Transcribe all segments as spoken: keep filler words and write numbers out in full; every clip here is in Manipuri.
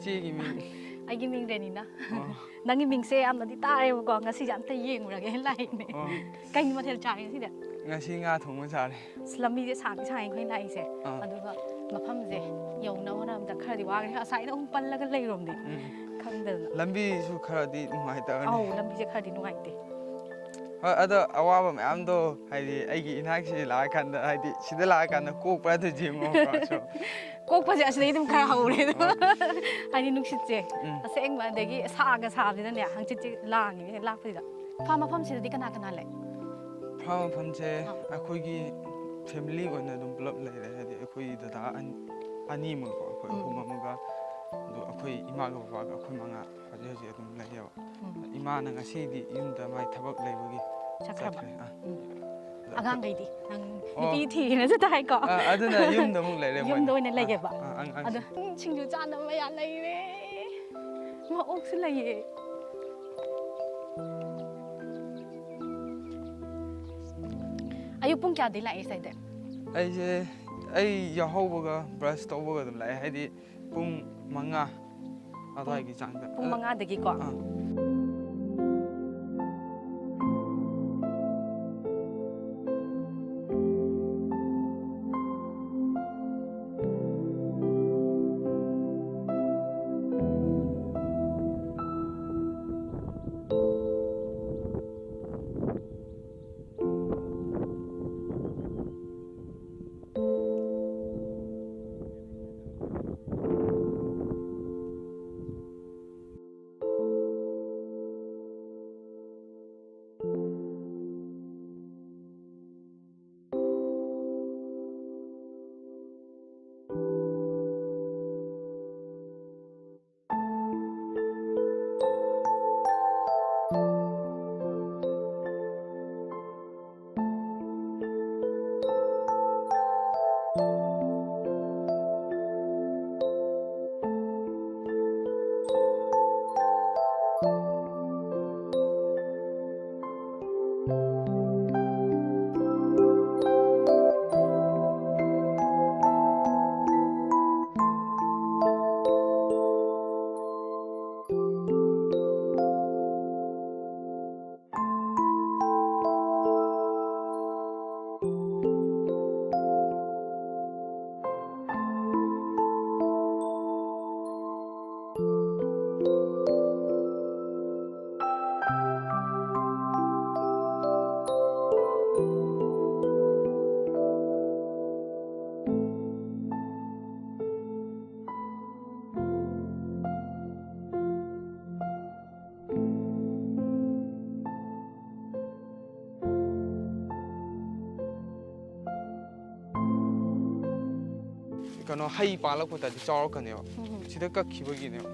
ꯏꯆꯦꯒꯤ ꯃꯤꯡ? ꯑꯩꯒꯤ ꯃꯤꯡ ꯔꯦꯅꯤꯅ꯫ ꯑꯣ꯫ ꯅꯪꯒꯤ ꯃꯤꯡꯁꯦ ꯌꯥꯝꯅꯗꯤ ꯇꯥꯔꯦꯕꯀꯣ, ꯉꯁꯤꯁꯦ ꯑꯝꯇ ꯌꯦꯡꯉꯨꯔꯒꯦ ꯂꯥꯛꯏꯅꯦ꯫ ꯑꯣ꯫ ꯀꯩ ꯃꯊꯦꯜ ꯆꯥꯔꯦ ꯉꯁꯤꯗꯤ? ꯉꯁꯤ ꯉꯥ ꯊꯣꯡꯕ ꯆꯥꯔꯦ꯫ ꯑꯁ, ꯂꯝꯕꯤꯁꯦ ꯁꯥꯡꯗꯤ ꯁꯥꯡꯉꯤ ꯑꯩꯈꯣꯏ ꯂꯥꯛꯏꯁꯦ꯫ ꯑꯥ꯫ ꯑꯗꯨꯒ ꯃꯐꯝꯁꯦ ꯌꯧꯅꯕ ꯍꯣꯠꯅꯕꯗ ꯈꯔꯗꯤ ꯋꯥꯈ꯭ꯔꯦ꯫ ꯉꯁꯥꯏꯅ ꯑꯃꯨꯛ ꯄꯜꯂꯒ ꯂꯩꯔꯣꯝꯅꯦ꯫ ꯎꯝ꯫ ꯈꯪꯗꯗꯅ꯫ ꯂꯝꯕꯤꯁꯨ ꯈꯔꯗꯤ ꯅꯨꯡꯉꯥꯏꯇꯕꯅꯦ꯫ ꯑꯧ, ꯂꯝꯕꯤꯁꯦ ꯈꯔꯗꯤ ꯅꯨꯡꯉꯥꯏꯇꯦ꯫ ꯍꯣꯏ, ꯑꯗꯣ ꯑꯋꯥꯕ ꯃꯌꯥꯝꯗꯣ ꯍꯥꯏꯗꯤ ꯑꯩꯒꯤ ꯏꯅꯥꯛꯁꯤ ꯂꯥꯛꯑꯀꯥꯟꯗ, ꯍꯥꯏꯗꯤ ꯁꯤꯗ ꯂꯥꯛꯑꯀꯥꯟꯗ ꯀꯣꯛꯄ꯭ꯔꯥ ꯑꯗꯨ ꯌꯦꯡꯉꯣ ꯀꯣ꯫ ꯀꯣꯛꯄꯁꯦ ꯑꯁꯤꯗꯩ ꯑꯗꯨꯝ ꯈꯔ ꯍꯧꯔꯦ ꯑꯗꯣ꯫ ꯑꯣ꯫ ꯍꯥꯏꯗꯤ ꯅꯨꯡꯁꯤꯠꯁꯦ ꯎꯝ꯫ ꯑꯁꯦꯡꯕ, ꯑꯗꯒꯤ ꯁꯥꯒ ꯁꯥꯕꯁꯤꯗꯅꯦ ꯍꯪꯆꯤꯠꯁꯦ ꯂꯥꯡꯉꯤꯅꯦ ꯂꯥꯛꯄꯁꯤꯗ꯫ ꯐꯥꯝ ꯃꯐꯝꯁꯤꯗꯗꯤ ꯀꯅꯥ ꯀꯅꯥ ꯂꯩ? ꯐꯥꯝ ꯃꯐꯝꯁꯦ ꯑꯥ꯫ ꯑꯩꯈꯣꯏꯒꯤ family ꯑꯣꯏꯅ ꯑꯗꯨꯝ ꯄꯨꯂꯞ ꯂꯩꯔꯦ꯫ ꯍꯥꯏꯗꯤ ꯑꯩꯈꯣꯏ ꯗꯗꯥ ꯑꯟ-, ꯑꯅꯤ ꯑꯃꯒꯀꯣ, ꯑꯩꯈꯣꯏ ꯎꯝ꯫ ꯑꯍꯨꯝ ꯑꯃꯒ, ꯑꯗꯣ ꯑꯩꯈꯣꯏ ꯏꯃꯥꯒ ꯕꯕꯥꯒ ꯑꯩꯈꯣꯏ ꯃꯉꯥ ꯍꯧꯖꯤꯛ ꯍꯧꯖꯤꯛ ꯑꯗꯨꯝ ꯂꯩꯌꯦꯕ꯫ ꯎꯝ꯫ ꯏꯃꯥꯅ ꯉꯁꯤꯗꯤ ꯌꯨꯝꯗ ꯃꯥꯏ ꯊꯕꯛ ꯂꯩꯕꯒꯤ ꯆꯠꯈ꯭ꯔꯕ? ꯆꯠꯈ꯭ꯔꯦ꯫ ꯑꯥ꯫ ꯎꯝ꯫ ꯑꯗꯣ ꯑꯉꯥꯡꯈꯩꯗꯤ? ꯅꯪ ꯑꯣ꯫ ꯅꯨꯄꯤ ꯊꯤꯔꯦꯅꯁꯨ ꯇꯥꯏꯀꯣ? ꯑꯥ, ꯑꯗꯨꯅ ꯌꯨꯝꯗ ꯑꯃꯨꯛ ꯂꯩꯔꯦ ꯌꯨꯝꯗ ꯃꯣꯏꯅ꯫ ꯑꯣꯏꯅ ꯑꯥ, ꯂꯩꯌꯦꯕ? ꯑꯥ, ꯑꯉꯥꯡꯁꯤꯡ꯫ ꯑꯗꯣ, ꯎꯝ, ꯁꯤꯡꯖꯨ ꯆꯥꯅꯕ ꯃꯌꯥꯝ ꯂꯩꯔꯦ꯫ ꯃꯥ ꯑꯣꯛꯁꯨ ꯂꯩꯌꯦ꯫ ꯑꯌꯨꯛ ꯄꯨꯡ ꯀꯌꯥꯗꯩ ꯂꯥꯛꯑꯦ ꯁꯤꯗ? ꯑꯩꯁꯦ, ꯑꯩ ꯌꯥꯍꯧꯕꯒ brush ꯇꯧꯕꯒ ꯑꯗꯨꯝ ꯂꯥꯛꯑꯦ꯫ ꯍꯥꯏꯗꯤ ꯄꯨꯡ ꯃꯉꯥ ꯑꯗꯨꯋꯥꯏꯒꯤ ꯆꯥꯡꯗ꯫ ꯄꯨꯡ ꯑꯗ ꯃꯉꯥꯗꯒꯤꯀꯣ? ꯑꯥ꯫ ꯀꯩꯅꯣ ꯍꯩ ꯄꯥꯜꯂꯛꯄ ꯇꯥꯔꯗꯤ ꯆꯥꯎꯔꯛꯀꯅꯦꯕ꯫ ꯎꯝ꯫ ꯁꯤꯗ ꯀꯛꯈꯤꯕꯒꯤꯅꯦꯕ꯫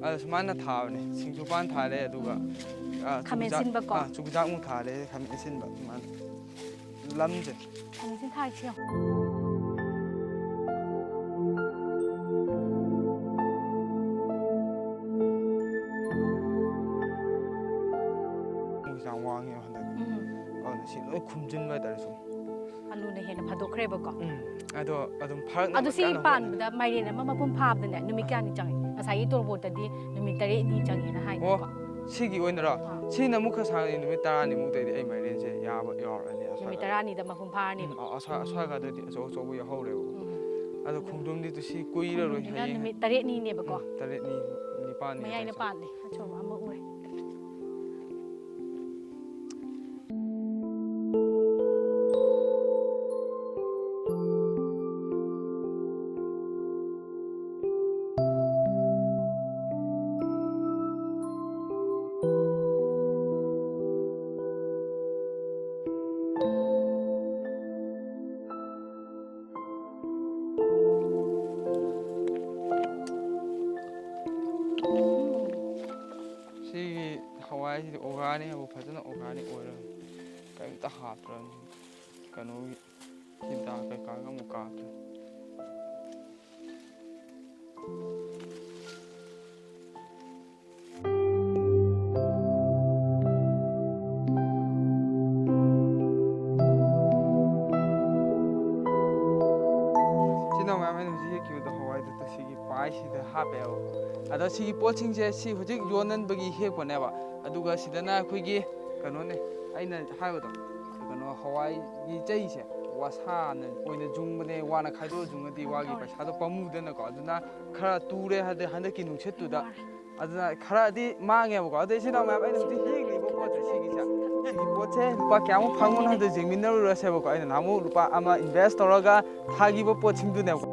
ꯑꯗ ꯁꯨꯃꯥꯏꯅ ꯊꯥꯕꯅꯦ, ꯁꯤꯡꯖꯨꯄꯥꯟ ꯊꯥꯔꯦ, ꯑꯗꯨꯒ ꯑ, ꯈꯥꯃꯦꯟ ꯆꯨꯖꯥꯛ- ꯑꯁꯤꯟꯕꯀꯣ? ꯑ, ꯆꯨꯖꯥꯛꯃꯨꯛ ꯊꯥꯔꯦ, ꯈꯥꯃꯦꯟ ꯑꯁꯤꯟꯕ ꯑꯗꯨꯃꯥꯏꯅ꯫ ꯂꯝꯁꯦ ꯈꯥꯃꯦꯟ ꯑꯁꯤꯟ ꯊꯥꯔꯤꯁꯦ ꯌꯦꯡꯉꯣ꯫ ꯌꯥꯝ ꯋꯥꯡꯉꯦꯕ ꯍꯟꯗꯛ꯫ ꯎꯝ꯫ ꯑꯗꯨꯅ ꯁꯤ ꯂꯣꯏ ꯈꯨꯝꯖꯤꯟꯕ ꯍꯥꯏꯇꯥꯔꯦ ꯁꯨꯝ꯫ ꯑꯂꯨꯅ ꯍꯦꯟꯅ ꯐꯗꯣꯛꯈ꯭ꯔꯦꯕꯀꯣ꯫ ꯎꯝ꯫ ꯑꯗꯣ ꯑꯗꯨꯝ ꯐꯔꯛꯅꯕ ꯑꯗꯣ ꯁꯤ ꯀꯟꯅ ꯍꯣꯠꯅꯩ꯫ ꯄꯥꯟꯕꯗ ꯃꯥꯏꯔꯦꯟ ꯑꯃ ꯃꯄꯨꯡ ꯐꯥꯕꯗꯅꯦ ꯅꯨꯃꯤꯠ ꯀꯌꯥꯅꯤ ꯆꯪꯉꯤ? ꯉꯁꯥꯏꯒꯤ ꯇꯣꯔꯕꯣꯠꯇꯗꯤ ꯅꯨꯃꯤꯠ ꯇꯔꯦꯠꯅꯤ ꯆꯪꯉꯦꯅ ꯍꯥꯏꯕꯀꯣ꯫ ꯑꯣ, ꯁꯤꯒꯤ ꯑꯣꯏꯅꯔꯣ? ꯑꯥ꯫ ꯁꯤꯅ ꯑꯃꯨꯛ ꯈꯔ ꯁꯥꯡꯉꯅꯤ, ꯅꯨꯃꯤꯠ ꯇꯔꯥꯅꯤꯃꯨꯛꯇꯩꯗꯤ ꯑꯩ ꯃꯥꯏꯔꯦꯟꯁꯦ ꯌꯥꯕ ꯌꯥꯎꯔꯛꯑꯅꯤ꯫ ꯑꯁ꯭ꯋꯥꯏ ꯅꯨꯃꯤꯠ ꯀꯥ- ꯇꯔꯥꯅꯤꯗ ꯃꯄꯨꯡ ꯐꯥꯔꯅꯤ꯫ ꯎꯝ, ꯑ- ꯑꯁ꯭ꯋꯥꯏ- ꯑꯁ꯭ꯋꯥꯏ ꯀꯥꯗꯗꯤ ꯑꯆꯧ ꯑꯆꯧꯕ ꯌꯥꯎꯍꯧꯔꯦꯕ꯫ ꯎꯝ꯫ ꯑꯗꯣ ꯈꯣꯡꯗ꯭ꯔꯨꯝꯗꯤ ꯇꯨ ꯁꯤ ꯀꯨꯏꯔꯔꯣꯏ, ꯈꯣꯡꯗ꯭ꯔꯨꯝꯁꯤꯅ ꯍꯌꯦꯡ꯫ ꯅꯨꯃꯤꯠ ꯇꯔꯦꯠꯅꯤꯅꯦꯕꯀꯣ꯫ ꯎꯝ, ꯇꯔꯦꯠꯅꯤ, ꯅꯤꯄꯥꯜꯅꯤ ꯃꯌꯥꯏꯗ ꯑꯗꯥꯏ ꯆꯪ- ꯄꯥꯜꯂꯦ, ꯑꯆꯧꯕ ꯑꯃ ꯎꯔꯦ꯫ ꯁꯤꯒꯤ ꯍꯋꯥꯏꯁꯤꯗꯤ organic ꯍꯥꯏꯕꯨ ꯐꯖꯅ organic ꯑꯣꯏꯔꯝꯃꯤ꯫ ꯀꯔꯤꯝꯇ ꯍꯥꯞꯇ꯭ꯔꯕꯅꯤ꯫ ꯀꯩꯅꯣꯒꯤ ꯍꯤꯗꯥꯛ ꯀꯩꯀꯥꯒ ꯑꯃꯨꯛ ꯀꯥꯞꯇ꯭ꯔꯦ꯫ ꯏꯆꯤꯟ ꯏꯅꯥꯎ ꯃꯌꯥꯝ, ꯑꯩꯅ ꯍꯧꯖꯤꯛ ꯌꯦꯛꯈꯤꯕꯗꯣ ꯍꯋꯥꯏꯗꯨ ꯁꯤꯒꯤ ꯄꯥꯏꯁꯤꯗ ꯍꯥꯞꯄꯦꯕ꯫ ꯑꯗꯣ ꯁꯤꯒꯤ ꯄꯣꯠꯁꯤꯡꯁꯦ ꯁꯤ ꯍꯧꯖꯤꯛ ꯌꯣꯟꯅꯕꯒꯤ ꯍꯦꯛꯄꯅꯦꯕ꯫ ꯑꯗꯨꯒ ꯁꯤꯗꯅ ꯑꯩꯈꯣꯏꯒꯤ ꯀꯩꯅꯣꯅꯦ, ꯑꯩꯅ ꯍꯥꯏꯕꯗꯣ, ꯀꯩꯅꯣ, ꯍꯋꯥꯏꯒꯤ ꯆꯩꯁꯦ, ꯋꯥꯁꯥꯅ ꯑꯣꯏꯅ ꯌꯨꯡꯕꯅꯦ, ꯋꯥꯅ ꯈꯥꯏꯗꯣꯛꯑ ꯌꯨꯡꯉꯗꯤ ꯋꯥꯒꯤ ꯄꯩꯁꯥꯗꯣ ꯄꯥꯝꯃꯨꯗꯅꯀꯣ꯫ ꯑꯗꯨꯅ ꯈꯔ ꯇꯨꯔꯦ ꯍꯥꯏꯗꯤ ꯍꯟꯗꯛꯀꯤ ꯅꯨꯡꯁꯤꯠꯇꯨꯗ꯫ ꯑꯗꯨꯅ ꯈꯔꯗꯤ ꯃꯥꯡꯉꯦꯕꯀꯣ꯫ ꯑꯗꯣ ꯏꯆꯤꯟ ꯏꯅꯥꯎ ꯃꯌꯥꯝ, ꯑꯩꯅ ꯍꯧꯖꯤꯛ ꯌꯦꯡꯂꯤꯕ ꯄꯣꯠꯁꯦ, ꯁꯤꯒꯤꯁꯦ, ꯁꯤꯒꯤ ꯄꯣꯠꯁꯦ ꯂꯨꯄꯥ ꯀꯌꯥꯃꯨꯛ ꯐꯪꯕꯅꯣ ꯍꯥꯏꯗꯣ ꯌꯦꯡꯃꯤꯟꯅꯔꯨꯔꯁꯦꯕꯀꯣ꯫ ꯑꯩꯅ ꯅꯍꯥꯟꯃꯨꯛ ꯂꯨꯄꯥ ꯑꯃ invest ꯇꯧꯔꯒ ꯊꯥꯈꯤꯕ ꯄꯣꯠꯁꯤꯡꯗꯨꯅꯦꯕꯀꯣ꯫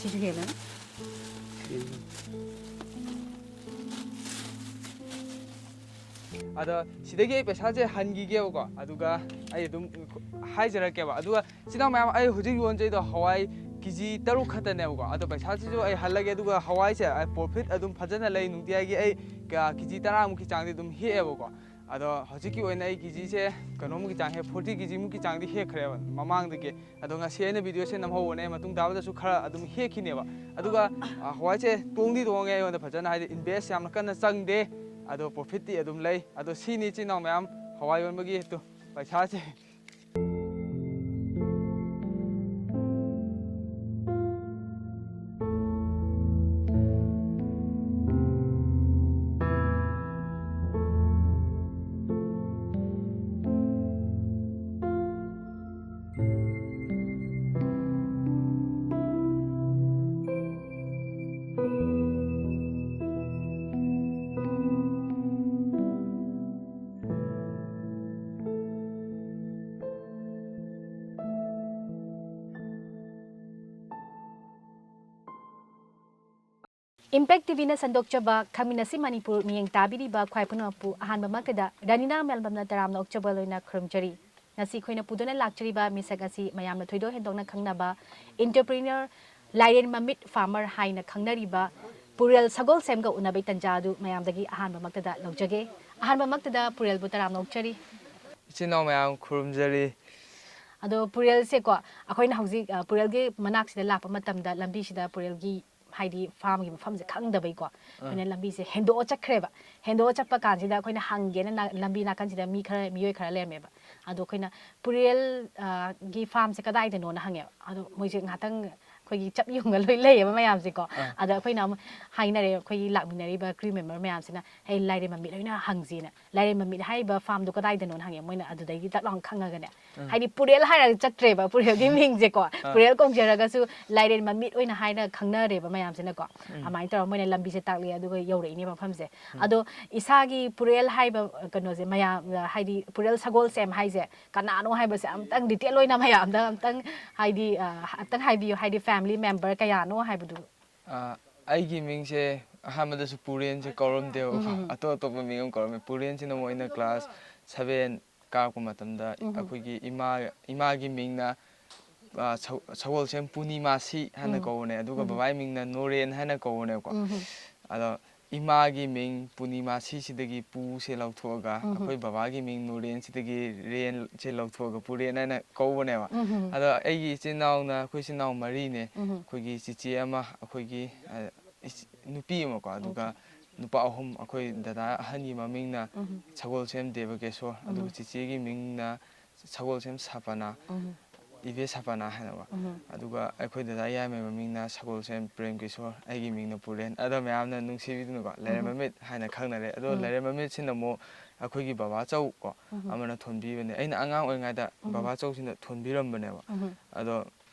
ꯁꯤꯁꯨ ꯍꯦꯜꯂꯅꯤ꯫ ꯑꯗꯣ ꯁꯤꯗꯒꯤ ꯑꯩ ꯄꯩꯁꯥꯁꯦ ꯍꯟꯈꯤꯒꯦꯕꯀꯣ, ꯑꯗꯨꯒ ꯑꯩ ꯑꯗꯨꯝ ꯍꯥꯏꯖꯔꯛꯀꯦꯕ꯫ ꯑꯗꯨꯒ ꯏꯆꯤꯟ ꯏꯅꯥꯎ ꯃꯌꯥꯝ, ꯑꯩ ꯍꯧꯖꯤꯛ ꯌꯣꯟꯖꯩꯗꯣ ꯍꯋꯥꯏ ꯀꯦ ꯖꯤ ꯇꯔꯨꯛ ꯈꯛꯇꯅꯦꯕꯀꯣ꯫ ꯑꯗꯣ ꯄꯩꯁꯥꯁꯤꯁꯨ ꯑꯩ ꯍꯜꯂꯒꯦ, ꯑꯗꯨꯒ ꯍꯋꯥꯏꯁꯦ ꯑꯩ ꯄ꯭ꯔꯣꯐꯤꯠ ꯑꯗꯨꯝ ꯐꯖꯅ ꯂꯩ꯫ ꯅꯨꯡꯇꯤꯖꯥꯏꯒꯤ ꯑꯩ ꯀꯦ ꯖꯤ ꯇꯔꯥꯃꯨꯛꯀꯤ ꯆꯥꯡꯗꯤ ꯑꯗꯨꯝ ꯍꯦꯛꯑꯦꯕꯀꯣ꯫ ꯑꯗꯣ ꯍꯧꯖꯤꯛꯀꯤ ꯑꯣꯏꯅ ꯑꯩ ꯀꯦ ꯖꯤꯁꯦ ꯀꯩꯅꯣꯃꯨꯛꯀꯤ ꯆꯥꯡ ꯍꯦꯛ, ꯐꯣꯔꯇꯤ ꯀꯦ ꯖꯤꯃꯨꯛꯀꯤ ꯆꯥꯡꯗꯤ ꯍꯦꯛꯈ꯭ꯔꯦꯕ ꯃꯃꯥꯡꯗꯒꯤ꯫ ꯑꯗꯣ ꯉꯁꯤ ꯑꯩꯅ ꯚꯤꯗꯤꯑꯣꯁꯦ ꯅꯝꯍꯧꯕꯅꯦ, ꯃꯇꯨꯡ ꯇꯥꯕꯗꯁꯨ ꯈꯔ ꯑꯗꯨꯝ ꯍꯦꯛꯈꯤꯅꯦꯕ꯫ ꯑꯗꯨꯒ, ꯑ, ꯍꯋꯥꯏꯁꯦ ꯇꯣꯡꯗꯤ ꯇꯣꯡꯉꯦ ꯑꯩꯉꯣꯟꯗ ꯐꯖꯅ, ꯍꯥꯏꯗꯤ ꯏꯟꯚꯦꯁ ꯌꯥꯝꯅ ꯀꯟꯅ ꯆꯪꯗꯦ꯫ ꯑꯗꯣ ꯄ꯭ꯔꯣꯐꯤꯠꯇꯤ ꯑꯗꯨꯝ ꯂꯩ꯫ ꯑꯗꯣ ꯁꯤꯅꯤ ꯏꯆꯤꯟ ꯏꯅꯥꯎ ꯃꯌꯥꯝ ꯍꯋꯥꯏ ꯌꯣꯟꯕꯒꯤ ꯇꯨ ꯄꯩꯁꯥꯁꯦ꯫ Impact ꯇꯤ ꯚꯤꯅ ꯁꯟꯗꯣꯛꯆꯕ ꯈꯪꯃꯤꯟꯅꯁꯤ ꯃꯅꯤꯄꯨꯔ ꯃꯤꯠꯌꯦꯡ ꯇꯥꯕꯤꯔꯤꯕ ꯈ꯭ꯋꯥꯏ ꯄꯨꯝꯅꯃꯛꯄꯨ ꯑꯍꯥꯟꯕꯃꯛꯇꯗ ꯔꯥꯅꯤꯅꯥ ꯃꯦꯜꯕꯝꯅ ꯇꯔꯥꯝꯅ ꯑꯣꯛꯆꯕ ꯂꯣꯏꯅ ꯈꯨꯔꯨꯝꯖꯔꯤ꯫ ꯉꯁꯤ ꯑꯩꯈꯣꯏꯅ ꯄꯨꯗꯨꯅ ꯂꯥꯛꯆꯔꯤꯕ ꯃꯤꯁꯛ ꯑꯁꯤ ꯃꯌꯥꯝꯅ ꯊꯣꯏꯗꯣꯛ ꯍꯦꯟꯗꯣꯛꯅ ꯈꯪꯅꯕ entrepreneur ꯂꯥꯏꯔꯦꯟ ꯃꯃꯤꯠ farmer ꯍꯥꯏꯅ ꯈꯪꯅꯔꯤꯕ ꯄꯨꯔꯦꯜ ꯁꯒꯣꯜꯁꯦꯝꯒ ꯎꯅꯕꯒꯤ ꯇꯟꯖꯥ ꯑꯗꯨ ꯃꯌꯥꯝꯗꯒꯤ ꯑꯍꯥꯟꯕꯃꯛꯇꯗ ꯂꯧꯖꯒꯦ꯫ ꯑꯍꯥꯟꯕꯃꯛꯇꯗ ꯄꯨꯔꯦꯜꯕꯨ ꯇꯔꯥꯝꯅ ꯑꯣꯛꯆꯔꯤ꯫ ꯏꯆꯤꯟ ꯏꯅꯥꯎ ꯃꯌꯥꯝ ꯈꯨꯔꯨꯝꯖꯔꯤ꯫ ꯑꯗꯣ ꯄꯨꯔꯦꯜꯁꯦꯀꯣ, ꯑꯩꯈꯣꯏꯅ ꯍꯧꯖꯤꯛ, ꯑ, ꯄꯨꯔꯦꯜꯒꯤ ꯃꯅꯥꯛꯁꯤꯗ ꯂꯥꯛꯄ ꯃꯇꯝꯗ ꯂꯝꯕꯤꯁꯤꯗ ꯄꯨꯔꯦꯜꯒꯤ ꯍꯥꯏꯗꯤ farm ꯒꯤ ꯃꯐꯝꯁꯦ ꯈꯪꯗꯕꯩꯀꯣ, ꯑꯩꯈꯣꯏꯅ ꯂꯝꯕꯤꯁꯦ ꯍꯦꯟꯗꯣꯛꯑ ꯆꯠꯈ꯭ꯔꯦꯕ꯫ ꯍꯦꯟꯗꯣꯛꯑ ꯆꯠꯄ ꯀꯥꯟꯁꯤꯗ ꯑꯩꯈꯣꯏꯅ ꯍꯪꯒꯦꯅ ꯅꯥ-, ꯂꯝꯕꯤ ꯅꯥꯀꯟꯁꯤꯗ ꯃꯤ ꯈꯔ, ꯃꯤꯑꯣꯏ ꯈꯔ ꯂꯩꯔꯝꯃꯦꯕ꯫ ꯑꯗꯣ ꯑꯩꯈꯣꯏꯅ ꯄꯨꯔꯦꯜ, ꯑ, ꯒꯤ farm ꯁꯦ ꯀꯗꯥꯏꯗꯅꯣꯅ ꯍꯪꯉꯦꯕ꯫ ꯑꯗꯣ ꯃꯣꯏꯁꯦ ꯉꯥꯏꯍꯥꯛꯇꯪ ꯑꯩꯈꯣꯏꯒꯤ ꯆꯞ ꯌꯨꯡꯉ ꯂꯣꯏ ꯂꯩꯌꯦꯕ ꯃꯌꯥꯝꯁꯦꯀꯣ꯫ ꯑꯥ꯫ ꯑꯗ ꯑꯩꯈꯣꯏꯅ ꯑꯃꯨꯛ ꯍꯥꯏꯅꯔꯦ, ꯑꯩꯈꯣꯏꯒꯤ ꯂꯥꯛꯃꯤꯟꯅꯔꯤꯕ crew member ꯃꯌꯥꯝꯁꯤꯅ, "ꯑꯩ ꯂꯥꯏꯔꯦꯝꯕ ꯃꯤꯠ ꯑꯣꯏꯅ ꯍꯪꯁꯤꯅ"꯫ "ꯂꯥꯏꯔꯦꯝꯕ ꯃꯤꯠ ꯍꯥꯏꯔꯤꯕ farm ꯗꯣ ꯀꯗꯥꯏꯗꯅꯣꯅ?" ꯍꯪꯉꯦ꯫ ꯃꯣꯏꯅ ꯑꯗꯨꯗꯒꯤ ꯇꯛ ꯂꯥꯎꯅ ꯈꯪꯉꯒꯅꯦ꯫ ꯑꯥ꯫ ꯍꯥꯏꯗꯤ ꯄꯨꯔꯦꯜ ꯍꯥꯏꯔꯒ ꯆꯠꯇ꯭ꯔꯦꯕ, ꯄꯨꯔꯦꯜꯒꯤ ꯃꯤꯡꯁꯦꯀꯣ꯫ ꯑꯥ꯫ ꯄꯨꯔꯦꯜ ꯀꯧꯖꯔꯒꯁꯨ ꯂꯥꯏꯔꯦꯟ ꯃꯃꯤꯠ ꯑꯣꯏꯅ ꯍꯥꯏꯅ ꯈꯪꯅꯔꯦꯕ ꯃꯌꯥꯝꯁꯤꯅꯀꯣ꯫ ꯎꯝ꯫ ꯑꯗꯨꯃꯥꯏꯅ ꯇꯧꯔꯒ ꯃꯣꯏꯅ ꯂꯝꯕꯤꯁꯦ ꯇꯥꯛꯂꯛꯑꯦ, ꯑꯗꯨꯒ ꯌꯧꯔꯛꯏꯅꯦ ꯃꯐꯝꯁꯦ꯫ ꯎꯝ꯫ ꯑꯗꯣ ꯏꯁꯥꯒꯤ ꯄꯨꯔꯦꯜ ꯍꯥꯏꯕ ꯀꯩꯅꯣꯁꯦ ꯃꯌꯥꯝ, ꯍꯥꯏꯗꯤ ꯄꯨꯔꯦꯜ ꯁꯒꯣꯜꯁꯦꯝ ꯍꯥꯏꯁꯦ ꯀꯅꯥꯅꯣ ꯍꯥꯏꯕꯁꯦ ꯑꯝꯇꯪ detail ꯑꯣꯏꯅ ꯃꯌꯥꯝꯗ ꯑꯝꯇꯪ, ꯍꯥꯏꯗꯤ, ꯑ, ꯑꯝꯇꯪ ꯍꯥꯏꯕꯤꯌꯨ, ꯍꯥꯏꯗꯤ ꯐꯦꯟ family member ꯀꯌꯥꯅꯣ ꯍꯥꯏꯕꯗꯨ? ꯑꯥ, ꯑꯩꯒꯤ ꯃꯤꯡꯁꯦ ꯑꯍꯥꯟꯕꯗꯁꯨ ꯄꯨꯔꯦꯟꯁꯦ ꯀꯧꯔꯝꯗꯦꯕꯀꯣ꯫ ꯎꯝ꯫ ꯑꯇꯣꯞ ꯑꯇꯣꯞꯄ ꯃꯤꯡ ꯑꯃ ꯀꯧꯔꯝꯃꯦ꯫ ꯄꯨꯔꯦꯟꯁꯤꯅ ꯑꯃꯨꯛ ꯑꯩꯅ class seven ꯀꯥꯔꯛꯄ ꯃꯇꯝꯗ ꯎꯝ꯫ ꯑꯩꯈꯣꯏꯒꯤ ꯏꯃꯥ, ꯏꯃꯥꯒꯤ ꯃꯤꯡꯅ, ꯑꯥ, ꯁꯧ-, ꯁꯒꯣꯜꯁꯦꯝ ꯄꯨꯔꯅꯤꯃꯥꯁꯤ ꯍꯥꯏꯅ ꯎꯝ꯫ ꯀꯧꯕꯅꯦ, ꯑꯗꯨꯒ ꯎꯝ꯫ ꯕꯕꯥꯒꯤ ꯃꯤꯡꯅ ꯅꯣꯔꯦꯟ ꯍꯥꯏꯅ ꯀꯧꯕꯅꯦꯕꯀꯣ꯫ ꯎꯝ꯫ ꯑꯗꯣ ꯏꯃꯥꯒꯤ ꯃꯤꯡ ꯄꯨꯔꯅꯤꯃꯥꯁꯤꯁꯤꯗꯒꯤ ꯄꯨꯁꯦ ꯂꯧꯊꯣꯛꯑꯒ, ꯎꯝ꯫ ꯑꯩꯈꯣꯏ ꯕꯕꯥꯒꯤ ꯃꯤꯡ ꯅꯣꯔꯦꯟꯁꯤꯗꯒꯤ ꯔꯦꯟꯁꯦ ꯂꯧꯊꯣꯛꯑꯒ ꯄꯨꯔꯦꯟ ꯍꯥꯏꯅ ꯀꯧꯕꯅꯦꯕ꯫ ꯎꯝ꯫ ꯑꯗꯣ ꯑꯩꯒꯤ ꯏꯆꯤꯟ ꯏꯅꯥꯎꯅ, ꯑꯩꯈꯣꯏ ꯏꯆꯤꯟ ꯏꯅꯥꯎ ꯃꯔꯤꯅꯦ꯫ ꯎꯝ꯫ ꯑꯩꯈꯣꯏꯒꯤ ꯆꯤꯆꯦ ꯑꯃ, ꯑꯩꯈꯣꯏꯒꯤ, ꯑ, ꯏꯆ-, ꯅꯨꯄꯤ ꯑꯃꯀꯣ, ꯑꯗꯨꯒ ꯅꯨꯄꯥ ꯑꯍꯨꯝ꯫ ꯑꯩꯈꯣꯏ ꯗꯗꯥ ꯑꯍꯟꯒꯤ ꯃꯃꯤꯡꯅ ꯎꯝ꯫ ꯁꯒꯣꯜꯁꯦꯝ ꯗꯦꯕꯀꯦꯁꯣꯔ, ꯑꯗꯨꯒ ꯎꯝ꯫ ꯆꯤꯆꯦꯒꯤ ꯃꯤꯡꯅ ꯁꯒꯣꯜꯁꯦꯝ ꯁꯄꯅꯥ, ꯎꯝ꯫ ꯏꯕꯦ ꯁꯄꯅꯥ ꯍꯥꯏꯅꯀꯣ꯫ ꯎꯝ꯫ ꯑꯗꯨꯒ ꯑꯩꯈꯣꯏ ꯗꯗꯥ ꯌꯥꯏꯃꯩ ꯃꯃꯤꯡꯅ ꯁꯒꯣꯜꯁꯦꯝ ꯄ꯭ꯔꯦꯝꯀꯤꯁꯣꯔ, ꯑꯩꯒꯤ ꯃꯤꯡꯅ ꯄꯨꯔꯦꯟ꯫ ꯑꯗꯣ ꯃꯌꯥꯝꯅ ꯅꯨꯡꯁꯤꯕꯤꯗꯨꯅꯀꯣ, ꯂꯩꯔꯦꯝ ꯎꯝ꯫ ꯃꯃꯤꯠ ꯍꯥꯏꯅ ꯈꯪꯅꯔꯦ꯫ ꯑꯗꯣ ꯎꯝ꯫ ꯂꯩꯔꯦꯝ ꯃꯃꯤꯠꯁꯤꯅ ꯑꯃꯨꯛ ꯑꯩꯈꯣꯏꯒꯤ ꯕꯕꯥꯆꯧ ꯀꯣ, ꯎꯝ꯫ ꯑꯃꯅ ꯊꯣꯟꯕꯤꯕꯅꯦ꯫ ꯑꯩꯅ ꯑꯉꯥꯡ ꯑꯣꯏꯔꯤꯉꯩꯗ ꯎꯝ꯫ ꯕꯕꯥꯆꯧꯁꯤꯅ ꯊꯣꯟꯕꯤꯔꯝꯕꯅꯦꯕ꯫ ꯎꯝ꯫ ꯑꯗꯣ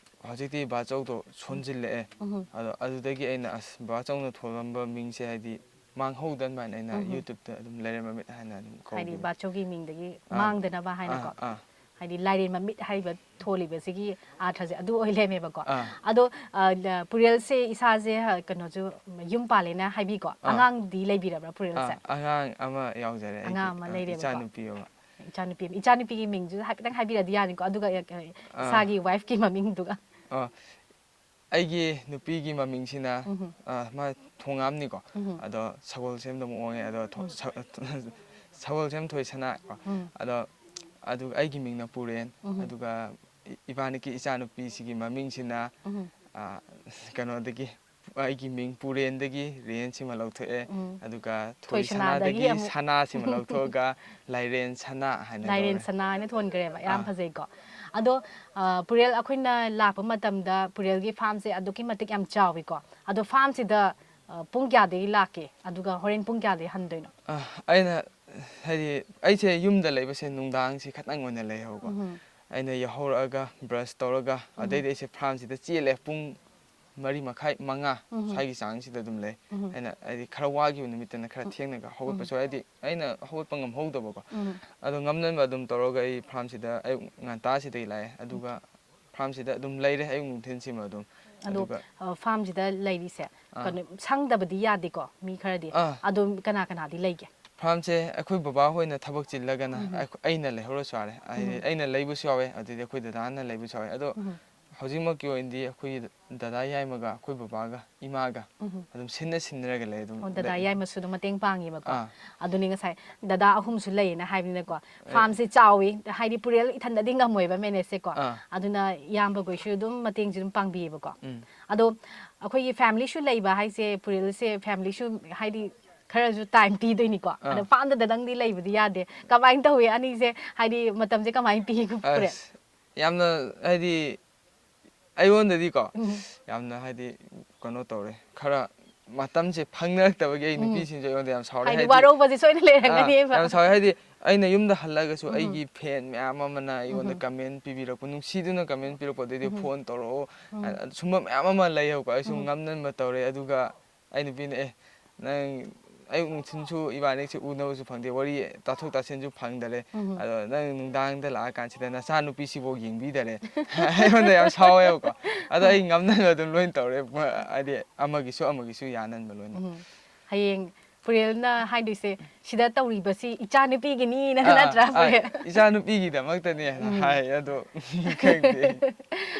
ꯍꯧꯖꯤꯛꯇꯤ ꯕꯥꯆꯧꯗꯣ ꯁꯣꯟꯖꯤꯜꯂꯛꯑꯦ꯫ ꯎꯝ꯫ ꯑꯗꯣ ꯑꯗꯨꯗꯒꯤ ꯑꯩꯅ ꯑꯁ ꯕꯥꯆꯧꯅ ꯊꯣꯟꯂꯝꯕ ꯃꯤꯡꯁꯦ ꯍꯥꯏꯗꯤ ꯃꯥꯡꯍꯧꯗꯅꯕ ꯍꯥꯏꯅ ꯑꯩꯅ ꯎꯝ꯫ YouTube-ꯇ ꯑꯗꯨꯝ ꯂꯩꯔꯦꯝ ꯃꯃꯤꯠ ꯍꯥꯏꯅ ꯑꯗꯨꯝ ꯍꯥꯏꯗꯤ ꯀꯧꯕꯅꯦ꯫ ꯕꯥꯆꯧꯒꯤ ꯃꯤꯡꯗꯒꯤ ꯑꯥ꯫ ꯃꯥꯡꯗꯅꯕ ꯍꯥꯏꯅꯀꯣ꯫ ꯑꯥ, ꯑꯥ꯫ ꯍꯥꯏꯗꯤ ꯂꯥꯏꯔꯦꯟ ꯃꯃꯤꯠ ꯍꯥꯏꯔꯤꯕ ꯊꯣꯜꯂꯤꯕꯁꯤꯒꯤ ꯑꯥꯔꯊꯁꯦ ꯑꯗꯨ ꯑꯣꯏ ꯂꯩꯔꯝꯃꯦꯕꯀꯣ꯫ ꯑꯥ꯫ ꯑꯗꯣ, ꯑ, ꯂ-, ꯄꯨꯔꯦꯜꯁꯦ ꯏꯁꯥꯁꯦ, ꯑ, ꯀꯩꯅꯣꯁꯨ ꯌꯨꯝ ꯄꯥꯜꯂꯦꯅ ꯍꯥꯏꯕꯤꯀꯣ꯫ ꯑꯥ꯫ ꯑꯉꯥꯡꯗꯤ ꯂꯩꯕꯤꯔꯕ꯭ꯔꯥ ꯄꯨꯔꯦꯜꯁꯦ? ꯑꯥ, ꯑꯉꯥꯡ ꯑꯃ ꯌꯥꯎꯖꯔꯦ ꯑꯩꯒꯤ, ꯑꯉꯥꯡ ꯑꯃ ꯑꯥ, ꯂꯩꯔꯦꯕꯀꯣ꯫ ꯏꯆꯥꯅꯨꯄꯤ ꯑꯃ꯫ ꯏꯆꯥꯅꯨꯄꯤ ꯑꯃ, ꯏꯆꯥꯅꯨꯄꯤꯒꯤ ꯃꯤꯡꯁꯨ ꯍꯥꯏꯐꯦꯠꯇꯪ ꯍꯥꯏꯕꯤꯔꯗꯤ ꯌꯥꯅꯤꯀꯣ, ꯑꯗꯨꯒ, ꯑ, ꯑ, ꯑꯥ꯫ ꯏꯁꯥꯒꯤ wifeꯀꯤ ꯃꯃꯤꯡꯗꯨꯒ꯫ ꯑꯣ, ꯑꯩꯒꯤ ꯅꯨꯄꯤꯒꯤ ꯃꯃꯤꯡꯁꯤꯅ, ꯎꯝ꯫ ꯑ, ꯃꯥ ꯊꯣꯉꯥꯝꯅꯤꯀꯣ꯫ ꯎꯝ꯫ ꯑꯗꯣ ꯁꯒꯣꯜꯁꯦꯝꯗ ꯑꯃꯨꯛ ꯑꯣꯡꯉꯦ꯫ ꯑꯗꯣ ꯊꯣ-, ꯎꯝ꯫ ꯁ-, ꯁꯒꯣꯜꯁꯦꯝ ꯊꯣꯏꯁꯅꯥ ꯀꯣ꯫ ꯎꯝ꯫ ꯑꯗꯣ ꯑꯗꯨ ꯑꯩꯒꯤ ꯃꯤꯡꯅ ꯄꯨꯔꯦꯟ꯫ ꯎꯝ꯫ ꯑꯗꯨꯒ ꯏ-, ꯏꯕꯥꯅꯤꯒꯤ ꯏꯆꯥꯅꯨꯄꯤꯁꯤꯒꯤ ꯃꯃꯤꯡꯁꯤꯅ, ꯎꯝ꯫ ꯑ, ꯀꯩꯅꯣꯗꯒꯤ, ꯑꯩꯒꯤ ꯃꯤꯡ ꯄꯨꯔꯦꯟꯗꯒꯤ ꯔꯦꯟꯁꯤꯃ ꯂꯧꯊꯣꯛꯑꯦ꯫ ꯎꯝ꯫ ꯑꯗꯨꯒ ꯊꯣꯏꯁꯅꯥꯗꯒꯤ ꯊꯣꯏꯁꯅꯥꯗꯒꯤ ꯑꯃꯨꯛ꯫ ꯁꯅꯥꯁꯤꯃ ꯂꯧꯊꯣꯛꯑꯒ ꯂꯥꯏꯔꯦꯟ ꯁꯅꯥ ꯍꯥꯏꯅ ꯂꯥꯏꯔꯦꯟ ꯀꯧꯔꯦ꯫ ꯁꯅꯥ ꯍꯥꯏꯅ ꯊꯣꯟꯈ꯭ꯔꯦꯕ꯫ ꯌꯥꯝ ꯑꯥ꯫ ꯐꯖꯩꯀꯣ꯫ ꯑꯗꯣ, ꯑ, ꯄꯨꯔꯦꯜ, ꯑꯩꯈꯣꯏꯅ ꯂꯥꯛꯄ ꯃꯇꯝꯗ ꯄꯨꯔꯦꯜꯒꯤ farmꯁꯦ ꯑꯗꯨꯛꯀꯤ ꯃꯇꯤꯛ ꯌꯥꯝ ꯆꯥꯎꯋꯤꯀꯣ꯫ ꯑꯗꯣ farmꯁꯤꯗ, ꯑ, ꯄꯨꯡ ꯀꯌꯥꯗꯒꯤ ꯂꯥꯛꯀꯦ? ꯑꯗꯨꯒ ꯍꯣꯔꯦꯟ ꯄꯨꯡ ꯀꯌꯥꯗꯒꯤ ꯍꯟꯗꯣꯏꯅꯣ? ꯑ, ꯑꯩꯅ, ꯍꯥꯏꯗꯤ, ꯑꯩꯁꯦ ꯌꯨꯝꯗ ꯂꯩꯕꯁꯦ ꯅꯨꯡꯗꯥꯡꯁꯤ ꯈꯇꯪ ꯑꯣꯏꯅ ꯂꯩꯌꯦꯕꯀꯣ꯫ ꯎꯝ꯫ ꯑꯩꯅ ꯌꯥꯍꯧꯔꯛꯑꯒ brush ꯇꯧꯔꯒ, ꯎꯝ꯫ ꯑꯗꯩꯗꯤ ꯑꯩꯁꯦ farmꯁꯤꯗ ꯆꯦꯜꯂꯦ꯫ ꯄꯨꯡ ꯃꯔꯤ ꯃꯈꯥꯏ, ꯃꯉꯥ ꯎꯝ꯫ ꯁ꯭ꯋꯥꯏꯒꯤ ꯆꯥꯡꯁꯤꯗ ꯑꯗꯨꯝ ꯂꯩ꯫ ꯎꯝ꯫ ꯑꯩꯅ, ꯍꯥꯏꯗꯤ, ꯈꯔ ꯋꯥꯈꯤꯕ ꯅꯨꯃꯤꯠꯇꯅ ꯈꯔ ꯎꯝ꯫ ꯊꯦꯡꯅꯒ ꯎꯝ꯫ ꯍꯧꯒꯠꯄꯁꯨ, ꯍꯥꯏꯗꯤ, ꯑꯩꯅ ꯍꯧꯒꯠꯄ ꯉꯝꯍꯧꯗꯕꯀꯣ꯫ ꯎꯝ꯫ ꯑꯗꯣ ꯉꯝꯅꯕ ꯑꯗꯨꯝ ꯇꯧꯔꯒ ꯑꯩ farmꯁꯤꯗ ꯑꯌꯨꯛ ꯉꯟꯇꯥꯁꯤꯗꯒꯤ ꯂꯥꯛꯑꯦ꯫ ꯑꯗꯨꯒ farmꯁꯤꯗ ꯑꯗꯨꯝ ꯂꯩꯔꯦ ꯑꯌꯨꯛ ꯅꯨꯡꯊꯤꯜꯁꯤꯃ ꯑꯗꯨꯝ꯫ ꯑꯗꯣ ꯑꯗꯨꯒ ꯐꯥꯔꯝꯁꯤꯗ ꯂꯩꯔꯤꯁꯦ ꯑꯥ꯫ ꯀꯩꯅꯣ ꯁꯪꯗꯕꯗꯤ ꯌꯥꯗꯦꯀꯣ, ꯃꯤ ꯈꯔꯗꯤ꯫ ꯑꯥ꯫ ꯑꯗꯣ ꯀꯅꯥ ꯀꯅꯥꯗꯤ ꯂꯩꯒꯦ? ꯐꯥꯔꯝꯁꯦ ꯑꯩꯈꯣꯏ ꯕꯕꯥ ꯍꯣꯏꯅ ꯊꯕꯛ ꯆꯤꯜꯂꯒꯅ ꯑꯩꯈꯣꯏ- ꯑꯩꯅ ꯂꯩꯍꯧꯔꯁꯨ ꯌꯥꯔꯦ꯫ ꯍꯥꯏꯗꯤ ꯑꯩꯅ ꯂꯩꯕꯁꯨ ꯌꯥꯎꯋꯦ, ꯑꯗꯩꯗꯤ ꯑꯩꯈꯣꯏ ꯗꯗꯥꯅ ꯂꯩꯕꯁꯨ ꯌꯥꯎꯋꯦ꯫ ꯑꯗꯣ ꯍꯧꯖꯤꯛꯃꯛꯀꯤ ꯑꯣꯏꯅꯗꯤ ꯑꯩꯈꯣꯏꯒꯤ ꯗꯗꯥ ꯌꯥꯏꯃꯒ ꯑꯩꯈꯣꯏ ꯕꯕꯥꯒ ꯏꯃꯥꯒ ꯑꯗꯨꯝ ꯁꯤꯟꯅ ꯁꯤꯟꯅꯔꯒ ꯂꯩ ꯑꯗꯨꯝ꯫ ꯑꯣ, ꯗꯗꯥ ꯌꯥꯏꯃꯁꯨ ꯑꯗꯨꯝ ꯃꯇꯦꯡ ꯄꯥꯡꯉꯦꯕꯀꯣ꯫ ꯑꯥ꯫ ꯑꯗꯨꯅꯤ ꯉꯁꯥꯏ ꯗꯗꯥ ꯑꯍꯨꯝꯁꯨ ꯂꯩꯌꯦꯅ ꯍꯥꯏꯕꯅꯤꯅꯀꯣ꯫ ꯐꯥꯔꯝꯁꯦ ꯆꯥꯎꯋꯤ, ꯍꯥꯏꯗꯤ ꯄꯨꯔꯦꯜ ꯏꯊꯟꯗꯗꯤ ꯉꯝꯃꯣꯏꯕ ꯃꯦꯅꯦꯖꯁꯦꯀꯣ꯫ ꯑꯥ꯫ ꯑꯗꯨꯅ ꯏꯌꯥꯝꯕꯈꯣꯏꯁꯨ ꯑꯗꯨꯝ ꯃꯇꯦꯡꯁꯨ ꯑꯗꯨꯝ ꯄꯥꯡꯕꯤꯌꯦꯕꯀꯣ꯫ ꯎꯝ꯫ ꯑꯗꯣ ꯑꯩꯈꯣꯏꯒꯤ ꯐꯦꯃꯤꯂꯤꯁꯨ ꯂꯩꯕ ꯍꯥꯏꯁꯦ, ꯄꯨꯔꯦꯜꯁꯦ ꯐꯦꯃꯤꯂꯤꯁꯨ ꯍꯥꯏꯗꯤ ꯈꯔꯁꯨ ꯇꯥꯏꯝ ꯄꯤꯗꯣꯏꯅꯤꯀꯣ꯫ ꯑꯗ ꯑꯥ꯫ ꯐꯥꯔꯝꯗꯗꯪꯗꯤ ꯂꯩꯕꯗꯤ ꯌꯥꯗꯦ꯫ ꯀꯃꯥꯏꯅ ꯇꯧꯋꯤ ꯑꯅꯤꯁꯦ, ꯍꯥꯏꯗꯤ ꯃꯇꯝꯁꯦ ꯀꯃꯥꯏꯅ ꯄꯤꯒꯦ ꯄꯨꯔꯦꯜ? ꯑꯁ, ꯌꯥꯝꯅ ꯍꯥꯏꯗꯤ ꯑꯩꯉꯣꯟꯗꯗꯤꯀꯣ ꯎꯝ꯫ ꯌꯥꯝꯅ ꯍꯥꯏꯗꯤ ꯀꯩꯅꯣ ꯇꯧꯔꯦ, ꯈꯔ ꯃꯇꯝꯁꯦ ꯐꯪꯅꯔꯛꯇꯕꯒꯤ ꯑꯩ ꯅꯨꯄꯤꯁꯤꯡꯁꯨ ꯑꯩꯉꯣꯟꯗ ꯌꯥꯝ ꯁꯥꯎꯔꯦ꯫ ꯍꯥꯏꯗꯤ ꯍꯥꯏꯗꯤ ꯋꯥꯔꯧꯕꯁꯦ ꯁꯣꯏꯅ ꯑꯥ, ꯂꯩꯔꯝꯒꯅꯦꯕ꯫ ꯌꯥꯝ ꯁꯥꯎꯔꯦ꯫ ꯍꯥꯏꯗꯤ ꯑꯩꯅ ꯌꯨꯝꯗ ꯍꯜꯂꯒꯁꯨ ꯑꯩꯒꯤ ꯐꯦꯟ ꯃꯌꯥꯝ ꯑꯃꯅ ꯑꯩꯉꯣꯟꯗ ꯀꯃꯦꯟ ꯄꯤꯕꯤꯔꯛꯄ, ꯅꯨꯡꯁꯤꯗꯨꯅ ꯀꯃꯦꯟ ꯄꯤꯔꯛꯄ, ꯑꯗꯩꯗꯤ ꯐꯣꯟ ꯇꯧꯔꯛꯑꯣ, ꯑ- ꯁꯨꯝꯕ ꯃꯌꯥꯝ ꯑꯃ ꯂꯩꯌꯦꯕꯀꯣ꯫ ꯑꯩꯁꯨ ꯉꯝꯅꯕ ꯇꯧꯔꯦ꯫ ꯑꯗꯨꯒ ꯑꯩ ꯅꯨꯄꯤꯅ, "ꯑꯦ, ꯅꯪ ꯑꯌꯨꯛ ꯅꯨꯡꯊꯤꯜꯁꯨ ꯏꯕꯥꯅꯤꯁꯨ ꯎꯅꯕꯁꯨ ꯐꯪꯗꯦ, ꯋꯥꯔꯤ ꯇꯥꯊꯣꯛ ꯇꯥꯁꯤꯟꯁꯨ ꯐꯪꯗꯔꯦ꯫ ꯑꯗꯣ ꯅꯪ ꯅꯨꯡꯗꯥꯡꯗ ꯂꯥꯛꯑꯀꯥꯟꯁꯤꯗ ꯅꯆꯥꯅꯨꯄꯤꯁꯤꯐꯥꯎ ꯌꯦꯡꯕꯤꯗꯔꯦ꯫" ꯑꯩꯉꯣꯟꯗ ꯌꯥꯝ ꯁꯥꯎꯋꯦꯕꯀꯣ꯫ ꯑꯗꯣ ꯑꯩ ꯉꯝꯅꯕ ꯑꯗꯨꯝ ꯂꯣꯏꯅ ꯇꯧꯔꯦ꯫ ꯃ- ꯍꯥꯏꯗꯤ ꯑꯃꯒꯤꯁꯨ ꯑꯃꯒꯤꯁꯨ ꯌꯥꯅꯅꯕ ꯂꯣꯏꯅ꯫ ꯎꯝ꯫ ꯍꯌꯦꯡ ꯄꯨꯔꯦꯜꯅ ꯍꯥꯏꯗꯣꯏꯁꯦ, "ꯁꯤꯗ ꯇꯧꯔꯤꯕꯁꯤ ꯏꯆꯥꯅꯨꯄꯤꯒꯤꯅꯤꯅ", ꯑꯥ, ꯅꯠꯇ꯭ꯔꯥ ꯑꯥ, ꯄꯨꯔꯦꯜ? "ꯏꯆꯥꯅꯨꯄꯤꯒꯤꯗꯃꯛꯇꯅꯦ" ꯍꯥꯏ꯫ ꯑꯗꯣ ꯈꯪꯗꯦ꯫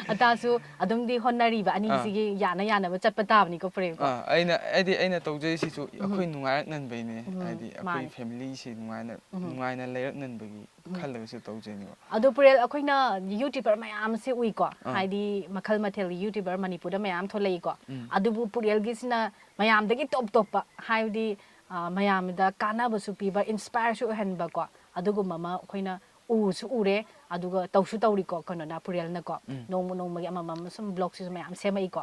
ꯑꯇꯥꯁꯨ ꯑꯗꯨꯝꯗꯤ ꯍꯣꯠꯅꯔꯤꯕ ꯑꯅꯤꯁꯤꯒꯤ ꯌꯥꯅ ꯌꯥꯅꯕ ꯆꯠꯄ ꯇꯥꯕꯅꯤꯀꯣ ꯄꯨꯔꯦꯜꯀꯣ꯫ ꯑꯥ, ꯑꯩꯅ ꯍꯥꯏꯗꯤ ꯑꯩꯅ ꯇꯧꯖꯔꯤꯁꯤꯁꯨ ꯑꯩꯈꯣꯏ ꯅꯨꯡꯉꯥꯏꯔꯛꯅꯟꯕꯩꯅꯦ꯫ ꯍꯥꯏꯗꯤ ꯑꯩꯈꯣꯏ ꯃꯥꯅꯦ꯫ ꯐꯦꯃꯤꯂꯤꯁꯤ ꯅꯨꯡꯉꯥꯏꯅ ꯅꯨꯡꯉꯥꯏꯅ ꯂꯩꯔꯛꯅꯟꯕꯒꯤ ꯈꯜꯂꯒꯁꯨ ꯇꯧꯖꯩꯅꯦꯕ꯫ ꯑꯗꯣ ꯄꯨꯔꯦꯜ, ꯑꯩꯈꯣꯏꯅ ꯌꯨꯇ꯭ꯌꯨꯕꯔ ꯃꯌꯥꯝꯁꯦ ꯎꯏꯀꯣ, ꯍꯥꯏꯗꯤ ꯃꯈꯜ ꯃꯊꯦꯜꯒꯤ ꯌꯨꯇ꯭ꯌꯨꯕꯔ ꯃꯅꯤꯄꯨꯔꯗ ꯃꯌꯥꯝ ꯊꯣꯛꯂꯛꯏꯀꯣ꯫ ꯑꯗꯨꯕꯨ ꯄꯨꯔꯦꯜꯒꯤꯁꯤꯅ ꯃꯌꯥꯝꯗꯒꯤ ꯇꯣꯞ ꯇꯣꯞꯄ, ꯍꯥꯏꯕꯗꯤ ꯑ, ꯃꯌꯥꯝꯗ ꯀꯥꯟꯅꯕꯁꯨ ꯄꯤꯕ, ꯏꯟꯁꯄꯥꯌꯔꯁꯨ ꯑꯣꯏꯍꯟꯕꯀꯣ꯫ ꯑꯗꯨꯒꯨꯝꯕ ꯑꯃ ꯑꯩꯈꯣꯏꯅ ꯎꯁꯨ ꯎꯔꯦ, ꯑꯗꯨꯒ ꯇꯧꯁꯨ ꯇꯧꯔꯤꯀꯣ, ꯀꯩꯅꯣꯅ, ꯄꯨꯔꯦꯜꯅꯀꯣ꯫ ꯅꯣꯡꯃ ꯅꯣꯡꯃꯒꯤ ꯑꯃꯃꯝ ꯁꯨꯝ ꯕ꯭ꯂꯣꯒꯁꯤꯁꯨ ꯃꯌꯥꯝ ꯁꯦꯝꯃꯛꯏꯀꯣ꯫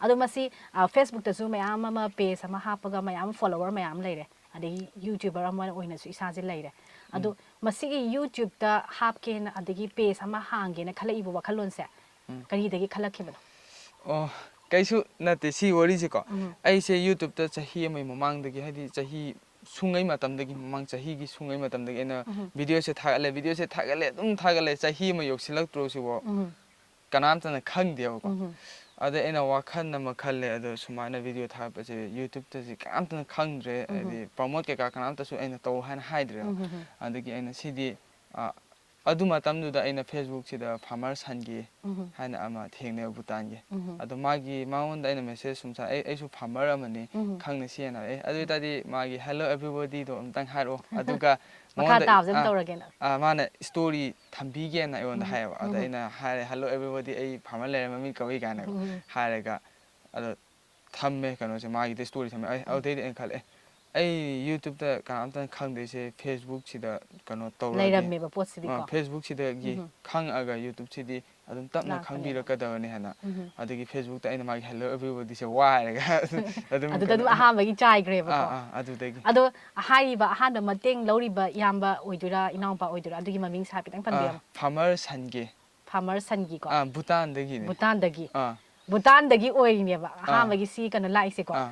ꯑꯗꯣ ꯃꯁꯤ, ꯑ, ꯐꯦꯁꯕꯨꯛꯇꯁꯨ ꯃꯌꯥꯝ ꯑꯃ ꯄꯦꯖ ꯑꯃ ꯍꯥꯞꯄꯒ ꯃꯌꯥꯝ ꯐꯣꯂꯣꯋꯔ ꯃꯌꯥꯝ ꯂꯩꯔꯦ, ꯑꯗꯒꯤ ꯌꯨꯇ꯭ꯌꯨꯕꯔ ꯑꯃ ꯑꯣꯏꯅꯁꯨ ꯏꯁꯥꯁꯦ ꯂꯩꯔꯦ꯫ ꯑꯗꯣ ꯃꯁꯤꯒꯤ ꯌꯨꯇ꯭ꯌꯨꯕꯇ ꯍꯥꯞꯀꯦꯅ ꯑꯗꯒꯤ ꯄꯦꯖ ꯑꯃ ꯍꯥꯡꯒꯦꯅ ꯈꯜꯂꯛꯏꯕ ꯋꯥꯈꯜꯂꯣꯟꯁꯦ ꯀꯔꯤꯗꯒꯤ ꯈꯜꯂꯛꯈꯤꯕꯅꯣ? ꯑꯣ, ꯀꯩꯁꯨ ꯅꯠꯇꯦ ꯁꯤ ꯋꯥꯔꯤꯁꯦꯀꯣ꯫ ꯑꯩꯁꯦ ꯌꯨꯇ꯭ꯌꯨꯕꯇ ꯆꯍꯤ ꯑꯃꯒꯤ ꯃꯃꯥꯡꯗꯒꯤ, ꯍꯥꯏꯗꯤ ꯆꯍꯤ ꯁꯨꯡꯉꯩ ꯃꯇꯝꯗꯒꯤ, ꯃꯃꯥꯡ ꯆꯍꯤꯒꯤ ꯁꯨꯡꯉꯩ ꯃꯇꯝꯗꯒꯤ ꯑꯩꯅ ꯚꯤꯗꯤꯑꯣꯁꯦ ꯊꯥꯒꯠꯂꯦ, ꯚꯤꯗꯤꯑꯣꯁꯦ ꯊꯥꯒꯠꯂꯦ, ꯑꯗꯨꯝ ꯊꯥꯒꯠꯂꯦ꯫ ꯆꯍꯤ ꯑꯃ ꯌꯧꯁꯤꯜꯂꯛꯇ꯭ꯔꯣ ꯁꯤꯕꯣ? ꯀꯅꯥꯝꯇꯅ ꯈꯪꯗꯦꯕꯀꯣ꯫ ꯑꯗꯩ ꯑꯩꯅ ꯋꯥꯈꯜ ꯑꯃ ꯈꯜꯂꯦ, ꯑꯗꯣ ꯁꯨꯃꯥꯏꯅ ꯚꯤꯗꯤꯑꯣ ꯊꯥꯒꯠꯄꯁꯦ YouTubeꯇꯁꯤ ꯀꯅꯥꯝꯇꯅ ꯈꯪꯗ꯭ꯔꯦ, ꯎꯝ꯫ ꯍꯥꯏꯗꯤ ꯄ꯭ꯔꯣꯃꯣꯠ ꯀꯩꯀꯥ ꯀꯅꯥꯝꯇꯁꯨ ꯑꯩꯅ ꯇꯧ ꯍꯥꯏꯅ ꯍꯥꯏꯗ꯭ꯔꯦꯕ꯫ ꯎꯝ, ꯎꯝ, ꯎꯝ꯫ ꯑꯗꯒꯤ ꯑꯩꯅ ꯁꯤꯗꯤ, ꯑ, ꯑꯗꯨ ꯃꯇꯝꯗꯨꯗ ꯑꯩꯅ Facebookꯁꯤꯗ farmer ꯁꯟꯒꯤ ꯎꯝ꯫ ꯍꯥꯏꯅ ꯑꯃ ꯊꯦꯡꯅꯩꯕ ꯚꯨꯇꯥꯟꯒꯤ꯫ ꯎꯝ꯫ ꯑꯗꯣ ꯃꯥꯒꯤ, ꯃꯉꯣꯟꯗ ꯑꯩꯅ message ꯁꯨꯝ ꯊꯥ-, "ꯑꯩ, ꯑꯩꯁꯨ farmer ꯑꯃꯅꯤ, ꯎꯝ꯫ ꯈꯪꯅꯁꯤ" ꯍꯥꯏꯅ꯫ "ꯑꯦ, ꯑꯗꯨ ꯑꯣꯏꯇꯥꯔꯗꯤ ꯃꯥꯒꯤ 'Hello everybody'ꯗꯣ ꯑꯝꯇꯪ ꯍꯥꯏꯔꯛꯑꯣ"꯫ ꯑꯗꯨꯒ ꯃꯈꯥ ꯃꯉꯣꯟꯗ, ꯇꯥꯕꯁꯦ ꯑꯗꯨꯝ ꯑꯥ, ꯇꯧꯔꯒꯦꯅ꯫ ꯑꯥ, ꯃꯥꯅ story ꯊꯝꯕꯤꯒꯦꯅ ꯑꯩꯉꯣꯟꯗ ꯎꯝ꯫ ꯍꯥꯏꯌꯦꯕ꯫ ꯑꯗ ꯎꯝ꯫ ꯑꯩꯅ ꯍꯥꯏꯔꯦ, "Hello everybody, ꯑꯩ farmer ꯂꯩꯔꯦ, ꯃꯃꯤꯡ ꯀꯧꯏ" ꯀꯥꯏꯅꯒ ꯎꯝ꯫ ꯍꯥꯏꯔꯒ, ꯑꯗꯣ ꯊꯝꯃꯦ ꯀꯩꯅꯣꯁꯦ, ꯃꯥꯒꯤꯗꯤ story ꯊꯝꯃꯦ꯫ ꯑꯩ ꯎꯝ꯫ ꯑꯗꯨꯗꯩꯗꯤ ꯑꯩꯅ ꯈꯜꯂꯦ, "ꯑꯦ, ꯑꯩ YouTubeꯇ ꯀꯅꯥꯝꯇꯅ ꯈꯪꯗꯣꯏꯁꯦ, Facebookꯁꯤꯗ ꯀꯩꯅꯣ ꯇꯧꯔꯗꯤ"꯫ ꯂꯩꯔꯝꯃꯦꯕ ꯄꯣꯠꯁꯤꯗꯤꯀꯣ꯫ ꯑꯥ, Facebookꯁꯤꯗꯒꯤ ꯎꯝ꯫ ꯈꯪꯉꯛꯑꯒ YouTubeꯁꯤꯗꯤ ꯑꯗꯨꯝ ꯇꯞꯅ ꯂꯥꯛꯄꯅꯦꯕ꯫ ꯈꯪꯕꯤꯔꯛꯀꯗꯕꯅꯤ ꯍꯥꯏꯅ꯫ ꯎꯝ꯫ ꯑꯗꯒꯤ Facebookꯇ ꯑꯩꯅ ꯃꯥꯒꯤ "Hello everybodyꯁꯦ" ꯋꯥꯏꯔꯒ ꯑꯗꯨꯝ ꯑꯗꯨꯗ ꯀꯩꯅꯣ ꯑꯗꯨꯝ ꯑꯍꯥꯟꯕꯒꯤ ꯆꯥꯏꯈ꯭ꯔꯦꯕꯀꯣ꯫ ꯑꯥ, ꯑꯥ, ꯑꯗꯨꯗꯒꯤ꯫ ꯑꯗꯣ ꯍꯥꯏꯔꯤꯕ ꯑꯍꯥꯟꯕ ꯃꯇꯦꯡ ꯂꯧꯔꯤꯕ ꯏꯌꯥꯝꯕ ꯑꯣꯏꯗꯣꯏꯔꯥ, ꯏꯅꯥꯎꯄꯥ ꯑꯣꯏꯗꯣꯏꯔꯥ? ꯑꯗꯨꯒꯤ ꯃꯃꯤꯡ ꯁꯥ-, ꯈꯤꯇꯪ ꯑꯥ, ꯄꯟꯕꯤꯔꯝꯃꯣ꯫ Farmer ꯁꯟꯒꯤ꯫ Farmer ꯁꯟꯒꯤꯀꯣ꯫ ꯑꯥ, ꯚꯨꯇꯥꯟꯗꯒꯤꯅꯦ꯫ ꯚꯨꯇꯥꯟꯗꯒꯤ꯫ ꯑꯥ꯫ ꯚꯨꯇꯥꯟꯗꯒꯤ ꯑꯣꯏꯔꯤꯅꯦꯕ ꯑꯥ꯫ ꯑꯍꯥꯟꯕꯒꯤ ꯁꯤ ꯀꯩꯅꯣ ꯂꯥꯛꯏꯁꯦꯀꯣ꯫ ꯑꯥ꯫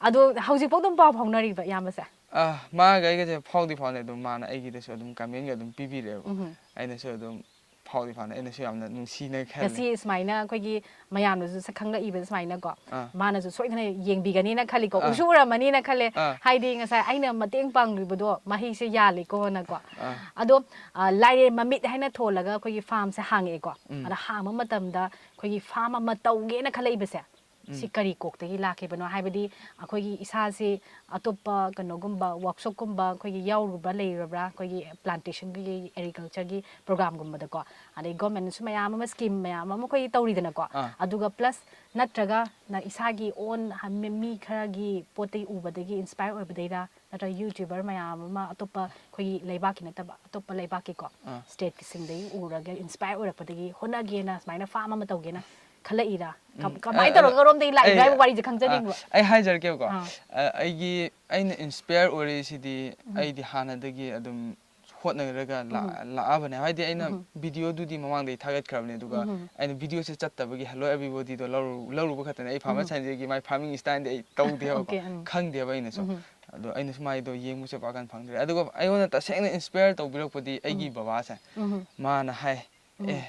ꯑꯗꯣ ꯍꯧꯖꯤꯛꯐꯥꯎ ꯑꯗꯨꯝ ꯄꯥꯎ ꯐꯥꯎꯅꯔꯤꯕ ꯏꯌꯥꯝꯕꯁꯦ? ꯑꯥ, ꯃꯥꯒ ꯑꯩꯒꯁꯦ ꯐꯥꯎꯗꯤ ꯐꯥꯎꯅꯩ, ꯑꯗꯨꯝ ꯃꯥꯅ ꯑꯩꯒꯤꯗꯁꯨ ꯑꯗꯨꯝ commentꯒ ꯑꯗꯨꯝ ꯄꯤꯕꯤꯔꯛꯑꯦꯕ꯫ ꯎꯝꯍꯨꯝ꯫ ꯑꯩꯅꯁꯨ ꯑꯗꯨꯝ ꯐꯥꯎꯗꯤ ꯐꯥꯎꯅꯩ, ꯑꯩꯅꯁꯨ ꯌꯥꯝꯅ ꯅꯨꯡꯁꯤꯅ ꯈꯜꯂꯦ꯫ ꯉꯁꯤ ꯁꯨꯃꯥꯏꯅ ꯑꯩꯈꯣꯏꯒꯤ ꯃꯌꯥꯝꯅꯁꯨ ꯁꯛ ꯈꯪꯂꯛꯏꯕ ꯁꯨꯃꯥꯏꯅꯀꯣ, ꯑꯥ꯫ ꯃꯥꯅꯁꯨ ꯁꯣꯏꯗꯅ ꯌꯦꯡꯕꯤꯒꯅꯤꯅ ꯈꯜꯂꯤꯀꯣ, ꯑꯥ꯫ ꯎꯁꯨ ꯎꯔꯝꯃꯅꯤꯅ ꯈꯜꯂꯦ꯫ ꯑꯥ꯫ ꯍꯥꯏꯗꯤ ꯉꯁꯥꯏ ꯑꯩꯅ ꯃꯇꯦꯡ ꯄꯥꯡꯂꯤꯕꯗꯣ ꯃꯍꯩꯁꯦ ꯌꯥꯜꯂꯤꯀꯣꯅꯀꯣ꯫ ꯑꯥ꯫ ꯑꯗꯣ, ꯑ, ꯂꯥꯏꯔꯦꯟ ꯃꯃꯤꯠ ꯍꯥꯏꯅ ꯊꯣꯜꯂꯒ ꯑꯩꯈꯣꯏꯒꯤ farmꯁꯦ ꯍꯥꯡꯉꯛꯑꯦꯀꯣ꯫ ꯎꯝ꯫ ꯑꯗ ꯍꯥꯡꯕ ꯃꯇꯝꯗ ꯑꯩꯈꯣꯏꯒꯤ farm ꯑꯃ ꯇꯧꯒꯦꯅ ꯈꯜꯂꯛꯏꯕꯁꯦ, ꯎꯝ꯫ ꯁꯤ ꯀꯔꯤ ꯀꯣꯛꯇꯒꯤ ꯂꯥꯛꯈꯤꯕꯅꯣ? ꯍꯥꯏꯕꯗꯤ ꯑꯩꯈꯣꯏꯒꯤ ꯏꯁꯥꯁꯤ ꯑꯇꯣꯞꯄ ꯀꯩꯅꯣꯒꯨꯝꯕ, workshopꯀꯨꯝꯕ ꯑꯩꯈꯣꯏꯒꯤ ꯌꯥꯎꯔꯨꯕ ꯂꯩꯔꯕ꯭ꯔꯥ? ꯑꯩꯈꯣꯏꯒꯤ plantationꯒꯤ, agricultureꯒꯤ programꯒꯨꯝꯕꯗꯀꯣ, ꯑꯗꯩ governmentꯅꯁꯨ ꯃꯌꯥꯝ ꯑꯃ, scheme ꯃꯌꯥꯝ ꯑꯃ ꯑꯩꯈꯣꯏꯒꯤ ꯇꯧꯔꯤꯗꯅꯀꯣ, ꯑꯥ꯫ ꯑꯗꯨꯒ plus ꯅꯠꯇ꯭ꯔꯒ ꯅ-, ꯏꯁꯥꯒꯤ own ꯍ-, ꯃꯤ, ꯃꯤ ꯈꯔꯒꯤ ꯄꯣꯠꯇꯒꯤ ꯎꯕꯗꯒꯤ inspire ꯑꯣꯏꯕꯗꯩꯔꯥ? ꯅꯠꯇ꯭ꯔꯒ YouTuber ꯃꯌꯥꯝ ꯑꯃ ꯑꯇꯣꯞꯄ ꯑꯩꯈꯣꯏꯒꯤ ꯂꯩꯕꯥꯛꯀꯤ ꯅꯠꯇꯕ ꯑꯇꯣꯞꯄ ꯂꯩꯕꯥꯛꯀꯤꯀꯣ, ꯑꯥ꯫ stateꯁꯤꯡꯗꯒꯤ ꯎꯔꯒ inspire ꯑꯣꯏꯔꯛꯄꯗꯒꯤ ꯍꯣꯠꯅꯒꯦꯅ ꯁꯨꯃꯥꯏꯅ farm ꯑꯃ ꯇꯧꯒꯦꯅ ꯈꯜꯂꯛꯏꯔꯥ? ꯀꯝ-, ꯎꯝ, ꯀꯃꯥꯏꯅ ꯑ, ꯑ, ꯇꯧꯔꯒ ꯑꯔꯣꯝꯗꯒꯤ ꯂꯥꯛꯏꯅꯣ ꯑꯩ, ꯍꯥꯏꯕ ꯋꯥꯔꯤꯁꯦ ꯑ, ꯈꯪꯖꯅꯤꯡꯕ꯫ ꯑꯩ ꯍꯥꯏꯖꯔꯛꯀꯦꯕꯀꯣ꯫ ꯑꯥ꯫ ꯑ, ꯑꯩꯒꯤ, ꯑꯩꯅ inspire ꯑꯣꯏꯔꯛꯏꯁꯤꯗꯤ ꯎꯝ꯫ ꯑꯩꯗꯤ ꯍꯥꯟꯅꯗꯒꯤ ꯑꯗꯨꯝ ꯍꯣꯠꯅꯔꯒ ꯂꯥ-, ꯎꯝ꯫ ꯂꯥꯛꯑꯕꯅꯦ꯫ ꯍꯥꯏꯗꯤ ꯑꯩꯅ ꯎꯝ꯫ videoꯗꯨꯗꯤ ꯃꯃꯥꯡꯗꯩ ꯊꯥꯒꯠꯈ꯭ꯔꯕꯅꯦ, ꯑꯗꯨꯒ ꯎꯝ꯫ ꯑꯩꯅ videoꯁꯦ ꯆꯠꯇꯕꯒꯤ "Hello everybodyꯗꯣ" ꯂꯧꯔꯨ-, ꯂꯧꯔꯨꯕ ꯈꯛꯇꯅꯦ꯫ ꯑꯩ farmer ꯎꯝ꯫ ꯁꯟꯁꯤꯒꯤ ꯃꯥꯏ farming styleꯗꯤ ꯑꯩ ꯇꯧꯗꯦꯕꯀꯣ꯫ Okay, ꯎꯝ꯫ ꯈꯪꯗꯦꯕ ꯑꯩꯅꯁꯨ꯫ ꯎꯝ꯫ ꯑꯗꯣ ꯑꯩꯅꯁꯨ ꯃꯥꯏꯗꯣ ꯌꯦꯡꯕꯁꯦ ꯄꯥꯛꯀꯟ ꯐꯪꯗ꯭ꯔꯦ꯫ ꯑꯗꯨꯒ ꯑꯩꯉꯣꯟꯗ ꯇꯁꯦꯡꯅ inspire ꯇꯧꯕꯤꯔꯛꯄꯗꯤ ꯑꯩꯒꯤ ꯎꯝ꯫ ꯕꯕꯥꯁꯦ꯫ ꯎꯝ꯫ ꯃꯥꯅ ꯍꯥꯏ, ꯎꯝ꯫ "ꯑꯦ,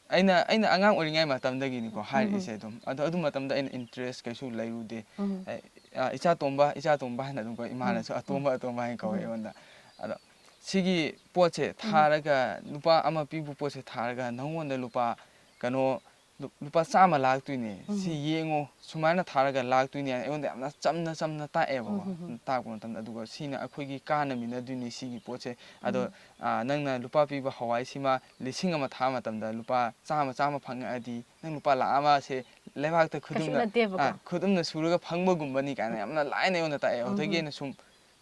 ꯑꯩꯅ ꯑꯩꯅ ꯑꯉꯥꯡ ꯑꯣꯏꯔꯤꯉꯩ ꯃꯇꯝꯗꯒꯤꯅꯤꯀꯣ ꯍꯥꯏꯔꯛꯏꯁꯦ ꯑꯗꯨꯝ꯫ ꯑꯗꯣ ꯑꯗꯨ ꯃꯇꯝꯗ ꯑꯩꯅ interest ꯀꯩꯁꯨ ꯂꯩꯔꯨꯗꯦ꯫ ꯑꯩ, ꯑ, "ꯏꯆꯥ ꯇꯣꯝꯕ, ꯏꯆꯥ ꯇꯣꯝꯕ" ꯍꯥꯏꯅ ꯑꯗꯨꯝ ꯀꯧꯋꯦ꯫ ꯏꯃꯥꯅꯁꯨ "ꯑꯇꯣꯝꯕ, ꯑꯇꯣꯝꯕ" ꯍꯥꯏꯅ ꯀꯧꯋꯦ ꯑꯩꯉꯣꯟꯗ꯫ ꯑꯗꯣ ꯁꯤꯒꯤ ꯄꯣꯠꯁꯦ ꯊꯥꯔꯒ, ꯂꯨꯄꯥ ꯑꯃ ꯄꯤꯕ ꯄꯣꯠꯁꯦ ꯊꯥꯔꯒ ꯅꯪꯉꯣꯟꯗ ꯂꯨꯄꯥ ꯀꯩꯅꯣ, ꯂꯨ-, ꯂꯨꯄꯥ ꯆꯥꯝꯃ ꯂꯥꯛꯇꯣꯏꯅꯦ꯫ ꯁꯤ ꯌꯦꯡꯉꯣ, ꯁꯨꯃꯥꯏꯅ ꯊꯥꯔꯒ ꯂꯥꯛꯇꯣꯏꯅꯦ ꯍꯥꯏꯅ ꯑꯩꯉꯣꯟꯗ ꯌꯥꯝꯅ ꯆꯝꯅ ꯆꯝꯅ ꯇꯥꯛꯑꯦꯕꯀꯣ꯫ ꯇꯥꯛꯄ ꯃꯇꯝꯗ, ꯑꯗꯨꯒ ꯁꯤꯅ ꯑꯩꯈꯣꯏꯒꯤ ꯀꯥꯟꯅꯃꯤꯟꯅꯗꯣꯏꯅꯤ ꯁꯤꯒꯤ ꯄꯣꯠꯁꯦ꯫ ꯑꯗꯣ, ꯑ, ꯅꯪꯅ ꯂꯨꯄꯥ ꯄꯤꯕ ꯍꯋꯥꯏꯁꯤꯃ ꯂꯤꯁꯤꯡ ꯑꯃ ꯊꯥꯕ ꯃꯇꯝꯗ ꯂꯨꯄꯥ ꯆꯥꯝꯃ, ꯆꯥꯝꯃ ꯐꯪꯉꯛꯑꯗꯤ ꯅꯪ ꯂꯨꯄꯥ ꯂꯥꯛ ꯑꯃꯁꯦ ꯂꯩꯕꯥꯛꯇ ꯀꯩꯁꯨ ꯈꯨꯗꯨꯝꯅ, ꯅꯠꯇꯦꯕꯀꯣ꯫ ꯑ, ꯈꯨꯗꯨꯝꯅ ꯁꯨꯔꯒ ꯐꯪꯕꯒꯨꯝꯕꯅꯤ ꯀꯥꯏꯅ ꯌꯥꯝꯅ ꯂꯥꯏꯅ ꯑꯩꯉꯣꯟꯗ ꯇꯥꯛꯑꯦ꯫ ꯑꯗꯨꯗꯒꯤ ꯑꯩꯅ ꯁꯨꯝ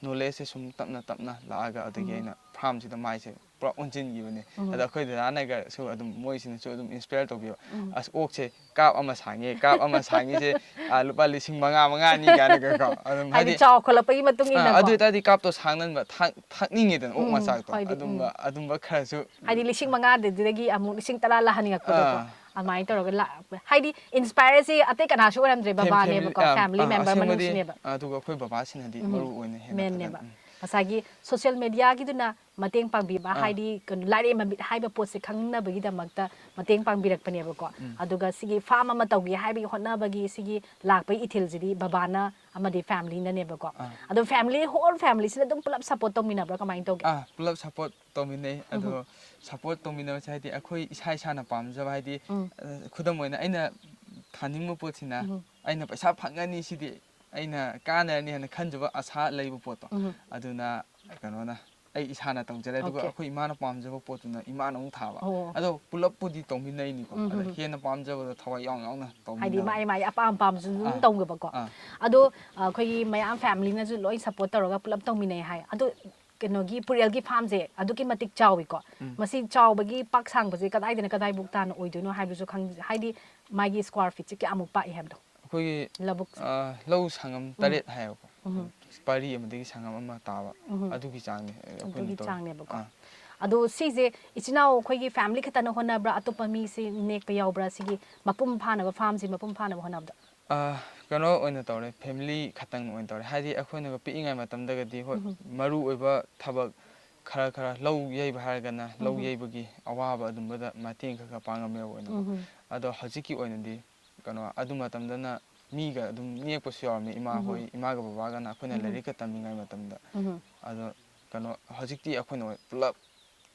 knowledgeꯁꯦ ꯁꯨꯝ ꯇꯞꯅ ꯇꯞꯅ ꯂꯥꯛꯑꯒ, ꯑꯗꯒꯤ ꯑꯩꯅ farmꯁꯤꯗ ꯃꯥꯏꯁꯦ ꯄꯨꯔꯥ ꯑꯣꯟꯁꯤꯟꯈꯤꯕꯅꯦ꯫ ꯑꯗꯣ ꯑꯩꯈꯣꯏ ꯗꯗꯥꯅꯒꯁꯨ ꯑꯗꯨꯝ, ꯃꯣꯏꯁꯤꯅꯁꯨ ꯑꯗꯨꯝ inspire ꯇꯧꯕꯤꯕ꯫ "ꯑꯁ, ꯑꯣꯛꯁꯦ ꯀꯥꯞ ꯑꯃ ꯁꯥꯡꯉꯦ, ꯀꯥꯞ ꯑꯃ ꯁꯥꯡꯉꯤꯁꯦ, ꯑ, ꯂꯨꯄꯥ ꯂꯤꯁꯤꯡ ꯃꯉꯥ, ꯃꯉꯥꯅꯤ" ꯀꯥꯏꯅꯒꯀꯣ꯫ ꯑꯗꯨꯝ ꯍꯥꯏꯗꯤ ꯍꯥꯏꯗꯤ, ꯆꯥꯎꯈꯠꯂꯛꯄꯒꯤ ꯃꯇꯨꯡ ꯑ, ꯏꯟꯅꯀꯣ꯫ ꯑꯗꯨ ꯑꯣꯏ ꯇꯥꯔꯗꯤ ꯀꯥꯞꯇꯣ ꯁꯥꯡꯅꯟꯕ, ꯊꯥꯛ-, ꯊꯥꯛꯅꯤꯡꯉꯤꯗꯅ ꯑꯣꯛ ꯎꯝ, ꯃꯆꯥꯛꯇꯣ꯫ ꯍꯣꯏꯗꯤ, ꯎꯝ꯫ ꯑꯗꯨꯝꯕ, ꯑꯗꯨꯝꯕ ꯈꯔꯁꯨ ꯍꯥꯏꯗꯤ ꯂꯤꯁꯤꯡ ꯃꯉꯥꯗꯨꯗꯒꯤ ꯑꯃꯨꯛ ꯂꯤꯁꯤꯡ ꯇꯔꯥ ꯂꯥꯛꯍꯟꯅꯤꯡꯉꯛꯄꯗꯣꯀꯣ꯫ ꯑꯥ꯫ ꯑꯗꯨꯃꯥꯏꯅ ꯇꯧꯔꯒ ꯂꯥꯛꯄ꯫ ꯍꯥꯏꯗꯤ inspireꯁꯦ ꯑꯇꯩ ꯀꯅꯥꯁꯨ ꯑꯣꯏꯔꯝꯗ꯭ꯔꯦ, ꯐꯦꯝ-, ꯕꯕꯥꯅꯦꯕꯀꯣ, ꯑꯥ, family ꯑꯥ, member ꯑꯁꯦꯡꯕꯗꯤ, ꯃꯅꯨꯡꯁꯤꯅꯦꯕ꯫ ꯑꯗꯨꯒ ꯑꯩꯈꯣꯏ ꯕꯕꯥꯁꯤꯅꯗꯤ ꯎꯝ꯫ ꯃꯔꯨ ꯑꯣꯏꯅ ꯍꯦꯟꯅ mainꯅꯦꯕ꯫ ꯊꯥꯒꯠ-, ꯎꯝ꯫ ꯉꯁꯥꯏꯒꯤ social mediaꯒꯤꯗꯨꯅ ꯃꯇꯦꯡ ꯄꯥꯡꯕꯤꯕ, ꯑꯥ꯫ ꯍꯥꯏꯗꯤ ꯀꯩꯅꯣ, ꯂꯥꯏꯔꯩ ꯃꯃꯤꯠ ꯍꯥꯏꯕ ꯄꯣꯠꯁꯦ ꯈꯪꯅꯕꯒꯤꯗꯃꯛꯇ ꯃꯇꯦꯡ ꯄꯥꯡꯕꯤꯔꯛꯄꯅꯦꯕꯀꯣ꯫ ꯎꯝ꯫ ꯑꯗꯨꯒ ꯁꯤꯒꯤ farm ꯑꯃ ꯇꯧꯒꯦ ꯍꯥꯏꯕꯒꯤ ꯍꯣꯠꯅꯕꯒꯤ ꯁꯤꯒꯤ ꯂꯥꯛꯄꯒꯤ ꯏꯊꯤꯜꯁꯤꯗꯤ ꯕꯕꯥꯅ ꯑꯃꯗꯤ familyꯅꯅꯦꯕꯀꯣ꯫ ꯑꯥ꯫ ꯑꯗꯣ family, whole familyꯁꯤꯅ ꯑꯗꯨꯝ ꯄꯨꯂꯞ support ꯇꯧꯃꯤꯟꯅꯕ꯭ꯔꯥ? ꯀꯃꯥꯏꯅ ꯇꯧꯒꯦ? ꯑꯥ, ꯄꯨꯂꯞ support ꯇꯧꯃꯤꯟꯅꯩ꯫ ꯎꯝ꯫ ꯑꯗꯣ support ꯇꯧꯃꯤꯟꯅꯕꯁꯦ ꯍꯥꯏꯗꯤ ꯑꯩꯈꯣꯏ ꯏꯁꯥ ꯏꯁꯥꯅ ꯄꯥꯝꯖꯕ ꯍꯥꯏꯗꯤ, ꯎꯝ꯫ ꯑ, ꯈꯨꯗꯝ ꯑꯣꯏꯅ ꯑꯩꯅ ꯊꯥꯅꯤꯡꯕ ꯄꯣꯠꯁꯤꯅ ꯎꯝ꯫ ꯑꯩꯅ ꯄꯩꯁꯥ ꯐꯪꯉꯅꯤ, ꯁꯤꯗꯤ ꯑꯩꯅ ꯀꯥꯟꯅꯔꯅꯤ ꯍꯥꯏꯅ ꯈꯟꯖꯕ ꯑꯁꯥ ꯂꯩꯕ ꯄꯣꯠꯇꯣ꯫ ꯎꯝ꯫ ꯑꯗꯨꯅ ꯀꯩꯅꯣꯅ ꯑꯩ ꯏꯁꯥꯅ ꯇꯧꯖꯔꯦ꯫ ꯑꯗꯨꯒ OK꯫ ꯑꯩꯈꯣꯏ ꯏꯃꯥꯅ ꯄꯥꯝꯖꯕ ꯄꯣꯠꯇꯨꯅ ꯏꯃꯥꯅ ꯑꯃꯨꯛ ꯊꯥꯕ꯫ ꯑꯣ꯫ ꯑꯗꯣ ꯄꯨꯂꯞꯄꯨꯗꯤ ꯇꯧꯃꯤꯟꯅꯩꯅꯤꯀꯣ꯫ ꯎꯝ, ꯑꯗ ꯎꯝ, ꯎꯝ꯫ ꯍꯦꯟꯅ ꯄꯥꯝꯖꯕꯗꯣ ꯊꯋꯥꯏ ꯌꯥꯎꯅ ꯌꯥꯎꯅ ꯍꯥꯏꯗꯤ ꯇꯧꯃꯤꯟꯅꯕ꯫ ꯃꯥꯏ ꯃꯥꯏ ꯑꯄꯥꯝ ꯑꯄꯥꯝꯕꯁꯨ ꯑꯗꯨꯝ ꯑꯥ꯫ ꯇꯧꯋꯦꯕꯀꯣ꯫ ꯑꯥ꯫ ꯑꯗꯣ, ꯑ, ꯑꯩꯈꯣꯏꯒꯤ ꯃꯌꯥꯝ familyꯅꯁꯨ ꯂꯣꯏ support ꯇꯧꯔꯒ ꯄꯨꯂꯞ ꯇꯧꯃꯤꯟꯅꯩ ꯍꯥꯏ꯫ ꯑꯗꯣ ꯀꯩꯅꯣꯒꯤ ꯄꯨꯔꯦꯜꯒꯤ farmꯁꯦ ꯑꯗꯨꯛꯀꯤ ꯃꯇꯤꯛ ꯆꯥꯎꯋꯤꯀꯣ꯫ ꯎꯝ꯫ ꯃꯁꯤ ꯆꯥꯎꯕꯒꯤ ꯄꯥꯛ ꯁꯥꯡꯕꯁꯦ ꯀꯗꯥꯏꯗꯅ ꯀꯗꯥꯏꯐꯥꯎ ꯇꯥꯅ ꯑꯣꯏꯗꯣꯏꯅꯣ ꯍꯥꯏꯕꯁꯨ ꯈꯪ-, ꯍꯥꯏꯗꯤ ꯃꯥꯒꯤ square feetꯁꯦ ꯀꯌꯥꯃꯨꯛ ꯄꯥꯛꯏ ꯍꯥꯏꯕꯗꯣ? ꯑꯩꯈꯣꯏꯒꯤ, ꯂꯧꯕꯨꯛꯁꯦ꯫ ꯑ, ꯂꯧ ꯁꯪꯉꯝ ꯎꯝ꯫ ꯇꯔꯦꯠ ꯍꯥꯏꯌꯦꯕꯀꯣ꯫ ꯎꯝ꯫ ꯄꯔꯤ ꯑꯃꯗꯒꯤ ꯁꯪꯉꯝ ꯑꯃ ꯇꯥꯕ꯫ ꯎꯝ꯫ ꯑꯗꯨꯒꯤ ꯆꯥꯡꯅꯤ ꯑꯩꯈꯣꯏꯅ ꯑꯗꯨꯒꯤ ꯇꯧꯔꯤ꯫ ꯆꯥꯡꯅꯦꯕꯀꯣ꯫ ꯑꯥ꯫ ꯑꯗꯣ ꯁꯤꯁꯦ ꯏꯆꯤꯟ ꯏꯅꯥꯎ ꯑꯩꯈꯣꯏꯒꯤ family ꯈꯛꯇꯅ ꯍꯣꯠꯅꯕ꯭ꯔꯥ? ꯑꯇꯣꯞꯄ ꯃꯤꯁꯤ ꯅꯦꯛꯄ ꯌꯥꯎꯕ꯭ꯔꯥ? ꯁꯤꯒꯤ ꯃꯄꯨꯡ ꯐꯥꯅꯕ farmꯁꯤ ꯃꯄꯨꯡ ꯐꯥꯅꯕ ꯍꯣꯠꯅꯕꯗ? ꯑ, ꯀꯩꯅꯣ ꯑꯣꯏꯅ ꯇꯧꯔꯦ, family ꯈꯛꯇꯪ ꯑꯣꯏꯅ ꯇꯧꯔꯦ꯫ ꯍꯥꯏꯗꯤ ꯑꯩꯈꯣꯏꯅꯒ ꯄꯤꯛꯏꯉꯩ ꯃꯇꯝꯗꯒꯗꯤ ꯍꯣꯏ, ꯎꯝ꯫ ꯃꯔꯨ ꯑꯣꯏꯕ ꯊꯕꯛ ꯈꯔ ꯈꯔ ꯂꯧ ꯌꯩꯕ ꯍꯥꯏꯔꯒꯅ ꯂꯧ ꯌꯩꯕꯒꯤ ꯑꯋꯥꯕ ꯑꯗꯨꯝꯕꯗ ꯃꯇꯦꯡ ꯈꯔ ꯈꯔ ꯄꯥꯡꯉꯝꯃꯦꯕ ꯑꯣꯏꯅꯀꯣ꯫ ꯑꯗꯣ ꯍꯧꯖꯤꯛꯀꯤ ꯑꯣꯏꯅꯗꯤ ꯀꯩꯅꯣ ꯑꯗꯨ ꯃꯇꯝꯗꯅ ꯃꯤꯒ ꯑꯗꯨꯝ ꯅꯦꯛꯄꯁꯨ ꯌꯥꯎꯔꯝꯃꯦ, ꯏꯃꯥ ꯍꯣꯏ, ꯏꯃꯥꯒ ꯕꯕꯥꯒꯅ ꯑꯩꯈꯣꯏꯅ ꯂꯥꯏꯔꯤꯛꯀ ꯇꯝꯃꯤꯉꯩ ꯃꯇꯝꯗ꯫ ꯑꯗꯣ ꯀꯩꯅꯣ ꯍꯧꯖꯤꯛꯇꯤ ꯑꯩꯈꯣꯏꯅ ꯄꯨꯂꯞ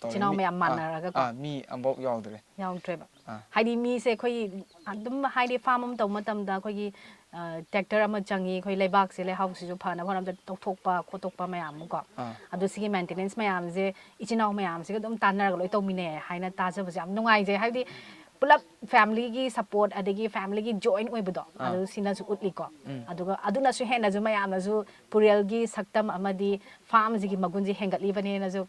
ꯇꯧꯔꯦ꯫ ꯏꯆꯤꯟ ꯏꯅꯥꯎ ꯃꯤ-, ꯃꯌꯥꯝ ꯑꯥ, ꯃꯥꯟꯅꯔꯒꯀꯣ? ꯑꯥ, ꯃꯤ ꯑꯃꯐꯥꯎ ꯌꯥꯎꯗ꯭ꯔꯦ꯫ ꯌꯥꯎꯗ꯭ꯔꯦꯕ꯫ ꯑꯥ꯫ ꯍꯥꯏꯗꯤ ꯃꯤꯁꯦ ꯑꯩꯈꯣꯏꯒꯤ ꯑꯗꯨꯝ ꯍꯥꯏꯗꯤ farm ꯑꯃ ꯇꯧꯕ ꯃꯇꯝꯗ ꯑꯩꯈꯣꯏꯒꯤ, ꯑ, tractor ꯑꯃ ꯆꯪꯉꯤ, ꯑꯩꯈꯣꯏ ꯂꯩꯕꯥꯛꯁꯦ ꯂꯩꯍꯥꯎꯁꯤꯁꯨ ꯐꯅꯕ ꯍꯣꯠꯅꯕꯗ ꯇꯧꯊꯣꯛꯄ ꯈꯣꯠꯇꯣꯛꯄ ꯃꯌꯥꯝ ꯑꯃ ꯀꯣ꯫ ꯑꯥ꯫ ꯑꯗꯨ ꯁꯤꯒꯤ maintenance ꯃꯌꯥꯝꯁꯦ ꯏꯆꯤꯟ ꯏꯅꯥꯎ ꯃꯌꯥꯝꯁꯤꯒ ꯑꯗꯨꯝ ꯇꯥꯟꯅꯔꯒ ꯂꯣꯏ ꯇꯧꯃꯤꯟꯅꯩ ꯍꯥꯏꯅ ꯇꯥꯖꯕꯁꯦ ꯌꯥꯝ ꯅꯨꯡꯉꯥꯏꯖꯩ꯫ ꯍꯥꯏꯕꯗꯤ ꯄꯨꯂꯞ family ꯒꯤ support ꯑꯗꯒꯤ family ꯒꯤ join ꯑꯣꯏꯕꯗꯣ ꯑꯥ꯫ ꯑꯗꯨ ꯁꯤꯅꯁꯨ ꯎꯠꯂꯤꯀꯣ꯫ ꯎꯝ꯫ ꯑꯗꯨꯒ ꯑꯗꯨꯅꯁꯨ ꯍꯦꯟꯅꯁꯨ ꯃꯌꯥꯝꯅꯁꯨ ꯄꯨꯔꯦꯜꯒꯤ ꯁꯛꯇꯝ ꯑꯃꯗꯤ farm ꯁꯤꯒꯤ ꯃꯒꯨꯟꯁꯦ ꯍꯦꯟꯒꯠꯂꯤꯕꯅꯦꯅꯁꯨ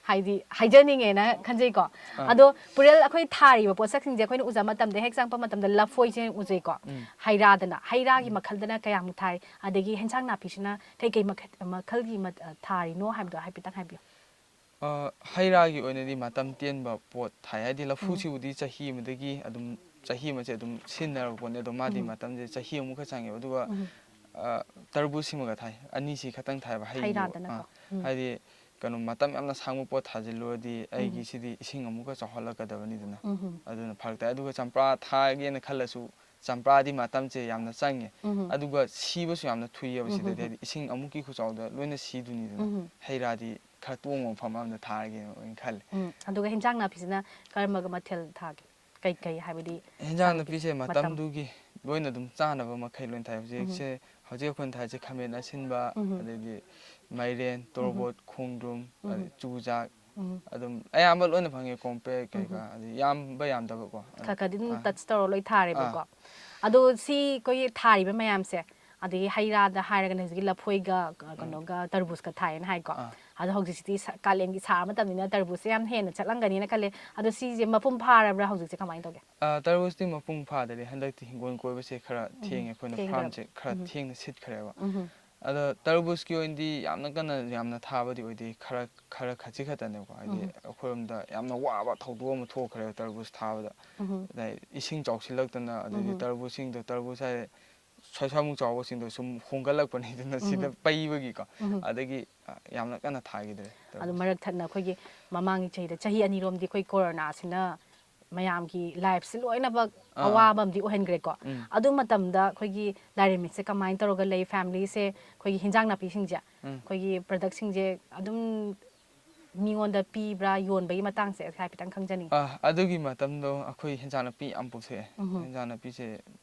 ꯍꯥꯏꯗꯤ ꯍꯥꯏꯖꯅꯤꯡꯉꯦꯅ ꯈꯟꯖꯩꯀꯣ꯫ ꯑꯥ꯫ ꯑꯗꯣ ꯄꯨꯔꯦꯜ ꯑꯩꯈꯣꯏ ꯊꯥꯔꯤꯕ ꯄꯣꯠꯁꯛꯁꯤꯡꯁꯦ ꯑꯩꯈꯣꯏꯅ ꯎꯖꯕ ꯃꯇꯝꯗ ꯍꯦꯛ ꯆꯪꯉꯛꯄ ꯃꯇꯝꯗ ꯂꯐꯣꯏꯁꯦ ꯎꯖꯩꯀꯣ꯫ ꯎꯝ꯫ ꯍꯩ ꯔꯥꯗꯅ, ꯍꯩ ꯔꯥꯒꯤ ꯎꯝ꯫ ꯃꯈꯜꯗꯅ ꯀꯌꯥꯃꯨꯛ ꯊꯥꯏ? ꯑꯗꯒꯤ ꯍꯦꯟꯁꯥꯡ ꯅꯥꯄꯤꯁꯤꯅ ꯀꯩꯀꯩ ꯃꯈꯜ, ꯃꯈꯜꯒꯤ ꯃ-, ꯑ, ꯊꯥꯔꯤꯅꯣ ꯍꯥꯏꯕꯗꯣ ꯍꯥꯏꯐꯦꯠꯇꯪ ꯍꯥꯏꯕꯤꯌꯨ꯫ ꯑ, ꯍꯩ ꯔꯥꯒꯤ ꯑꯣꯏꯅꯗꯤ ꯃꯇꯝ ꯇꯦꯟꯕ ꯄꯣꯠ ꯊꯥꯏ꯫ ꯍꯥꯏꯗꯤ ꯎꯝ꯫ ꯂꯐꯨꯁꯤꯕꯨꯗꯤ ꯆꯍꯤ ꯑꯃꯗꯒꯤ ꯑꯗꯨꯝ, ꯆꯍꯤ ꯑꯃꯁꯦ ꯑꯗꯨꯝ ꯁꯤꯖꯤꯟꯅꯔꯛꯄ ꯄꯣꯠꯅꯦ꯫ ꯑꯗꯣ ꯃꯥꯗꯤ ꯎꯝ꯫ ꯃꯇꯝꯁꯦ ꯆꯍꯤ ꯑꯃꯨꯛ ꯈꯛ ꯆꯪꯉꯦꯕ꯫ ꯑꯗꯨꯒ, ꯎꯝ꯫ ꯑ, ꯇꯔꯕꯨꯖꯁꯤꯃꯒ ꯊꯥꯏ꯫ ꯑꯅꯤꯁꯤ ꯈꯛꯇꯪ ꯊꯥꯏꯕ꯫ ꯍꯩ ꯍꯩꯒꯤ ꯑꯣꯏ-, ꯔꯥꯗꯅꯀꯣ? ꯑ, ꯎꯝ꯫ ꯍꯥꯏꯗꯤ ꯀꯩꯅꯣ ꯃꯇꯝ ꯌꯥꯝꯅ ꯁꯥꯡꯕ ꯄꯣꯠ ꯊꯥꯖꯤꯜꯂꯨꯔꯗꯤ ꯎꯝ꯫ ꯑꯩꯒꯤꯁꯤꯗꯤ ꯏꯁꯤꯡ ꯑꯃꯨꯛꯀ ꯆꯥꯎꯍꯜꯂꯛꯀꯗꯕꯅꯤꯗꯅ꯫ ꯎꯝ꯫ ꯑꯗꯨꯅ ꯐꯔꯛ ꯇꯥꯏ꯫ ꯑꯗꯨꯒ ꯆꯝꯄ꯭ꯔꯥ ꯊꯥꯒꯦꯅ ꯈꯜꯂꯁꯨ ꯆꯝꯄ꯭ꯔꯥꯗꯤ ꯃꯇꯝꯁꯦ ꯌꯥꯝꯅ ꯆꯪꯉꯦ꯫ ꯎꯝ꯫ ꯑꯗꯨꯒ ꯁꯤꯕꯁꯨ ꯌꯥꯝꯅ ꯊꯨꯏꯌꯦꯕ ꯎꯝ꯫ ꯁꯤꯗꯗꯤ꯫ ꯍꯥꯏꯗꯤ ꯏꯁꯤꯡ ꯑꯃꯨꯛꯀꯤ ꯈꯨꯆꯥꯎꯗ ꯂꯣꯏꯅ ꯁꯤꯗꯣꯏꯅꯤꯗꯅ꯫ ꯎꯝ꯫ ꯍꯩ ꯔꯥꯗꯤ ꯈꯔ ꯇꯣꯡꯕ ꯃꯐꯝ ꯑꯃꯗ ꯊꯥꯔꯒꯦꯅ ꯑꯣꯏꯅ ꯈꯜꯂꯦ꯫ ꯎꯝ꯫ ꯑꯗꯨꯒ ꯍꯦꯟꯖꯥꯡ ꯅꯥꯄꯤꯁꯤꯅ ꯀꯔꯝꯕ ꯃꯊꯦꯜ ꯊꯥꯒꯦ? ꯀꯩ ꯀꯩ ꯍꯥꯏꯕꯗꯤ ꯍꯦꯟꯖꯥꯡ ꯁꯥꯡꯒꯤ ꯅꯥꯄꯤꯁꯦ ꯃꯇꯝ ꯃꯇꯝꯗꯨꯒꯤ ꯂꯣꯏꯅ ꯑꯗꯨꯝ ꯆꯥꯅꯕ ꯃꯈꯩ ꯂꯣꯏꯅ ꯊꯥꯏ꯫ ꯎꯝ꯫ ꯍꯧꯖꯤꯛꯁꯦ, ꯍꯧꯖꯤꯛ ꯑꯩꯈꯣꯏꯅ ꯊꯥꯏꯁꯦ ꯈꯥꯃꯦꯟ ꯑꯁꯤꯟꯕ, ꯎꯝ꯫ ꯑꯗꯩꯗꯤ ꯃꯥꯏꯔꯦꯟ, ꯎꯝ꯫ ꯇꯣꯔꯕꯣꯠ, ꯈꯣꯡꯗ꯭ꯔꯨꯝ, ꯎꯝ꯫ ꯑꯗꯩ ꯆꯨꯖꯥꯛ, ꯎꯝ꯫ ꯑꯗꯨꯝ ꯑꯌꯥꯝꯕ ꯂꯣꯏꯅ ꯐꯪꯉꯦ, ꯀꯣꯝꯄ꯭ꯔꯦꯛ ꯀꯩꯀꯥ, ꯎꯝ꯫ ꯑꯗꯩ ꯌꯥꯝꯕ ꯌꯥꯝꯗꯕꯀꯣ꯫ ꯈꯔ ꯈꯔꯗꯤ ꯑꯗꯨꯝ ꯑꯥ꯫ Touch ꯇꯧꯔ ꯂꯣꯏ ꯊꯥꯔꯦꯕꯀꯣ꯫ ꯑꯥ꯫ ꯑꯗꯣ ꯁꯤ ꯑꯩꯈꯣꯏꯒꯤ ꯊꯥꯔꯤꯕ ꯃꯌꯥꯝꯁꯦ, ꯑꯗꯒꯤ ꯍꯩ ꯔꯥꯗ ꯍꯥꯏꯔꯒꯅ ꯍꯧꯖꯤꯛꯀꯤ ꯂꯐꯣꯏꯒ, ꯀ-, ꯎꯝ꯫ ꯀꯩꯅꯣꯒ ꯇꯔꯕꯨꯖꯀ ꯊꯥꯏꯌꯦꯅ ꯍꯥꯏꯀꯣ꯫ ꯑꯥ꯫ ꯑꯗꯣ ꯍꯧꯖꯤꯛꯁꯤꯗꯤ ꯁ-, ꯀꯥꯂꯦꯟꯒꯤ ꯁꯥꯕ ꯃꯇꯝꯅꯤꯅ ꯇꯔꯕꯨꯖꯁꯦ ꯌꯥꯝ ꯍꯦꯟꯅ ꯆꯠꯂꯝꯒꯅꯤꯅ ꯈꯜꯂꯦ꯫ ꯑꯗꯣ ꯁꯤꯁꯦ ꯃꯄꯨꯡ ꯐꯥꯔꯕ꯭ꯔꯥ ꯍꯧꯖꯤꯛꯁꯦ ꯀꯃꯥꯏꯅ ꯇꯧꯒꯦ? ꯑꯥ, ꯇꯔꯕꯨꯖꯇꯤ ꯃꯄꯨꯡ ꯐꯥꯗꯔꯤ꯫ ꯍꯟꯗꯛꯇꯤ ꯍꯤꯡꯒꯣꯜ ꯀꯣꯏꯕꯁꯦ ꯈꯔ ꯎꯝ꯫ ꯊꯦꯡꯉꯦ꯫ ꯑꯩꯈꯣꯏꯅ ꯊꯦꯡꯈ꯭ꯔꯕ꯫ Farm ꯁꯦ ꯈꯔ ꯎꯝ꯫ ꯊꯦꯡꯅ ꯁꯤꯠꯈ꯭ꯔꯦꯕ꯫ ꯎꯝ꯫ ꯑꯗꯣ ꯇꯔꯕꯨꯖꯀꯤ ꯑꯣꯏꯅꯗꯤ ꯌꯥꯝꯅ ꯀꯟꯅ ꯌꯥꯝꯅ ꯊꯥꯕꯗꯤ ꯑꯣꯏꯗꯦ꯫ ꯈꯔ, ꯈꯔ ꯈꯖꯤꯛ ꯈꯛꯇꯅꯦꯀꯣ꯫ ꯍꯥꯏꯗꯤ ꯎꯝ꯫ ꯑꯩꯈꯣꯏꯔꯣꯝꯗ ꯌꯥꯝꯅ ꯋꯥꯕ ꯊꯧꯗꯣꯛ ꯑꯃ ꯊꯣꯛꯈ꯭ꯔꯦꯕ ꯇꯔꯕꯨꯖ ꯊꯥꯕꯗ꯫ ꯎꯝ꯫ ꯑꯗꯩ ꯏꯁꯤꯡ ꯆꯥꯎꯁꯤꯜꯂꯛꯇꯅ, ꯑꯗꯩꯗꯤ ꯎꯝ꯫ ꯇꯔꯕꯨꯖꯁꯤꯡꯗꯣ, ꯇꯔꯕꯨꯖ ꯍꯥꯏꯔꯦ, ꯁ꯭ꯋꯥꯏꯁꯥꯃꯨꯛ ꯆꯥꯎꯕꯁꯤꯡꯗꯣ ꯁꯨꯝ ꯍꯣꯡꯒꯠꯂꯛꯄꯅꯤꯗꯅ ꯁꯤꯗ ꯎꯝ꯫ ꯄꯩꯕꯒꯤꯀꯣ꯫ ꯎꯝ꯫ ꯑꯗꯒꯤ, ꯑ, ꯌꯥꯝꯅ ꯀꯟꯅ ꯊꯥꯈꯤꯗ꯭ꯔꯦ ꯑꯗꯨ ꯇꯧꯔꯤꯁꯦ꯫ ꯃꯔꯛ ꯊꯠꯅ ꯑꯩꯈꯣꯏꯒꯤ ꯃꯃꯥꯡꯒꯤ ꯆꯍꯤꯗ, ꯆꯍꯤ ꯑꯅꯤꯔꯣꯝꯗꯤ ꯑꯩꯈꯣꯏ ꯀꯣꯔꯣꯅꯥꯁꯤꯅ ꯃꯌꯥꯝꯒꯤ ꯂꯥꯏꯐꯁꯦ ꯂꯣꯏꯅꯃꯛ ꯑꯥ, ꯑꯥ꯫ ꯑꯋꯥꯕ ꯑꯃꯗꯤ ꯑꯣꯏꯍꯟꯈ꯭ꯔꯦꯀꯣ꯫ ꯎꯝ꯫ ꯑꯗꯨ ꯃꯇꯝꯗ ꯑꯩꯈꯣꯏꯒꯤ ꯂꯥꯏꯔꯦꯝꯕꯤꯠꯁꯦ ꯀꯃꯥꯏꯅ ꯇꯧꯔꯒ ꯂꯩ? ꯐꯦꯃꯤꯂꯤꯁꯦ ꯑꯩꯈꯣꯏꯒꯤ ꯍꯤꯟꯖꯥꯡ ꯅꯥꯄꯤꯁꯤꯡꯁꯦ, ꯎꯝ꯫ ꯑꯩꯈꯣꯏꯒꯤ ꯄ꯭ꯔꯗꯛꯁꯤꯡꯁꯦ ꯑꯗꯨꯝ ꯃꯤꯉꯣꯟꯗ ꯄꯤꯕ꯭ꯔꯥ, ꯌꯣꯟꯕꯒꯤ ꯃꯇꯥꯡꯁꯦ ꯍꯥꯏꯐꯦꯠꯇꯪ ꯈꯪꯖꯅꯤꯡꯉꯤ꯫ ꯑꯥ, ꯑꯗꯨꯒꯤ ꯃꯇꯝꯗꯣ ꯑꯩꯈꯣꯏ ꯍꯤꯟꯖꯥꯡ ꯅꯥꯄꯤ ꯌꯥꯝ ꯄꯨꯊꯣꯛꯑꯦ꯫ ꯎꯝ꯫ ꯍꯤꯟꯖꯥꯡ ꯅꯥꯄꯤꯁꯦ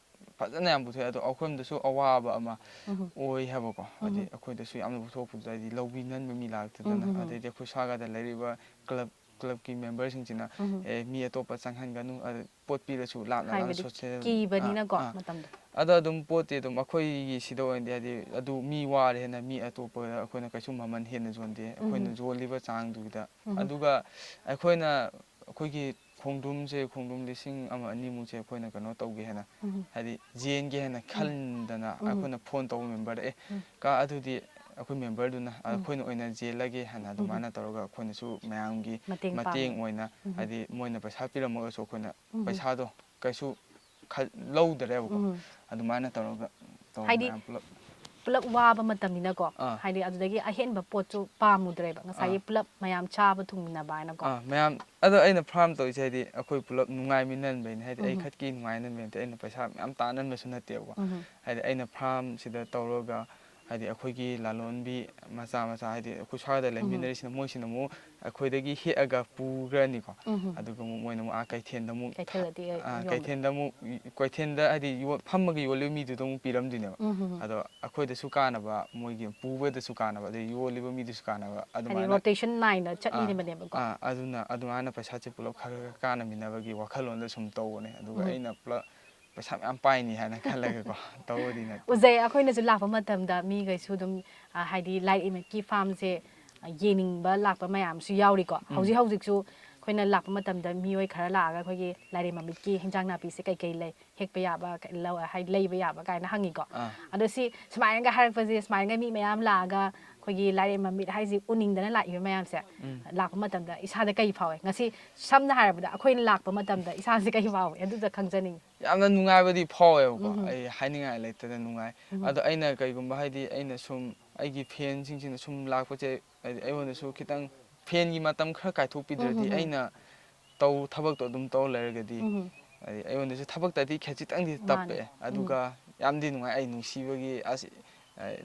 ꯐꯖꯅ ꯌꯥꯝ ꯄꯨꯊꯣꯛꯑꯦ꯫ ꯑꯗꯣ ꯑꯩꯈꯣꯏꯔꯣꯝꯗꯁꯨ ꯑꯋꯥꯕ ꯑꯃ ꯎꯝ꯫ ꯑꯣꯏ ꯍꯥꯏꯕꯀꯣ꯫ ꯍꯥꯏꯗꯤ ꯎꯝ꯫ ꯑꯩꯈꯣꯏꯗꯁꯨ ꯌꯥꯝꯅ ꯄꯨꯊꯣꯛꯄꯗ ꯍꯥꯏꯗꯤ ꯂꯧꯕꯤꯅꯟꯕ ꯃꯤ ꯂꯥꯛꯇꯗꯅ, ꯎꯝ꯫ ꯑꯗꯩꯗꯤ ꯑꯩꯈꯣꯏ ꯁ꯭ꯋꯥꯏꯒꯗ ꯂꯩꯔꯤꯕ ꯀ꯭ꯂꯕ, ꯀ꯭ꯂꯕꯀꯤ ꯃꯦꯝꯕꯔꯁꯤꯡꯁꯤꯅ, ꯎꯝ꯫ "ꯑꯦ, ꯃꯤ ꯑꯇꯣꯞꯄ ꯆꯪꯍꯟꯒꯅꯨ, ꯑ, ꯄꯣꯠ ꯄꯤꯔꯁꯨ ꯂꯥꯞꯅ ꯂꯥꯞꯅ ꯍꯥꯏꯕꯗꯤ ꯁꯣꯠꯁꯦ"꯫ ꯀꯤꯕꯅꯤꯅꯀꯣ ꯑꯥ, ꯑꯥ꯫ ꯃꯇꯝꯗꯣ꯫ ꯑꯗꯣ ꯑꯗꯨꯝ ꯄꯣꯠꯇꯤ ꯑꯗꯨꯝ ꯑꯩꯈꯣꯏꯒꯤ ꯁꯤꯗ ꯑꯣꯏꯅꯗꯤ ꯍꯥꯏꯗꯤ ꯑꯗꯨ ꯃꯤ ꯋꯥꯔꯦꯅ ꯃꯤ ꯑꯇꯣꯞꯄꯗ ꯑꯩꯈꯣꯏꯅ ꯀꯩꯁꯨ ꯃꯃꯜ ꯍꯦꯟꯅ ꯌꯣꯟꯗꯦ꯫ ꯑꯩꯈꯣꯏꯅ ꯎꯝ꯫ ꯌꯣꯜꯂꯤꯕ ꯆꯥꯡꯗꯨꯗ꯫ ꯎꯝ꯫ ꯑꯗꯨꯒ ꯑꯩꯈꯣꯏꯅ ꯑꯩꯈꯣꯏꯒꯤ ꯈꯣꯡꯗ꯭ꯔꯨꯝꯁꯦ, ꯈꯣꯡꯗ꯭ꯔꯨꯝ ꯂꯤꯁꯤꯡ ꯑꯃ ꯑꯅꯤꯃꯨꯛꯁꯦ ꯑꯩꯈꯣꯏꯅ ꯀꯩꯅꯣ ꯇꯧꯒꯦ ꯍꯥꯏꯅ, ꯎꯝ꯫ ꯍꯥꯏꯗꯤ ꯌꯦꯟꯒꯦ ꯍꯥꯏꯅ ꯎꯝ꯫ ꯈꯟꯗꯅ ꯎꯝ꯫ ꯑꯩꯈꯣꯏꯅ ꯐꯣꯟ ꯇꯧꯕ ꯃꯦꯝꯕꯔꯗ, "ꯑꯦ, ꯎꯝ꯫ ꯀꯥ, ꯑꯗꯨꯗꯤ ꯑꯩꯈꯣꯏ ꯃꯦꯝꯕꯔꯗꯨꯅ ꯎꯝ꯫ ꯑꯩꯈꯣꯏꯅ ꯑꯣꯏꯅ ꯌꯦꯜꯂꯒꯦ" ꯍꯥꯏꯅ ꯎꯝ꯫ ꯑꯗꯨꯃꯥꯏꯅ ꯇꯧꯔꯒ ꯑꯩꯈꯣꯏꯅꯁꯨ ꯃꯌꯥꯝꯒꯤ ꯃꯇꯦꯡ ꯃꯇꯦꯡ ꯄꯥꯡꯉꯦ꯫ ꯑꯣꯏꯅ, ꯎꯝ꯫ ꯍꯥꯏꯗꯤ ꯃꯣꯏꯅ ꯄꯩꯁꯥ ꯄꯤꯔꯝꯃꯒꯁꯨ ꯑꯩꯈꯣꯏꯅ ꯎꯝ꯫ ꯄꯩꯁꯥꯗꯣ ꯀꯩꯁꯨ ꯈ-, ꯂꯧꯗꯔꯦꯕꯀꯣ꯫ ꯎꯝ꯫ ꯑꯗꯨꯃꯥꯏꯅ ꯇꯧꯔꯒ ꯇꯧꯔ ꯍꯥꯏꯗꯤ ꯃꯌꯥꯝ ꯄꯨꯂꯞ꯫ ꯄꯨꯂꯞ ꯋꯥꯕ ꯃꯇꯝꯅꯤꯅꯀꯣ꯫ ꯑꯥ꯫ ꯍꯥꯏꯗꯤ ꯑꯗꯨꯗꯒꯤ ꯑꯍꯦꯟꯕ ꯄꯣꯠꯁꯨ ꯄꯥꯝꯃꯨꯗ꯭ꯔꯦꯕ꯫ ꯉꯁꯥꯏꯒꯤ ꯑꯥ꯫ ꯄꯨꯂꯞ ꯃꯌꯥꯝ ꯆꯥꯕ ꯊꯨꯡꯃꯤꯟꯅꯕ ꯍꯥꯏꯅꯀꯣ꯫ ꯑꯥ, ꯃꯌꯥꯝ, ꯑꯗꯣ ꯑꯩꯅ ꯐꯥꯔꯝ ꯇꯧꯔꯤꯁꯦ ꯍꯥꯏꯗꯤ ꯑꯩꯈꯣꯏ ꯄꯨꯂꯞ ꯅꯨꯡꯉꯥꯏꯃꯤꯟꯅꯍꯟꯕꯩꯅꯦ꯫ ꯍꯥꯏꯗꯤ ꯑꯩ ꯎꯝ꯫ ꯈꯛꯀꯤ ꯅꯨꯡꯉꯥꯏꯅꯍꯟꯕꯩ ꯅꯠꯇꯦ꯫ ꯑꯩꯅ ꯄꯩꯁꯥ ꯃꯌꯥꯝ ꯇꯥꯟꯍꯟꯕꯁꯨ ꯅꯠꯇꯦꯕꯀꯣ꯫ ꯎꯝ꯫ ꯍꯥꯏꯗꯤ ꯑꯩꯅ ꯐꯥꯔꯝꯁꯤꯗ ꯇꯧꯔꯒ ꯍꯥꯏꯗꯤ ꯑꯩꯈꯣꯏꯒꯤ ꯂꯂꯣꯟꯕꯤ ꯃꯆꯥ ꯃꯆꯥ ꯍꯥꯏꯗꯤ ꯑꯩꯈꯣꯏ ꯁ꯭ꯋꯥꯏꯗ ꯎꯝ꯫ ꯂꯩꯃꯤꯟꯅꯔꯤꯁꯤꯅ ꯃꯣꯏꯁꯤꯅ ꯑꯃꯨꯛ ꯑꯩꯈꯣꯏꯗꯒꯤ ꯍꯦꯛꯑꯒ ꯄꯨꯈ꯭ꯔꯅꯤꯀꯣ꯫ ꯎꯝ꯫ ꯑꯗꯨꯒ ꯑꯃꯨꯛ ꯃꯣꯏꯅ ꯑꯃꯨꯛ ꯑꯥ ꯀꯩꯊꯦꯜꯗ ꯑꯃꯨꯛ ꯊꯥ-, ꯀꯩꯊꯦꯜꯗꯗꯤ ꯑꯥ, ꯌꯣꯟꯕ꯫ ꯀꯩꯊꯦꯜꯗ ꯑꯃꯨꯛ, ꯀꯩꯊꯦꯜꯗ ꯍꯥꯏꯗꯤ ꯌꯣ-, ꯐꯝꯃꯒ ꯌꯣꯜꯂꯤꯕ ꯃꯤꯗꯨꯗ ꯑꯃꯨꯛ ꯄꯤꯔꯝꯗꯣꯏꯅꯦꯕ꯫ ꯎꯝ, ꯎꯝ, ꯎꯝ꯫ ꯑꯗꯣ ꯑꯩꯈꯣꯏꯗꯁꯨ ꯀꯥꯟꯅꯕ, ꯃꯣꯏꯒꯤ ꯄꯨꯕꯗꯁꯨ ꯀꯥꯟꯅꯕ, ꯑꯗꯩ ꯌꯣꯜꯂꯤꯕ ꯃꯤꯗꯨꯁꯨ ꯀꯥꯟꯅꯕ, ꯍꯥꯏꯗꯤ ꯑꯗꯨꯃꯥꯏꯅ꯫ ꯔꯣꯇꯦꯁꯟ ꯅꯥꯏꯅ ꯑꯥ, ꯆꯠꯂꯤꯕꯅꯦꯕꯀꯣ꯫ ꯑꯥ, ꯑꯗꯨꯅ ꯑꯗꯨꯃꯥꯏꯅ ꯄꯩꯁꯥꯁꯦ ꯄꯨꯂꯞ ꯈꯔ ꯈꯔ ꯀꯥꯟꯅꯃꯤꯟꯅꯕꯒꯤ ꯋꯥꯈꯜꯂꯣꯟꯗ ꯁꯨꯝ ꯇꯧꯕꯅꯦ꯫ ꯑꯗꯨꯒ ꯎꯝ꯫ ꯑꯩꯅ ꯄꯨꯂꯞ ꯄꯩꯁꯥ ꯃꯌꯥꯝ ꯄꯥꯏꯅꯤ ꯍꯥꯏꯅ ꯈꯜꯂꯒꯀꯣ ꯇꯧꯕꯗꯤ ꯅꯠꯇꯦ꯫ ꯎꯖꯩ, ꯑꯩꯈꯣꯏꯅꯁꯨ ꯂꯥꯛꯄ ꯃꯇꯝꯗ ꯃꯤꯈꯩꯁꯨ ꯑꯗꯨꯝ, ꯑ, ꯍꯥꯏꯗꯤ ꯂꯥꯏꯔꯤꯛ ꯏꯃꯤꯠꯀꯤ ꯐꯥꯔꯝꯁꯦ, ꯑ, ꯌꯦꯡꯅꯤꯡꯕ ꯂꯥꯛꯄ ꯃꯌꯥꯝꯁꯨ ꯌꯥꯎꯔꯤꯀꯣ꯫ ꯎꯝ꯫ ꯍꯧꯖꯤꯛ ꯍꯧꯖꯤꯛꯁꯨ ꯑꯩꯈꯣꯏꯅ ꯂꯥꯛꯄ ꯃꯇꯝꯗ ꯃꯤꯑꯣꯏ ꯈꯔ ꯂꯥꯛꯑꯒ ꯑꯩꯈꯣꯏꯒꯤ ꯂꯥꯏꯔꯦꯝꯕ ꯃꯤꯠꯀꯤ ꯍꯤꯟꯖꯥꯡ ꯅꯥꯄꯤꯁꯦ ꯀꯩꯀꯩ ꯂꯩ, ꯍꯦꯛꯄ ꯌꯥꯕ, ꯀ-, ꯂꯧ-, ꯍꯥꯏ-, ꯂꯩꯕ ꯌꯥꯕ ꯀꯥꯏꯅ ꯍꯪꯉꯤꯀꯣ꯫ ꯑꯥ꯫ ꯑꯗꯣ ꯁꯤ ꯁꯨꯃꯥꯏꯅꯒ ꯍꯥꯏꯔꯛꯄꯁꯦ, ꯁꯨꯃꯥꯏꯅꯒ ꯃꯤ ꯃꯌꯥꯝ ꯂꯥꯛꯑꯒ ꯑꯩꯈꯣꯏꯒꯤ ꯂꯥꯏꯔꯦꯝꯕ ꯃꯤꯠ ꯍꯥꯏꯁꯤ ꯎꯅꯤꯡꯗꯅ ꯂꯥꯛꯏꯕ ꯃꯌꯥꯝꯁꯦ, ꯎꯝ꯫ ꯂꯥꯛꯄ ꯃꯇꯝꯗ ꯏꯁꯥꯗ ꯀꯩ ꯐꯥꯎꯋꯦ? ꯉꯁꯤ ꯁꯝꯅ ꯍꯥꯏꯔꯕꯗ ꯑꯩꯈꯣꯏꯅ ꯂꯥꯛꯄ ꯃꯇꯝꯗ ꯏꯁꯥꯁꯦ ꯀꯩ ꯐꯥꯎꯋꯦ? ꯑꯗꯨꯗ ꯈꯪꯖꯅꯤꯡꯉꯤ꯫ ꯌꯥꯝꯅ ꯅꯨꯡꯉꯥꯏꯕꯗꯤ ꯐꯥꯎꯋꯦꯕꯀꯣ꯫ ꯎꯝ꯫ ꯑꯩ ꯍꯥꯏꯅꯤꯡꯉꯥꯏ ꯂꯩꯇꯅ ꯅꯨꯡꯉꯥꯏ꯫ ꯎꯝ꯫ ꯑꯗꯣ ꯑꯩꯅ ꯀꯩꯒꯨꯝꯕ ꯍꯥꯏꯗꯤ ꯑꯩꯅ ꯁꯨꯝ ꯑꯩꯒꯤ ꯐꯦꯟꯁꯤꯡꯁꯤꯅ ꯁꯨꯝ ꯂꯥꯛꯄꯁꯦ ꯍꯥꯏꯗꯤ ꯑꯩꯉꯣꯟꯗꯁꯨ ꯈꯤꯇꯪ ꯐꯦꯟꯒꯤ ꯃꯇꯝ ꯈꯔ ꯀꯥꯏꯊꯣꯛꯄꯤꯗ꯭ꯔꯗꯤ ꯎꯝ, ꯎꯝ, ꯎꯝ꯫ ꯑꯩꯅ ꯇꯧ ꯊꯕꯛꯇꯣ ꯑꯗꯨꯝ ꯇꯧ ꯂꯩꯔꯒꯗꯤ ꯎꯝ꯫ ꯍꯥꯏꯗꯤ ꯑꯩꯉꯣꯟꯗꯁꯨ ꯊꯕꯛꯇꯗꯤ ꯈꯖꯤꯛꯇꯪꯗꯤ ꯃꯥꯅꯦ꯫ ꯇꯞꯄꯦ꯫ ꯎꯝ꯫ ꯑꯗꯨꯒ ꯌꯥꯝꯗꯤ ꯅꯨꯡꯉꯥꯏ꯫ ꯑꯩ ꯅꯨꯡꯁꯤꯕꯒꯤ ꯑꯁ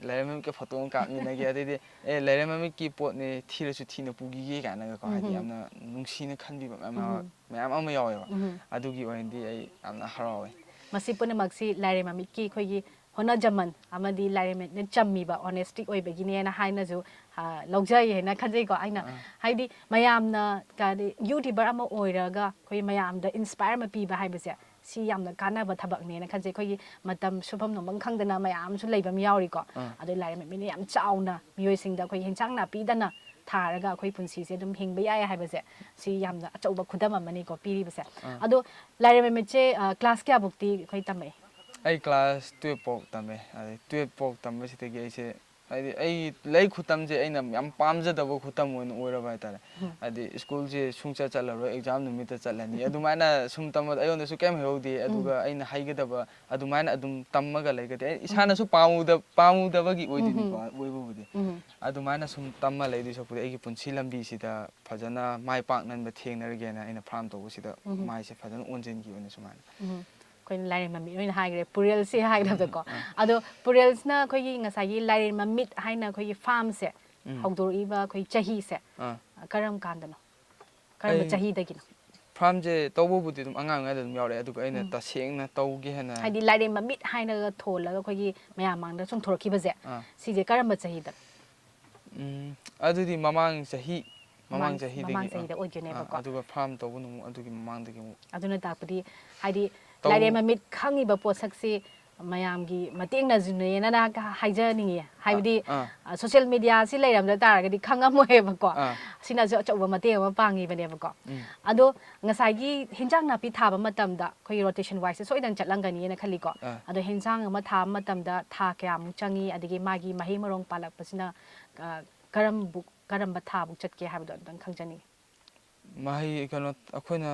ꯂꯥꯏꯔꯦꯝꯕ ꯃꯤꯠꯀ ꯐꯣꯇꯣ ꯑꯃ ꯀꯥꯞꯃꯤꯟꯅꯒꯦ꯫ ꯑꯗꯩꯗꯤ ꯑꯦ ꯂꯥꯏꯔꯦꯝꯕ ꯃꯤꯠꯀꯤ ꯄꯣꯠꯅꯤ ꯊꯤꯔꯁꯨ ꯊꯤꯅ ꯄꯨꯈꯤꯒꯦ ꯀꯥꯏꯅꯒꯀꯣ꯫ ꯎꯝ, ꯍꯥꯏꯗꯤ ꯎꯝ꯫ ꯌꯥꯝꯅ ꯅꯨꯡꯁꯤꯅ ꯈꯟꯕꯤꯕ ꯃꯌꯥꯝ ꯎꯝ, ꯌꯥꯎ- ꯎꯝ꯫ ꯃꯌꯥꯝ ꯑꯃ ꯌꯥꯎꯋꯦꯕ꯫ ꯎꯝ꯫ ꯑꯗꯨꯒꯤ ꯑꯣꯏꯅꯗꯤ ꯑꯩ ꯌꯥꯝꯅ ꯍꯔꯥꯎꯋꯦ꯫ ꯃꯁꯤ ꯄꯨꯝꯅꯃꯛꯁꯤ ꯂꯥꯏꯔꯦꯝꯕ ꯃꯤꯠꯀꯤ ꯑꯩꯈꯣꯏꯒꯤ ꯍꯣꯠꯅꯖꯃꯟ ꯑꯃꯗꯤ ꯂꯥꯏꯔꯦꯝꯕ ꯃꯤꯠꯅ ꯆꯝꯃꯤꯕ honesty ꯑꯣꯏꯕꯒꯤꯅꯦꯅ ꯍꯥꯏꯅꯁꯨ, ꯑ, ꯂꯧꯖꯩ ꯍꯥꯏꯅ ꯈꯟꯖꯩꯀꯣ꯫ ꯑꯩꯅ ꯑꯥ꯫ ꯍꯥꯏꯗꯤ ꯃꯌꯥꯝꯅ ꯀꯗꯤ YouTuber ꯑꯃ ꯑꯣꯏꯔꯒ ꯑꯩꯈꯣꯏ ꯃꯌꯥꯝꯗ inspire ꯑꯃ ꯄꯤꯕ ꯍꯥꯏꯕꯁꯦ ꯁꯤ ꯌꯥꯝꯅ ꯀꯥꯟꯅꯕ ꯊꯕꯛꯅꯦꯅ ꯈꯟꯖꯩ꯫ ꯑꯩꯈꯣꯏꯒꯤ ꯃꯇꯝ ꯁꯨꯐꯝ ꯅꯣꯝꯐꯝ ꯈꯪꯗꯅ ꯃꯌꯥꯝꯁꯨ ꯂꯩꯕ ꯑꯃ ꯌꯥꯎꯔꯤꯀꯣ꯫ ꯑꯥ꯫ ꯑꯗꯩ ꯂꯥꯏꯔꯦꯝꯕ ꯃꯤꯠꯅ ꯌꯥꯝ ꯆꯥꯎꯅ ꯃꯤꯑꯣꯏꯁꯤꯡꯗ ꯑꯩꯈꯣꯏ ꯍꯤꯟꯖꯥꯡ ꯅꯥꯄꯤꯗꯅ ꯊꯥꯔꯒ ꯑꯩꯈꯣꯏ ꯄꯨꯟꯁꯤꯁꯦ ꯑꯗꯨꯝ ꯍꯤꯡꯕ ꯌꯥꯏ ꯍꯥꯏꯕꯁꯦ ꯁꯤ ꯌꯥꯝꯅ ꯑꯆꯧꯕ ꯈꯨꯗꯝ ꯑꯃꯅꯤꯀꯣ ꯄꯤꯔꯤꯕꯁꯦ꯫ ꯑꯥ꯫ ꯑꯗꯣ ꯂꯥꯏꯔꯦꯝꯕ ꯃꯤꯠꯁꯦ, ꯑ, class ꯀꯌꯥꯕꯨꯛꯇꯤ ꯑꯩꯈꯣꯏ ꯇꯝꯃꯛꯏ? ꯑꯩ class twelve ꯐꯥꯎ ꯇꯝꯃꯦ꯫ ꯑꯗꯩ twelve ꯐꯥꯎ ꯇꯝꯕꯁꯤꯗꯒꯤ ꯑꯩꯁꯦ ꯍꯥꯏꯗꯤ ꯑꯩ ꯂꯥꯏꯔꯤꯛ ꯈꯨꯇꯝꯁꯦ ꯑꯩꯅ ꯌꯥꯝ ꯄꯥꯝꯖꯗꯕ ꯈꯨꯇꯝ ꯑꯣꯏꯅ ꯑꯣꯏꯔꯕ ꯍꯥꯏꯇꯥꯔꯦ꯫ ꯎꯝ꯫ ꯍꯥꯏꯗꯤ school ꯁꯦ ꯁꯨꯡꯆꯠ ꯆꯠꯂꯔꯣꯏ, exam ꯅꯨꯃꯤꯠꯇ ꯆꯠꯂꯅꯤ꯫ ꯑꯗꯨꯃꯥꯏꯅ ꯁꯨꯝ ꯇꯝꯕꯗ ꯑꯩꯉꯣꯟꯗꯁꯨ ꯀꯩꯝ ꯍꯩꯍꯧꯗꯦ꯫ ꯎꯝ꯫ ꯑꯗꯨꯒ ꯑꯩꯅ ꯍꯩꯒꯗꯕ ꯑꯗꯨꯃꯥꯏꯅ ꯑꯗꯨꯝ ꯇꯝꯃꯒ ꯂꯩꯒꯗꯦ꯫ ꯑꯩ ꯏꯁꯥꯅꯁꯨ ꯄꯥꯝꯃꯨꯗ-, ꯄꯥꯝꯃꯨꯗꯕꯒꯤ ꯑꯣꯏꯗꯣꯏꯅꯤꯀꯣ ꯎꯝ꯫ ꯑꯣꯏꯕꯕꯨꯗꯤ꯫ ꯎꯝ꯫ ꯑꯗꯨꯃꯥꯏꯅ ꯁꯨꯝ ꯇꯝꯃ ꯂꯩꯗꯣꯏ ꯁꯔꯨꯛꯄꯨꯗꯤ ꯑꯩꯒꯤ ꯄꯨꯟꯁꯤ ꯂꯝꯕꯤꯁꯤꯗ ꯐꯖꯅ ꯃꯥꯏ ꯄꯥꯛꯅꯕ ꯊꯦꯡꯅꯔꯒꯦꯅ ꯑꯩꯅ farm ꯇꯧꯕꯁꯤꯗ ꯎꯝ꯫ ꯃꯥꯏꯁꯦ ꯐꯖꯅ ꯑꯣꯟꯁꯤꯟꯈꯤꯕꯅꯦ ꯁꯨꯃꯥꯏꯅ꯫ ꯎꯝ꯫ ꯑꯩꯈꯣꯏꯅ ꯂꯥꯏꯔꯦꯝꯕ ꯃꯤꯠ ꯑꯣꯏꯅ ꯍꯥꯏꯈ꯭ꯔꯦ, ꯄꯨꯔꯦꯜꯁꯦ ꯍꯥꯏꯒꯗꯕꯗꯀꯣ꯫ ꯑꯥ꯫ ꯑꯗꯣ ꯄꯨꯔꯦꯜꯁꯤꯅ ꯑꯩꯈꯣꯏꯒꯤ ꯉꯁꯥꯏꯒꯤ ꯂꯥꯏꯔꯦꯝꯕ ꯃꯤꯠ ꯍꯥꯏꯅ ꯑꯩꯈꯣꯏꯒꯤ farm ꯁꯦ ꯎꯝ꯫ ꯍꯧꯗꯣꯔꯛꯏꯕ ꯑꯩꯈꯣꯏ ꯆꯍꯤꯁꯦ, ꯑꯥ꯫ ꯑ, ꯀꯔꯝ ꯀꯥꯟꯗꯅꯣ? ꯀꯔꯝꯕ ꯑꯩ ꯆꯍꯤꯗꯒꯤꯅꯣ? Farm ꯁꯦ ꯇꯧꯕꯕꯨꯗꯤ ꯑꯗꯨꯝ ꯑꯉꯥꯡ ꯑꯣꯏꯔꯤꯉꯩꯗ ꯑꯗꯨꯝ ꯌꯥꯎꯔꯛꯑꯦ꯫ ꯑꯗꯨꯒ ꯑꯩꯅ ꯎꯝ꯫ ꯇꯁꯦꯡꯅ ꯇꯧꯒꯦ ꯍꯥꯏꯅ ꯍꯥꯏꯗꯤ ꯂꯥꯏꯔꯦꯝꯕ ꯃꯤꯠ ꯍꯥꯏꯅꯒ ꯊꯣꯜꯂꯒ ꯑꯩꯈꯣꯏꯒꯤ ꯃꯌꯥꯝ ꯃꯥꯡꯗ ꯆꯣꯡꯊꯣꯔꯛꯈꯤꯕꯁꯦ, ꯑꯥ꯫ ꯁꯤꯁꯦ ꯀꯔꯝꯕ ꯆꯍꯤꯗ? ꯎꯝ, ꯑꯗꯨꯗꯤ ꯃꯃꯥꯡ ꯆꯍꯤ, ꯃꯃꯥꯡ ꯃꯃꯥꯡ, ꯆꯍꯤꯗꯒꯤ, ꯃꯃꯥꯡ ꯑꯥ, ꯆꯍꯤꯗ ꯑꯣꯏꯗꯣꯏꯅꯦꯕꯀꯣ꯫ ꯑꯥ, ꯑꯗꯨꯒ farm ꯇꯧꯕꯅ ꯑꯃꯨꯛ ꯑꯗꯨꯒꯤ ꯃꯃꯥꯡꯗꯒꯤ ꯑꯃꯨꯛ ꯑꯗꯨꯅ ꯇꯥꯛꯄꯗꯤ ꯍꯥꯏꯗꯤ ꯇꯧ- ꯂꯥꯏꯔꯦꯝꯕ ꯃꯤꯠ ꯈꯪꯉꯤꯕ ꯄꯣꯠꯁꯛꯁꯤ ꯃꯌꯥꯝꯒꯤ ꯃꯇꯦꯡꯅꯁꯨꯅꯦꯅ ꯍꯥꯏꯖꯅꯤꯡꯉꯤ꯫ ꯍꯥꯏꯕꯗꯤ, ꯑꯥ꯫ ꯑ, social media ꯁꯤ ꯂꯩꯔꯝꯗ ꯇꯥꯔꯒꯗꯤ ꯈꯪꯉꯝꯃꯣꯏꯕꯀꯣ꯫ ꯑꯥ꯫ ꯁꯤꯅꯁꯨ ꯑꯆꯧꯕ ꯃꯇꯦꯡ ꯑꯃ ꯄꯥꯡꯉꯤꯕꯅꯦꯕꯀꯣ꯫ ꯎꯝ꯫ ꯑꯗꯣ ꯉꯁꯥꯏꯒꯤ ꯍꯤꯟꯖꯥꯡ ꯅꯥꯄꯤ ꯊꯥꯕ ꯃꯇꯝꯗ ꯑꯩꯈꯣꯏꯒꯤ rotation wise ꯁꯣꯏꯗꯅ ꯆꯠꯂꯝꯒꯅꯤꯅ ꯈꯜꯂꯤꯀꯣ꯫ ꯑꯥ꯫ ꯑꯗꯣ ꯍꯤꯟꯖꯥꯡ ꯑꯃ ꯊꯥꯕ ꯃꯇꯝꯗ ꯊꯥ ꯀꯌꯥꯃꯨꯛ ꯆꯪꯉꯤ, ꯑꯗꯒꯤ ꯃꯥꯒꯤ ꯃꯍꯩ ꯃꯔꯣꯡ ꯄꯥꯜꯂꯛꯄꯁꯤꯅ ꯑ, ꯀꯔꯝꯕꯨ-, ꯀꯔꯝꯕ ꯊꯥꯕꯨ ꯆꯠꯀꯦ ꯍꯥꯏꯕꯗꯣ ꯑꯝꯇꯪ ꯈꯪꯖꯅꯤꯡꯉꯤ꯫ ꯃꯍꯩ, ꯀꯩꯅꯣ, ꯑꯩꯈꯣꯏꯅ,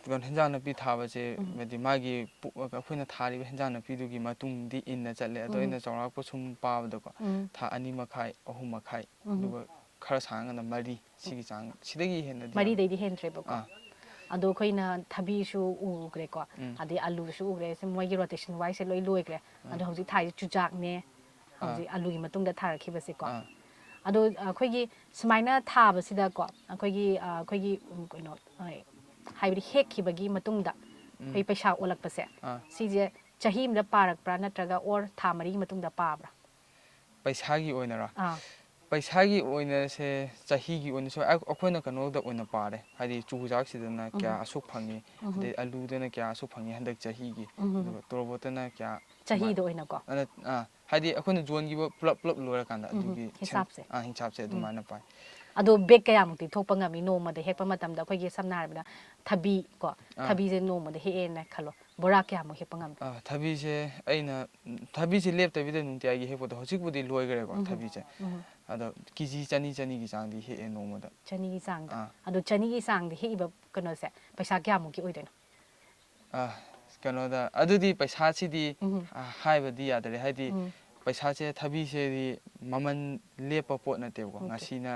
ꯀꯩꯅꯣ, ꯍꯦꯟꯖꯥꯡ ꯅꯥꯄꯤ ꯊꯥꯕꯁꯦ, ꯎꯝ꯫ ꯍꯥꯏꯗꯤ ꯃꯥꯒꯤ ꯄꯨ-, ꯑꯩꯈꯣꯏꯅ ꯊꯥꯔꯤꯕ ꯍꯦꯟꯖꯥꯡ ꯅꯥꯄꯤꯗꯨꯒꯤ ꯃꯇꯨꯡꯗꯤ ꯏꯟꯅ ꯆꯠꯂꯦ꯫ ꯑꯗꯣ ꯎꯝ꯫ ꯑꯩꯅ ꯆꯥꯎꯔꯥꯛꯄ ꯁꯨꯝ ꯄꯥꯕꯗꯀꯣ, ꯎꯝ꯫ ꯊꯥ ꯑꯅꯤ ꯃꯈꯥꯏ, ꯑꯍꯨꯝ ꯃꯈꯥꯏ, ꯎꯝ꯫ ꯑꯗꯨꯒ ꯈꯔ ꯁꯥꯡꯉꯒꯅ ꯃꯔꯤ, ꯁꯤꯒꯤ ꯆꯥꯡ, ꯁꯤꯗꯒꯤ ꯍꯦꯟꯅꯗꯤ ꯌꯥꯝ-, ꯃꯔꯤꯗꯩꯗꯤ ꯍꯦꯟꯗ꯭ꯔꯦꯕꯀꯣ꯫ ꯑꯥ꯫ ꯑꯗꯣ ꯑꯩꯈꯣꯏꯅ ꯊꯕꯤꯁꯨ ꯎꯈ꯭ꯔꯦꯀꯣ, ꯎꯝ꯫ ꯑꯗꯩ ꯑꯂꯨꯁꯨ ꯎꯈ꯭ꯔꯦ, ꯁꯤ ꯃꯣꯏꯒꯤ rotation wise ꯁꯦ ꯂꯣꯏ ꯂꯣꯏꯈ꯭ꯔꯦ꯫ ꯑꯥ꯫ ꯑꯗꯣ ꯍꯧꯖꯤꯛ ꯊꯥꯔꯤꯁꯦ ꯆꯨꯖꯥꯛꯅꯦ, ꯑꯥ꯫ ꯍꯧꯖꯤꯛ ꯑꯂꯨꯒꯤ ꯃꯇꯨꯡꯗ ꯊꯥꯔꯛꯈꯤꯕꯁꯦꯀꯣ꯫ ꯑꯥ꯫ ꯑꯗꯣ ꯑꯩꯈꯣꯏꯒꯤ ꯁꯨꯃꯥꯏꯅ ꯊꯥꯕꯁꯤꯗꯀꯣ, ꯑꯩꯈꯣꯏꯒꯤ, ꯑ, ꯑꯩꯈꯣꯏꯒꯤ, ꯎꯝ, ꯀꯩꯅꯣ, ꯑ, ꯍꯥꯏꯕꯗꯤ ꯍꯦꯛꯈꯤꯕꯒꯤ ꯃꯇꯨꯡꯗ ꯎꯝ꯫ ꯑꯩꯈꯣꯏ ꯄꯩꯁꯥ ꯑꯣꯜꯂꯛꯄꯁꯦ, ꯑꯥ꯫ ꯁꯤꯁꯦ ꯆꯍꯤ ꯑꯃꯗ ꯄꯥꯔꯛꯄ꯭ꯔꯥ, ꯅꯠꯇ꯭ꯔꯒ or ꯊꯥ ꯃꯔꯤꯒꯤ ꯃꯇꯨꯡꯗ ꯄꯥꯕ꯭ꯔꯥ? ꯄꯩꯁꯥꯒꯤ ꯑꯣꯏꯅꯔꯣ? ꯑꯥ꯫ ꯄꯩꯁꯥꯒꯤ ꯑꯣꯏꯅꯁꯦ ꯆꯍꯤꯒꯤ ꯑꯣꯏꯅꯁꯨ ꯑꯩ-, ꯑꯩꯈꯣꯏꯅ ꯀꯩꯅꯣꯗ ꯑꯣꯏꯅ ꯄꯥꯔꯦ, ꯍꯥꯏꯗꯤ ꯆꯨꯖꯥꯛꯁꯤꯗꯅ ꯀꯌꯥ ꯎꯝ꯫ ꯑꯁꯨꯛ ꯐꯪꯉꯤ, ꯎꯝ꯫ ꯑꯗꯩ ꯑꯂꯨꯗꯅ ꯀꯌꯥ ꯑꯁꯨꯛ ꯐꯪꯉꯤ ꯍꯟꯗꯛ ꯆꯍꯤꯒꯤ, ꯎꯝ꯫ ꯑꯗꯨꯒ ꯇꯣꯔꯕꯣꯠꯇꯅ ꯀꯌꯥ ꯆꯍꯤꯗ ꯁꯨꯃꯥꯏꯅ꯫ ꯑꯣꯏꯅꯀꯣ? ꯑꯗ, ꯑꯥ, ꯍꯥꯏꯗꯤ ꯑꯩꯈꯣꯏꯅ ꯌꯣꯟꯈꯤꯕ ꯄꯨꯂꯞ, ꯄꯨꯂꯞ ꯂꯣꯏꯔꯀꯥꯟꯗ ꯎꯝ, ꯑꯗꯨꯒꯤ ꯁꯦꯝ-, ꯍꯤꯁꯥꯞꯁꯦ꯫ ꯑꯥ, ꯍꯤꯁꯥꯞꯁꯦ ꯎꯝ꯫ ꯑꯗꯨꯃꯥꯏꯅ ꯄꯥꯏ꯫ ꯑꯗꯣ bag ꯀꯌꯥꯃꯨꯛꯇꯤ ꯊꯣꯛꯄ ꯉꯝꯃꯤ ꯅꯣꯡꯃꯗ ꯍꯦꯛꯄ ꯃꯇꯝꯗ? ꯑꯩꯈꯣꯏꯒꯤ ꯁꯝꯅ ꯍꯥꯏꯔꯕꯗ ꯊꯕꯤ ꯀꯣ, ꯑꯥ꯫ ꯊꯕꯤꯁꯦ ꯅꯣꯡꯃꯗ ꯍꯦꯛꯑꯦꯅ ꯈꯜꯂꯣ, ꯕꯣꯔꯥ ꯀꯌꯥꯃꯨꯛ ꯍꯦꯛꯄ ꯉꯝꯃꯤ? ꯑꯥ, ꯊꯕꯤꯁꯦ ꯑꯩꯅ, ꯊꯕꯤꯁꯦ ꯂꯦꯞꯇꯕꯤꯗ ꯅꯨꯡꯇꯤꯖꯥꯏꯒꯤ ꯍꯦꯛꯄꯗꯣ, ꯍꯧꯖꯤꯛꯄꯨꯗꯤ ꯂꯣꯏꯈ꯭ꯔꯦꯀꯣ ꯎꯝ, ꯊꯕꯤꯁꯦ꯫ ꯎꯝ꯫ ꯑꯗꯣ ꯀꯦ ꯖꯤ ꯆꯅꯤ, ꯆꯅꯤꯒꯤ ꯆꯥꯡꯗꯤ ꯍꯦꯛꯑꯦ ꯅꯣꯡꯃꯗ꯫ ꯆꯅꯤꯒꯤ ꯆꯥꯡꯗ? ꯑꯥ꯫ ꯑꯗꯣ ꯆꯅꯤꯒꯤ ꯆꯥꯡꯗ ꯍꯦꯛꯏꯕ ꯀꯩꯅꯣꯁꯦ ꯄꯩꯁꯥ ꯀꯌꯥꯃꯨꯛꯀꯤ ꯑꯣꯏꯗꯣꯏꯅꯣ? ꯑꯥ, ꯀꯩꯅꯣꯗ, ꯑꯗꯨꯗꯤ ꯄꯩꯁꯥꯁꯤꯗꯤ, ꯎꯝ꯫ ꯑꯥ, ꯍꯥꯏꯕꯗꯤ ꯌꯥꯗꯔꯦ꯫ ꯍꯥꯏꯗꯤ ꯎꯝ꯫ ꯄꯩꯁꯥꯁꯦ, ꯊꯕꯤꯁꯦꯗꯤ ꯃꯃꯜ ꯂꯦꯞꯄ ꯄꯣꯠ ꯅꯠꯇꯦꯕꯀꯣ꯫ ꯑꯣꯀꯦ꯫ ꯉꯁꯤꯅ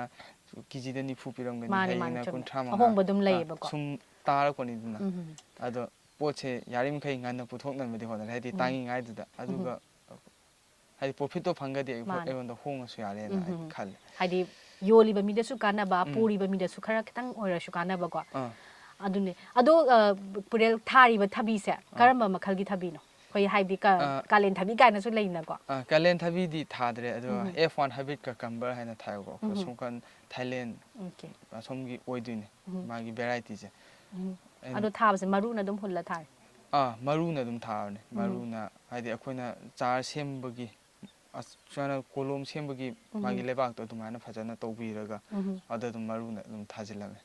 ꯀꯦ ꯖꯤꯗ ꯅꯤꯐꯨ ꯄꯤꯔꯝꯒꯅꯤ, ꯃꯥꯅꯦ, ꯃꯥꯅꯦ, ꯍꯌꯦꯡꯅ ꯆꯨꯝꯃꯦ꯫ ꯀꯨꯟꯊ꯭ꯔꯥ ꯃꯉꯥ, ꯑꯍꯣꯡꯕ ꯑꯗꯨꯝ ꯑꯥ, ꯂꯩꯌꯦꯕꯀꯣ꯫ ꯁꯨꯝ ꯇꯥꯔꯛꯄꯅꯤꯗꯅ꯫ ꯎꯝ꯫ ꯑꯗꯣ ꯄꯣꯠꯁꯦ ꯌꯥꯔꯤꯃꯈꯩ ꯉꯟꯅ ꯄꯨꯊꯣꯛꯅꯕꯗꯤ ꯍꯣꯠꯅꯔꯦ, ꯍꯥꯏꯗꯤ ꯎꯝ꯫ ꯇꯥꯡꯉꯤꯉꯩꯗꯨꯗ꯫ ꯎꯝ꯫ ꯑꯗꯨꯒ ꯍꯥꯏꯗꯤ profitꯇꯣ ꯐꯪꯒꯗꯤ ꯑꯩꯈꯣꯏ-, ꯃꯥꯅꯦ꯫ ꯑꯩꯉꯣꯟꯗ ꯍꯣꯡꯉꯁꯨ ꯌꯥꯔꯦꯅ ꯎꯝ, ꯑꯩ ꯎꯝ꯫ ꯈꯜꯂꯦ꯫ ꯍꯥꯏꯗꯤ ꯌꯣꯜꯂꯤꯕ ꯃꯤꯗꯁꯨ ꯀꯥꯟꯅꯕ, ꯎꯝ꯫ ꯄꯨꯔꯤꯕ ꯃꯤꯗꯁꯨ ꯈꯔ ꯈꯤꯇꯪ ꯑꯣꯏꯔꯁꯨ ꯀꯥꯟꯅꯕꯀꯣ꯫ ꯑꯥ꯫ ꯑꯗꯨꯅꯦ꯫ ꯑꯗꯣ, ꯑ, ꯄꯨꯔꯦꯜ, ꯊꯥꯔꯤꯕ ꯊꯕꯤꯁꯦ ꯑꯥ꯫ ꯀꯔꯝꯕ ꯃꯈꯜꯒꯤ ꯊꯕꯤꯅꯣ? ꯑꯩꯈꯣꯏ ꯍꯥꯏꯗꯤ ꯀ-, ꯑꯥ꯫ ꯀꯥꯂꯦꯟ ꯊꯕꯤ ꯀꯥꯏꯅꯁꯨ ꯂꯩꯅꯀꯣ꯫ ꯑꯥ, ꯀꯥꯂꯦꯟ ꯊꯕꯤꯗꯤ ꯊꯥꯗ꯭ꯔꯦ, ꯑꯗꯣ ꯎꯝ꯫ F one hybrid cucumber ꯍꯥꯏꯅ ꯊꯥꯏꯕꯀꯣ꯫ ꯎꯝ꯫ ꯑꯁꯣꯝꯀꯥꯟ ꯊꯥꯏꯂꯦꯟ ꯑꯣꯀꯦ꯫ ꯑꯁꯣꯝꯒꯤ ꯑꯣꯏꯗꯣꯏꯅꯦ, ꯎꯝ꯫ ꯃꯥꯒꯤ varietyꯁꯦ꯫ ꯎꯝ꯫ ꯑꯩꯅ ꯑꯗꯣ ꯊꯥꯕꯁꯦ ꯃꯔꯨꯅ ꯑꯗꯨꯝ ꯍꯨꯜꯂ ꯊꯥꯔꯦ? ꯑꯥ, ꯃꯔꯨꯅ ꯑꯗꯨꯝ ꯊꯥꯕꯅꯦ꯫ ꯎꯝ꯫ ꯃꯔꯨꯅ ꯍꯥꯏꯗꯤ ꯑꯩꯈꯣꯏꯅ ꯆꯥꯔ ꯁꯦꯝꯕꯒꯤ, ꯑꯁ, ꯁꯨꯃꯥꯏꯅ ꯀꯣꯂꯣꯝ ꯁꯦꯝꯕꯒꯤ ꯎꯝ꯫ ꯃꯥꯒꯤ ꯂꯩꯕꯥꯛꯇꯣ ꯑꯗꯨꯃꯥꯏꯅ ꯐꯖꯅ ꯇꯧꯕꯤꯔꯒ ꯎꯝ꯫ ꯑꯗ ꯑꯗꯨꯝ ꯃꯔꯨꯅ ꯑꯗꯨꯝ ꯊꯥꯖꯤꯜꯂꯝꯃꯦ꯫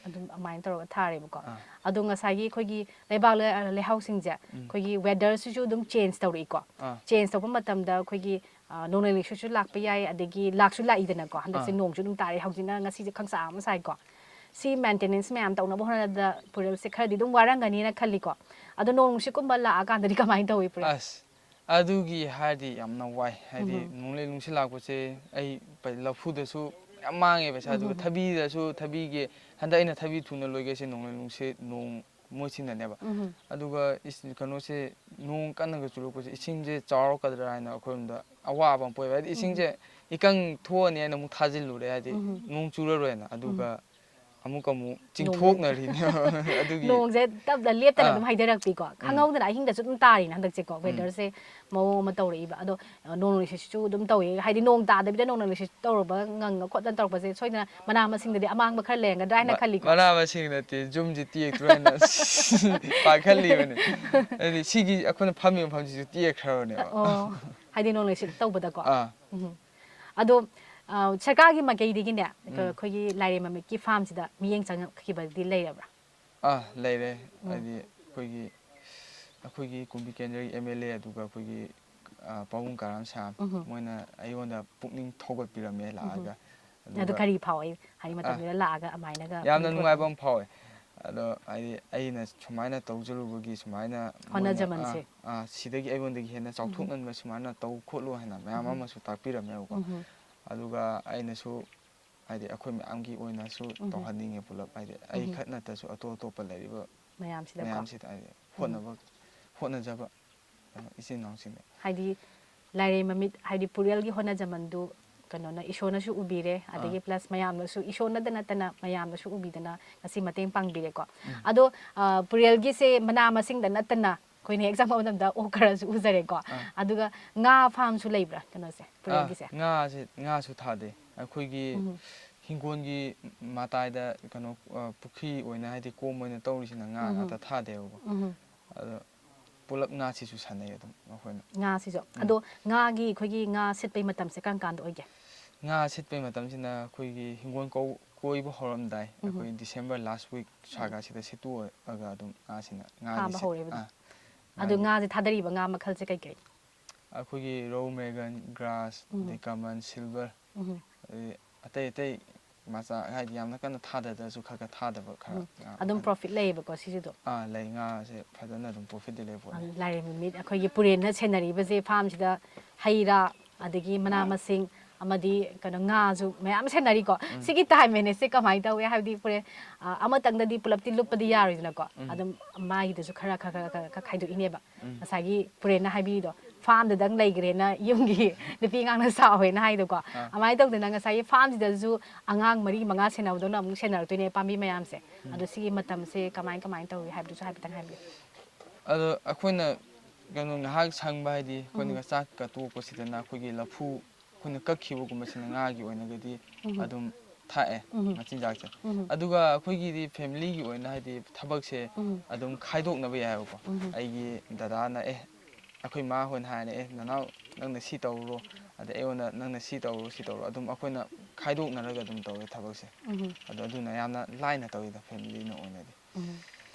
ꯑꯗꯨꯝ ꯑꯗꯨꯃꯥꯏꯅ ꯇꯧꯔꯒ ꯊꯥꯔꯦꯕꯀꯣ꯫ ꯑꯥ꯫ ꯑꯗꯣ ꯉꯁꯥꯏꯒꯤ ꯑꯩꯈꯣꯏꯒꯤ ꯂꯩꯕꯥꯛ ꯂꯩ-, ꯂꯩꯍꯥꯎꯁꯤꯡꯁꯦ ꯎꯝ꯫ ꯑꯩꯈꯣꯏꯒꯤ weatherꯁꯤꯁꯨ ꯑꯗꯨꯝ change ꯇꯧꯔꯛꯏꯀꯣ꯫ ꯑꯥ꯫ Change ꯇꯧꯕ ꯃꯇꯝꯗ ꯑꯩꯈꯣꯏꯒꯤ ꯑ, ꯅꯣꯡꯂꯩ ꯅꯨꯡꯁꯤꯠꯁꯨ ꯂꯥꯛꯄ ꯌꯥꯏ, ꯑꯗꯒꯤ ꯂꯥꯛꯁꯨ ꯂꯥꯛꯏꯗꯅꯀꯣ꯫ ꯍꯟꯗꯛꯁꯦ ꯑꯥ꯫ ꯅꯣꯡꯁꯨ ꯑꯗꯨꯝ ꯇꯥꯔꯦ, ꯍꯧꯖꯤꯛꯅ, ꯉꯁꯤꯁꯦ ꯈꯪꯁꯥ ꯑꯃ ꯁꯥꯏꯀꯣ꯫ ꯁꯤ maintenance ꯃꯌꯥꯝ ꯇꯧꯅꯕ ꯍꯣꯠꯅꯕꯗ ꯄꯨꯔꯦꯜꯁꯦ ꯈꯔꯗꯤ ꯑꯗꯨꯝ ꯋꯥꯔꯝꯒꯅꯤꯅ ꯈꯜꯂꯤꯀꯣ꯫ ꯑꯗꯣ ꯅꯣꯡ ꯅꯨꯡꯁꯤꯠꯀꯨꯝꯕ ꯂꯥꯛꯑꯀꯥꯟꯗꯗꯤ ꯀꯃꯥꯏꯅ ꯇꯧꯏ ꯄꯨꯔꯦꯜ? ꯑꯁ, ꯑꯗꯨꯒꯤ ꯍꯥꯏꯔꯗꯤ ꯌꯥꯝꯅ ꯋꯥꯏ꯫ ꯍꯥꯏꯗꯤ ꯎꯝ꯫ ꯅꯣꯡꯂꯩ ꯅꯨꯡꯁꯤꯠ ꯂꯥꯛꯄꯁꯦ ꯑꯩ ꯄ-, ꯂꯐꯨꯗꯁꯨ ꯌꯥꯝ ꯃꯥꯡꯉꯦ ꯄꯩꯁꯥ, ꯑꯗꯨꯒ ꯎꯝ꯫ ꯊꯕꯤꯗꯁꯨ, ꯊꯕꯤꯒꯤ, ꯍꯟꯗꯛ ꯑꯩꯅ ꯊꯕꯤ ꯊꯨꯅ ꯂꯣꯏꯒꯦꯁꯦ ꯅꯣꯡꯂꯩ ꯅꯨꯡꯁꯤꯠ, ꯅꯣꯡ ꯃꯣꯏꯁꯤꯅꯅꯦꯕ꯫ ꯎꯝ꯫ ꯑꯗꯨꯒ ꯏꯁ-, ꯀꯩꯅꯣꯁꯦ, ꯅꯣꯡ ꯀꯟꯅꯒ ꯆꯨꯔꯛꯄꯁꯦ, ꯏꯁꯤꯡꯁꯦ ꯆꯥꯎꯔꯛꯀꯗ꯭ꯔꯥ ꯍꯥꯏꯅ ꯑꯩꯈꯣꯏꯔꯣꯝꯗ ꯑꯋꯥꯕ ꯑꯃ ꯄꯣꯛꯑꯦꯕ꯫ ꯍꯥꯏꯗꯤ ꯎꯝ꯫ ꯏꯁꯤꯡꯁꯦ ꯏꯀꯪ ꯊꯣꯛꯑꯅꯤ ꯍꯥꯏꯅ ꯑꯃꯨꯛ ꯊꯥꯖꯤꯜꯂꯨꯔꯦ, ꯍꯥꯏꯗꯤ ꯎꯝ꯫ ꯅꯣꯡ ꯆꯨꯔꯔꯣꯏꯅ꯫ ꯑꯗꯨꯒ ꯎꯝ꯫ ꯑꯃꯨꯛꯀ ꯑꯃꯨꯛ ꯅꯣꯡ ꯆꯤꯡꯊꯣꯛꯅꯔꯤꯅꯦꯕ꯫ ꯑꯗꯨꯒꯤ ꯅꯣꯡꯁꯦ ꯇꯞꯅ ꯂꯦꯞꯇꯅ ꯑꯥ꯫ ꯑꯗꯨꯝ ꯍꯩꯊꯔꯛꯄꯤꯀꯣ꯫ ꯎꯝ꯫ ꯈꯪꯍꯧꯗꯅ ꯑꯍꯤꯡꯗꯁꯨ ꯑꯗꯨꯝ ꯇꯥꯔꯤꯅ ꯍꯟꯗꯛꯁꯦꯀꯣ꯫ ꯎꯝ꯫ Weatherꯁꯦ ꯃꯑꯣꯡ ꯑꯃ ꯇꯧꯔꯛꯏꯕ꯫ ꯑꯗꯣ, ꯑ, ꯅꯣꯡ ꯅꯨꯡꯁꯤꯠꯁꯤꯁꯨ ꯑꯗꯨꯝ ꯇꯧꯏ꯫ ꯍꯥꯏꯗꯤ ꯅꯣꯡ ꯇꯥꯗꯕꯤꯗ ꯅꯣꯡ ꯅꯨꯡꯁꯤꯠ ꯇꯧꯔꯨꯕ ꯉꯪꯉ ꯈꯣꯠꯇꯅ ꯇꯧꯔꯛꯄꯁꯦ ꯁꯣꯏꯗꯅ ꯃꯅꯥ ꯃꯁꯤꯡꯗꯗꯤ ꯑꯃꯥꯡꯕ ꯈꯔ ꯂꯩꯔꯝꯒꯗ꯭ꯔꯥ ꯍꯥꯏꯅ ꯃ-, ꯈꯜꯂꯤꯀꯣ꯫ ꯃꯅꯥ ꯃꯁꯤꯡ ꯅꯠꯇꯦ, ꯌꯨꯝꯁꯦ ꯇꯦꯛꯇ꯭ꯔꯣ ꯍꯥꯏꯅ ꯄꯥꯈꯠꯂꯤꯕꯅꯤ꯫ ꯍꯥꯏꯗꯤ ꯁꯤꯒꯤ ꯑꯩꯈꯣꯏꯅ ꯐꯝꯃꯤꯕ ꯃꯐꯝꯁꯤꯁꯨ ꯇꯦꯛꯈ꯭ꯔꯕꯅꯦꯕ꯫ ꯑꯣ, ꯍꯥꯏꯗꯤ ꯅꯣꯡ ꯅꯨꯡꯁꯤꯠ ꯇꯧꯕꯗꯀꯣ꯫ ꯑꯥ꯫ ꯎꯝ꯫ ꯑꯗꯣ, ꯑ, ꯁꯔꯀꯥꯔꯒꯤ ꯃꯥꯏꯀꯩꯗꯒꯤꯅꯦ, ꯎꯝ꯫ ꯑꯩꯈꯣꯏꯒꯤ ꯂꯥꯏꯔꯦꯝꯕ ꯃꯤꯠꯀꯤ farmꯁꯤꯗ ꯃꯤꯠꯌꯦꯡ ꯆꯪꯉꯛꯈꯤꯕꯗꯤ ꯂꯩꯔꯕ꯭ꯔꯥ? ꯑꯥ, ꯂꯩꯔꯦ꯫ ꯎꯝ꯫ ꯍꯥꯏꯗꯤ ꯑꯩꯈꯣꯏꯒꯤ, ꯑꯩꯈꯣꯏꯒꯤ ꯀꯨꯝꯕꯤ ꯀꯦꯟꯗ꯭ꯔꯒꯤ MLA, ꯑꯗꯨꯒ ꯑꯩꯈꯣꯏꯒꯤ, ꯑ, ꯄꯥꯕꯨꯡ ꯀꯥꯔꯥꯝ ꯁꯥꯝ, ꯎꯝ꯫ ꯃꯣꯏꯅ ꯑꯩꯉꯣꯟꯗ ꯄꯨꯛꯅꯤꯡ ꯊꯧꯒꯠꯄꯤꯔꯝꯃꯦ ꯎꯝ꯫ ꯂꯥꯛꯑꯒ꯫ ꯑꯗꯨ ꯑꯗꯨꯒ ꯀꯔꯤ ꯐꯥꯎꯏ? ꯍꯥꯏꯗꯤ ꯑꯥ꯫ ꯃꯇꯝꯗꯨꯗ ꯂꯥꯛꯑꯒ ꯑꯗꯨꯃꯥꯏꯅꯒ ꯌꯥꯝꯅ ꯄꯨꯛꯅꯤꯡ ꯅꯨꯡꯉꯥꯏꯕ ꯊꯧꯒꯠꯄ ꯑꯃ ꯐꯥꯎꯋꯦ꯫ ꯑꯗꯣ ꯍꯥꯏꯗꯤ ꯑꯩꯅ ꯁꯨꯃꯥꯏꯅ ꯇꯧꯖꯔꯨꯕꯒꯤ ꯁꯨꯃꯥꯏꯅ ꯃꯣꯏꯅ, ꯍꯣꯠꯅꯖꯃꯟꯁꯦ꯫ ꯑꯥ, ꯑꯥ, ꯁꯤꯗꯒꯤ ꯑꯩꯉꯣꯟꯗꯒꯤ ꯍꯦꯟꯅ ꯎꯝ꯫ ꯆꯥꯎꯊꯣꯛꯅꯕ ꯁꯨꯃꯥꯏꯅ ꯇꯧ ꯈꯣꯠꯂꯨ ꯍꯥꯏꯅ ꯃꯌꯥꯝ ꯎꯝ꯫ ꯑꯃꯁꯨ ꯇꯥꯛꯄꯤꯔꯝꯃꯦꯕꯀꯣ꯫ ꯎꯝ꯫ ꯑꯗꯨꯒ ꯑꯩꯅꯁꯨ ꯍꯥꯏꯗꯤ ꯑꯩꯈꯣꯏ ꯃꯌꯥꯝꯒꯤ ꯑꯣꯏꯅꯁꯨ ꯎꯝ꯫ ꯇꯧꯍꯟꯅꯤꯡꯉꯦ ꯄꯨꯂꯞ꯫ ꯍꯥꯏꯗꯤ ꯑꯩ ꯎꯝ꯫ ꯈꯛ ꯅꯠꯇ꯭ꯔꯁꯨ ꯑꯇꯣꯞ ꯑꯇꯣꯞꯄ ꯂꯩꯔꯤꯕ ꯃꯌꯥꯝꯁꯤꯗꯀꯣ꯫ ꯃꯌꯥꯝꯁꯤꯗ ꯍꯥꯏꯗꯤ ꯎꯝ꯫ ꯍꯣꯠꯅꯕ, ꯍꯣꯠꯅꯖꯕ ꯀꯩꯅꯣ ꯏꯆꯤꯟ ꯏꯅꯥꯎꯁꯤꯡꯗ꯫ ꯍꯥꯏꯗꯤ ꯂꯥꯏꯔꯩ ꯃꯃꯤꯠ, ꯍꯥꯏꯗꯤ ꯄꯨꯔꯦꯜꯒꯤ ꯍꯣꯠꯅꯖꯃꯟꯗꯨ ꯀꯩꯅꯣꯅ, ꯏꯁꯣꯔꯅꯁꯨ ꯎꯕꯤꯔꯦ, ꯑꯗꯒꯤ ꯑꯥ꯫ Plus ꯃꯌꯥꯝꯅꯁꯨ, ꯏꯁꯣꯔꯅꯗ ꯅꯠꯇꯅ ꯃꯌꯥꯝꯅꯁꯨ ꯎꯕꯤꯗꯅ ꯉꯁꯤ ꯃꯇꯦꯡ ꯄꯥꯡꯕꯤꯔꯦꯀꯣ꯫ ꯎꯝ꯫ ꯑꯗꯣ, ꯑ, ꯄꯨꯔꯦꯜꯒꯤꯁꯦ ꯃꯅꯥ ꯃꯁꯤꯡꯗ ꯅꯠꯇꯅ ꯑꯩꯈꯣꯏꯅ ꯍꯦꯛ ꯆꯪꯕ ꯃꯇꯝꯗ ꯑꯣꯛ ꯈꯔꯁꯨ ꯎꯖꯔꯦꯀꯣ꯫ ꯑꯥ꯫ ꯑꯗꯨꯒ ꯉꯥ farmꯁꯨ ꯂꯩꯕ꯭ꯔꯥ ꯀꯩꯅꯣꯁꯦ, ꯑꯥ, ꯄꯨꯔꯦꯜꯒꯤꯁꯦ? ꯉꯥꯁꯦ, ꯉꯥꯁꯨ ꯊꯥꯗꯦ꯫ ꯑꯩꯈꯣꯏꯒꯤ ꯎꯝ꯫ ꯍꯤꯡꯒꯣꯜꯒꯤ ꯃꯇꯥꯏꯗ ꯀꯩꯅꯣ, ꯑ, ꯄꯨꯈ꯭ꯔꯤ ꯑꯣꯏꯅ ꯍꯥꯏꯗꯤ ꯀꯣꯝ ꯑꯣꯏꯅ ꯇꯧꯔꯤꯁꯤꯅ ꯉꯥ ꯎꯝ꯫ ꯉꯥꯛꯇ ꯊꯥꯗꯦꯕꯀꯣ꯫ ꯎꯝ꯫ ꯑꯗꯣ ꯄꯨꯂꯞ ꯉꯥꯁꯤꯁꯨ ꯁꯥꯟꯅꯩ ꯑꯗꯨꯝ ꯑꯩꯈꯣꯏꯅ꯫ ꯉꯥꯁꯤꯁꯨ꯫ ꯎꯝ꯫ ꯑꯗꯣ ꯉꯥꯒꯤ, ꯑꯩꯈꯣꯏꯒꯤ ꯉꯥ ꯁꯤꯠꯄꯩ ꯃꯇꯝꯁꯦ ꯀꯔꯝ ꯀꯥꯟꯗ ꯑꯣꯏꯒꯦ? ꯉꯥ ꯁꯤꯠꯄꯩ ꯃꯇꯝꯁꯤꯅ ꯑꯩꯈꯣꯏꯒꯤ ꯍꯤꯡꯒꯣꯜ ꯀꯧ-, ꯀꯣꯏꯕ ꯍꯧꯔꯝꯗꯥꯏ, ꯎꯝ꯫ ꯑꯩꯈꯣꯏ December last week ꯎꯝ꯫ ꯁ꯭ꯋꯥꯏꯒꯁꯤꯗ ꯁꯤꯠꯇꯣꯛꯑꯒ ꯑꯗꯨꯝ ꯉꯥꯁꯤꯅ, ꯉꯥꯒꯤ ꯐꯥꯕ ꯁꯤꯠ-, ꯍꯧꯔꯦꯕ ꯑꯗꯨꯝ꯫ ꯑꯥ, ꯑꯗꯣ ꯉꯥꯒꯤ ꯉꯥꯁꯦ ꯊꯥꯗꯔꯤꯕ ꯉꯥ ꯃꯈꯜꯁꯦ ꯀꯩꯀꯩ? ꯑꯩꯈꯣꯏꯒꯤ ꯔꯧ, ꯃꯦꯒꯟ, ꯒ꯭ꯔꯥꯁ, ꯎꯝ꯫ ꯑꯗꯩ ꯀꯃꯟ, ꯁꯤꯜꯚꯔ, ꯎꯝ꯫ ꯑꯗꯩ ꯑꯇꯩ ꯑꯇꯩ ꯃꯆꯥ, ꯍꯥꯏꯗꯤ ꯌꯥꯝꯅ ꯀꯟꯅ ꯊꯥꯗꯗ꯭ꯔꯁꯨ ꯈꯔ ꯈꯔ ꯊꯥꯗꯕ ꯈꯔ ꯎꯝ꯫ ꯉꯥ ꯑꯗꯨꯝ ꯃꯈꯜ꯫ ꯄ꯭ꯔꯣꯐꯤꯠ ꯂꯩꯌꯦꯕꯀꯣ ꯁꯤꯁꯨ ꯑꯗꯨꯝ꯫ ꯑꯥ, ꯂꯩ, ꯉꯥꯁꯦ ꯐꯖꯅ ꯑꯗꯨꯝ ꯄ꯭ꯔꯣꯐꯤꯠꯇꯤ ꯂꯩ ꯄꯣꯠꯅꯤ꯫ ꯂꯥꯏꯔꯦꯝꯕꯤ ꯃꯤꯠ ꯑꯩꯈꯣꯏꯒꯤ ꯄꯨꯔꯦꯟꯅ ꯁꯦꯟꯅꯔꯤꯕꯁꯦ ꯐꯥꯔꯝꯁꯤꯗ ꯍꯩ ꯔꯥ, ꯑꯗꯒꯤ ꯃꯅꯥ ꯃꯁꯤꯡ, ꯑꯃꯗꯤ ꯀꯩꯅꯣ ꯉꯥꯁꯨ ꯃꯌꯥꯝ ꯁꯦꯟꯅꯔꯤꯀꯣ꯫ ꯁꯤꯒꯤ ꯇꯥꯏꯝ ꯃꯦꯅꯦꯖꯁꯦ ꯀꯃꯥꯏꯅ ꯇꯧꯋꯦ? ꯍꯥꯏꯕꯗꯤ ꯄꯨꯔꯦꯟ, ꯑ, ꯑꯃꯇꯪꯗꯗꯤ ꯄꯨꯂꯞꯇꯤ ꯂꯨꯞꯄꯗꯤ ꯌꯥꯔꯣꯏꯗꯅꯀꯣ꯫ ꯎꯝ꯫ ꯑꯗꯨꯝ ꯃꯥꯒꯤꯗꯁꯨ ꯈꯔ ꯈꯔ ꯈꯔ ꯈꯔ ꯈꯔ ꯈꯥꯏꯗꯣꯛꯏꯅꯦꯕ꯫ ꯎꯝ꯫ ꯉꯁꯥꯏꯒꯤ ꯄꯨꯔꯦꯟꯅ ꯍꯥꯏꯕꯤꯔꯤꯗꯣ, ꯐꯥꯔꯝꯗꯨꯗꯪ ꯂꯩꯈ꯭ꯔꯦꯅ ꯌꯨꯝꯒꯤ ꯅꯨꯄꯤ ꯑꯉꯥꯡꯅ ꯁꯥꯎꯋꯦꯅ ꯍꯥꯏꯗꯣꯀꯣ꯫ ꯑꯥ꯫ ꯑꯗꯨꯃꯥꯏꯅ ꯇꯧꯗꯅ ꯉꯁꯥꯏꯒꯤ ꯐꯥꯔꯝꯁꯤꯗꯁꯨ ꯑꯉꯥꯡ ꯃꯔꯤ ꯃꯉꯥ ꯁꯦꯟꯅꯕꯗꯧꯅ ꯑꯃꯨꯛ ꯁꯦꯟꯅꯔꯛꯇꯣꯏꯅꯦ ꯄꯥꯝꯕꯤ ꯃꯌꯥꯝꯁꯦ꯫ ꯑꯗꯣ ꯁꯤꯒꯤ ꯃꯇꯝꯁꯦ ꯀꯃꯥꯏ ꯀꯃꯥꯏꯅ ꯇꯧꯏ ꯍꯥꯏꯕꯗꯨꯁꯨ ꯍꯥꯏꯐꯦꯠꯇꯪ ꯍꯥꯏꯕꯤꯌꯨ꯫ ꯑꯗꯣ ꯑꯩꯈꯣꯏꯅ ꯀꯩꯅꯣ ꯉꯥꯏꯍꯥꯛ ꯁꯪꯕ, ꯍꯥꯏꯗꯤ ꯑꯩꯈꯣꯏꯅ ꯎꯝ꯫ ꯆꯥꯛꯀ ꯇꯣꯛꯄꯁꯤꯗꯅ ꯑꯩꯈꯣꯏꯒꯤ ꯂꯐꯨ ꯑꯩꯈꯣꯏꯅ ꯀꯛꯈꯤꯕꯒꯨꯝꯕꯁꯤꯅ ꯉꯥꯒꯤ ꯑꯣꯏꯅꯒꯗꯤ ꯎꯝ꯫ ꯑꯗꯨꯝ ꯊꯥꯛꯑꯦ ꯎꯝ꯫ ꯃꯆꯤꯟꯖꯥꯛꯁꯦ꯫ ꯎꯝ꯫ ꯑꯗꯨꯒ ꯑꯩꯈꯣꯏꯒꯤꯗꯤ ꯐꯦꯃꯤꯂꯤꯒꯤ ꯑꯣꯏꯅ, ꯍꯥꯏꯗꯤ ꯊꯕꯛꯁꯦ ꯎꯝ꯫ ꯑꯗꯨꯝ ꯈꯥꯏꯗꯣꯛꯅꯕ ꯌꯥꯏꯑꯕꯀꯣ꯫ ꯎꯝ꯫ ꯑꯩꯒꯤ ꯗꯗꯥꯅ, "ꯑꯦ, ꯑꯩꯈꯣꯏ ꯃꯥ ꯍꯣꯏꯅ ꯍꯥꯏꯔꯦ, 'ꯑꯦ, ꯅꯅꯥꯎ, ꯅꯪꯅ ꯁꯤ ꯇꯧꯔꯨꯔꯣ'", ꯑꯗꯩ ꯑꯩꯉꯣꯟꯗ, "ꯅꯪꯅ ꯁꯤ ꯇꯧꯔꯨꯔꯣ, ꯁꯤ ꯇꯧꯔꯨꯔꯣ"꯫ ꯑꯗꯨꯝ ꯑꯩꯈꯣꯏꯅ ꯈꯥꯏꯗꯣꯛꯅꯔꯒ ꯑꯗꯨꯝ ꯇꯧꯋꯦ ꯊꯕꯛꯁꯦ꯫ ꯎꯝ꯫ ꯑꯗꯣ ꯑꯗꯨꯅ ꯌꯥꯝꯅ ꯂꯥꯏꯅ ꯇꯧꯋꯤꯗ ꯐꯦꯃꯤꯂꯤꯅ ꯑꯣꯏꯅꯗꯤ꯫ ꯎꯝ꯫